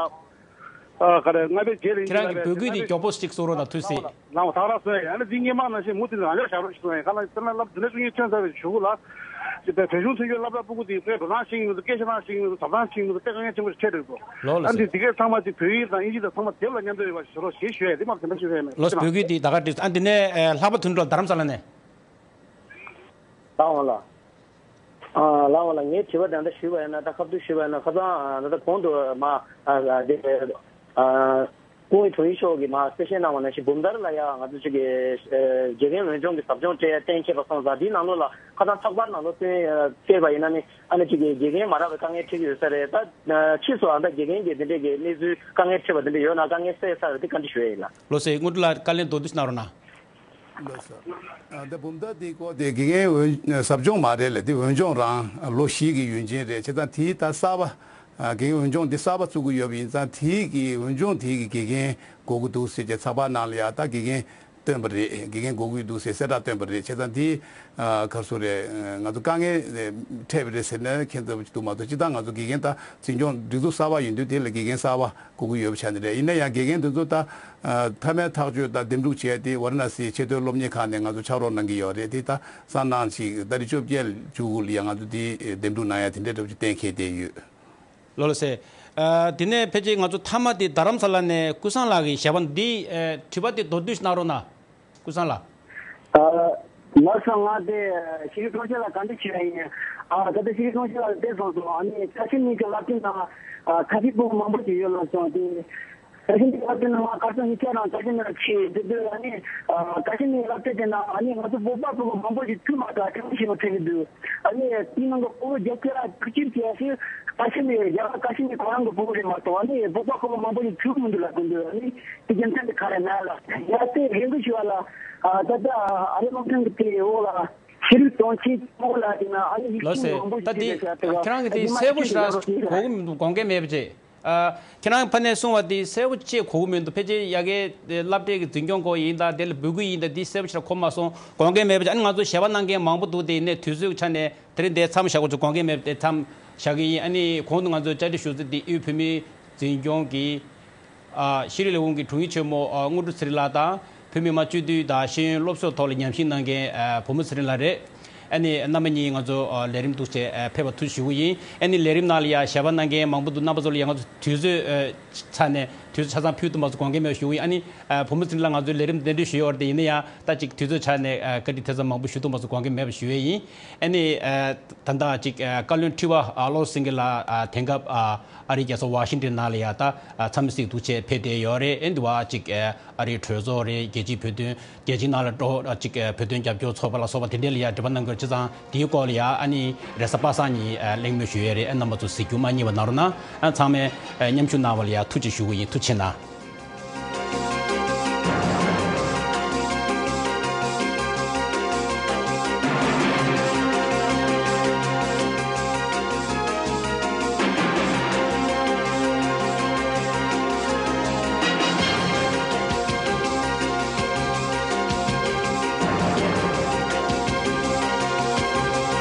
ཨ་ག་རེ། ལྔ་པའི་རྗེས་ལ་ཁྱེད་རང་གིས་བོད་བརྒྱུད་དེ་མགྱོགས་པོ་ཞིག་གསུང་རོགས་གནང་། ཐུགས་སྲས། ལའང་ད་ག་རང་གསུང་ཡ་ཡིན་ན། འདི་སྔོན་མ་ནང་བཞིན་མུ་མཐུད་ནས་རང་ལྗོངས་ཞབས་བྲོ་ཞིག་གསུང་ཡ་ཡིན། ག་ལ་དེ་ན་སློབ་འཛིན་གྲྭ་བཅུ་གཉིས་ཐོན་ཚར་བའི་གཞུག་ལ། བོད་གཞུང་ཐོན་རྒྱུའི་སློབ་གྲྭ་སྤུ་གུ་དེ་དཔེ་འགྲོ་སྟངས་ཤེས་ཀྱི་མི་འདུག་སྐད་ཆ་སྟངས་ཤེས་ཀྱི་མི་འདུག་འཛབ་སྟངས་ཤེས་ཀྱི་མི་འདུག་དཔེ་དཀའ་ངལ་ཆེན་པོ་ཞིག་འཕྲད་འགྲོ་གི་འདུག་ལོ་ལ་ཨ་ནི་སེ། དེ་གས་ཚང་མ་ཅིག་བོད་ཡིག་དང་དབྱིན་ཇི་དང་ཚང་མ་སྡེབ་ལ་མཉམ་འདོན་ཡོད་པ་ཞིག་བཟོ་རོགས་ཞེས་ཞུ་ཡ་ཡིན། དེ་མ་དེ་འདྲ་ཞུ་ཡ་ཡིན། ལོ་སི་བོད་བརྒྱུད་དེ་ད་ག་འགྲིག་སོང་། ཨ་འདི་ནས་ཨ་ལྷག་པ་དོན་གྲུབ་རྡ་རམ་ས་ལ་ནས། ལགས་འོང་ལགས། ཨ་ལགས་འོང་ལགས། ངའི་དྲི་བ་དེ་འདྲ་ཞུས་པ་ཡིན་ན། ད་ཁ་ཐུག་ཞུས་པ་ཡིན་ན། ཁ་སང་ཨ་ད་ལྟ་གོང་དུ་མ་ཨ་ཨ་དེ་ཨ་སྐུ་ངོ་དྲུང་ཡིག་མཆོག་གིས་མ་གསལ་བཤད་གནང་བ་ནང་བཞིན། འབུམ་ཐར་ལ་ཡ་ང་ཚོ་ཅིག་གི་ཨ་དགེ་རྒན་འོས་སྦྱོང་གི་ཟབ་སྦྱོང་སྤྲད་ཡ་གཏན་འཁེལ་བ་སོང་ཙང་། དེའི་ནང་ལོགས་ལ་ཁ་སང་ཚགས་པར་ནང་ལོགས་བཏོན་ཨ་བལྟས་པ་ཡིན་ན་ནི། ཨ་ནི་ཅིག་གི་དགེ་རྒན་མ་རག་པའི་དཀའ་ངལ་འཕྲད་ཀྱི་ཡོད་ས་རེད། ད་ཨ་ཕྱིས་སུ་ཨ་ད་དགེ་རྒན་གྱི་དེ་འདྲས་ཀྱི་གནས་ཚུལ་དཀའ་ངལ་འཕྲད་པ་དེ་འདྲས་ཡོད་ན་དཀའ་ངལ་སེལ་ས་རེད། དེ་བཀའ་འདྲི་ཞུ་ཡ་ཡིན་ལགས། ལོ་སི་དངོས་གྲུབ་ལགས། བཀའ་ལན་མདོར་བསྡུས་ཤིག་གནང་རོགས་གནང་། ལགས་སོ། ཨ་ད་འབུམ་ཐར་དེའི་སྐོར་དེ་དགེ་རྒན་འོས་ཟབ་སྦྱོང་མ་རེད་ལ། དེ་འོས་སྦྱོང་རང་ལོ་བཞི་གི་ཡུན་ཆེན་རེད། བྱས་ཙང་དེའི་ད་གསར་པ་ཨ་དགེ་རྒན་འོས་སྦྱོང་དེ་གསར་པ་བཙུགས་ཀྱི་ཡོད་པ་ཡིན་ཙང་། དེའི་གི་འོས་སྦྱོང་དེའི་གི་དགེ་རྒན་དགོས་ཀྱི་འདུག་ཟེར་བྱས་ཚགས་པར་ནང་ལ་ཡ་ད་དགེ་རྒན་བཏོན་པ་རེད། དགེ་རྒན་དགོས་ཀྱི་འདུག་ཟེར་གསལ་བསྒྲགས་བཏོན་པ་རེད། བྱས་ཙང་དེ་ཨ་ག་རེ་ཟེར་རེད། ང་ཚོ་དཀའ་ངལ་འཕྲད་པ་རེད་ཟེར་ན་ཁྱད་མཚར་པོ་ཅིག་འདུག་མ་གཏོགས། སྤྱིར་བཏང་ང་ཚོ་དགེ་རྒན་ད་འཛིན་སྐྱོང་སྒྲིག་འཛུགས་གསར་པ་ཡིན་དུས་དེ་ལ་དགེ་རྒན་གསར་པ་དགོས་ཀྱི་ཡོད་པ་ཆགས་ནི་རེད། ཡིན་ན་ཡང་དགེ་རྒན་དེ་ཚོ་ད་ཨ་མཐའ་མའི་ཐག་གཅོད་ད་འདེམས་སྒྲུག་བྱས་ཏེ་ཝཱ་ར་ཎ་སིའི་ཆེས་མཐོའི་སློབ་གཉེར་ཁང་ནས་ང་ཚོ་ཕྱག་རོགས་གནང་གི་ཡོད་རེད། དེ་ད་སང་གནངས་ཤིག་ཏ་རིག་བཅོ་བརྒྱད་བཅུ་དགུ་ལ་ཡང་ང་ཚོ་དེ་འདེམས་སྒྲུག་གནང་ཡ་དེ་འདྲའི་འདྲ་པོ་ཅིག་གཏན་འཁེལ་བསྡད་ཡོད། ལོ་ལ་སེ། ཨ་དེ་ནས་ཕལ་ཆེར་ང་ཚོ་མཐའ་མ་དེ་རྡ་རམ་ས་ལ་ནས་ཀུན་བཟང་ལགས་ཀྱི་ཞལ་པར་འདི། ཨ་དྲི་བ་དེ་མདོར་བསྡུས་ཤིག་གནང་རོགས་གནང་། ཀུན་བཟང་ལགས། ཨ་ལགས་སོ། ང་དེ་ཤེས་རིག་དྲུང་ཆེ་ལ་བཀའ་འདྲི་ཞུ་ཡ་ཡིན། ཨ་ད་ལྟ་ཤེས་རིག་དྲུང་ཆེ་ལགས་བལྟས་སོང་སོང་། ཨ་ནི་ཀ་ཤི་མིར་གྱི་བསླབ་བྱའི་ནང་ཨ་ཁ་ཆེ་སྤུ་གུ་མང་པོ་ཞིག་ཡོད་ལབ་སོང་། དེ་ཀ་ཤི་མིར་བསླབ་བྱའི་ནང་ཁ་སང་ཉིན་ཤས་རང་ཀ་ཤི་མིར་ལ་ཆེ་དེ་དུས། ཨ་ནི་ཨ་ཀ་ཤི་མིར་བསླབ་བྱ་དེ་ནང་ཨ་ནི་ང་ཚོ་བོད་པ་སྤུ་གུ་མང་པོ་ཞིག་ཚུད་མ་ཐག་དྲན་ཤེས་པ་ཐེབས་ཀྱི་འདུག་ཨ་ནི་དེའི་ནང་གི་སྤུ་གུ་བརྒྱད་ཅུ་ལ་ཐུག་ཕྱིར་བྱས་ཤིང་། ཀ་ཤི་མིར་རྒྱ་གར་ཀ་ཤི་མིར་གང་རུང་གི་སྤུ་གུ་རེད་མ་གཏོགས། ཨ་ནི་བོད་པ་སྤུ་གུ་མང་པོ་ཞིག་ཚུད་མི་འདུག་ལབ་ཀྱི་འདུག་ཨ་ནི་དེ་རྒྱུ་མཚན་དེ་ག་རེ་ན་ལ་ཡ་དེ་རེ་སྐུལ་ཞུ་བ་ལ། ཨ་ད་ལྟ་ཨ་རི་སློབ་ཆེན་གྱི་དེའི་འོག་ལ་ཤེས་རིག་དྲུང་ཆེ་འོག་ལ་དེ་ན་ཨ་ནི་ཡིག་ལོ་ཆེན་སེ། མང་པོ་ད་ཞིག་དེ་བྲིས་བཞག་ཁྱེད་རང་གི་དེ་གསལ་པོ་ཞེ་དྲག་གོ་གི་མི་འདུག་དགོངས་འགལ་མེད་པ་བྱས། ཨ་ཁྱེད་རང་ཕ་ནས་གསུངས་པ་དེ་གསལ་པོ་ཅིག་གོ་གི་མི་འདུག་ཕལ་ཆེར་ཡ་གི་སློབ་གྲྭའི་གི་འཛིན་སྐྱོང་སྐོར་ཡིན་དང་། དེ་ལ་འབོད་སྐུལ་ཡིན་དང་། དེ་གསལ་པོ་ཞེ་དྲག་གོ་མ་སོང་། དགོངས་འགལ་མེད་པ་བྱས། ཨ་ནི་ང་ཚོ་ཞལ་པར་གནང་མཁན་མང་པོ་འདུག་དེ་ཡིན་ནའི་དུས་ཚོད་ཆ་ནས་དེ་རིང་འདིར་མཚམས་བཞག་དགོས་ཚུལ་དགོངས་འགལ་མེད་པ་དེ་མཚམས་བཞག་གི་ཡིན། ཨ་ནི་གོང་དུ་ང་ཚོས་བཅར་འདྲི་ཞུ་ཚུལ་དེ་དབུས་བོད་མིའི་འཛིན་སྐྱོང་གི་ཨ་ཤེས་རིག་ལས་ཁུངས་ཀྱི་དྲུང་ཡིག་ཆེན་མོ་ཨ་དངོས་གྲུབ་ཚེ་རིང་ལགས་དང་། བོད་མི་མང་སྤྱི་འཐུས་དང་ཤེས་ཡོན་སློབ་གསོའི་ཐོག་ལ་ཉམས་ཞིབ་གནང་མཁན་ཨ་བུ་མོ་ཚེ་རིང་ལགས་རེད། ཨ་ནི་རྣམ་པ་གཉིས་ང་ཚོ་ཨ་ལས་རིམ་འདུག་བྱས་ཨ་ཕེབས་པར་ཐུགས་རྗེ་ཞུ་གི་ཡིན། ཨ་ནི་ལས་རིམ་ནང་ལ་ཡ་ཞལ་པར་གནང་མཁན་མང་པོ་འདུག་རྣམ་པ་ཚོ་ལ་ཡ་ང་ཚོ་དུས་ཚོད་ཨ་ཆ་ནས་དུས་ཚོད་ཆ་ཚང་ཕུལ་ཐུབ་མ་སོང་། དགོངས་འགལ་མེད་པ་ཞུ་གི་ཡིན། ཨ་ནི་ཨ་བུ་མོ་ཚེ་རིང་ལགས་ང་ཚོའི་ལས་རིམ་གདན་འདྲེན་ཞུས་ཡོད་རེད་དེ། ཡིན་ན་ཡང་ད་ཅིག་དུས་ཚོད་ཆ་ནས་ཨ་བཀའ་འདྲི་ཐེ་ཚོམ་མང་པོ་ཞུ་ཐུབ་མ་སོང་། དགོངས་འགལ་མེད་པ་ཞུ་ཡས་ཡིན། ཨ་ནི་ཨ་ད་ལྟ་ཅིག་ཨ་བཀའ་བློན་ཁྲི་པ་ཨ་བློ་སེང་གེ་ལགས་ཨ་དེང་སྐབས་ཨ་ཨ་རིའི་རྒྱལ་ས་ཝ་ཤིང་ཏོན་ནང་ལ་ཡ་ད་ཨ་འཚམས་གཟིགས་འདུག་བྱས་ཕེབས་བསྡད་ཡོད་རེད། ཨ་ནི་འདི་བ་ཅིག་ཨ་ཨ་རིའི་གྲོས་ཚོགས་རེད། རྒྱལ་སྤྱིའི་བོད་དོན་རྒྱལ་སྤྱིའི་ནང་ལ་འགྲོ་ཨ་ཅིག་ཨ་བོད་དོན་རྒྱབ་སྐྱོར་ཚོགས་པ་ལ་སོགས་པ་དེ་འདྲས་ལ་ཡ་འབྲེལ་བ་གནང་དགོས། བྱས་ཙང་དེའི་སྐོར་ལ་ཡ་ཨ་ནི་རེས་གཟའ་པ་སངས་ཉིན་ཨ་གླེང་མོལ་ཞུ་ཡས་རེད། ཨ་རྣམ་པ་ཚོ་གཟིགས་རྒྱུ་མ་བསྙེལ་བ་གནང་རོགས་གནང་། ཨ་ཚང་མས་ཨ་མཉམ་ཞུགས་གནང་བ་ལ་ཡ་ཐུགས་རྗེ་ཞུ་གི་ཡིན། ཐུགས་རྗེ་གནང་།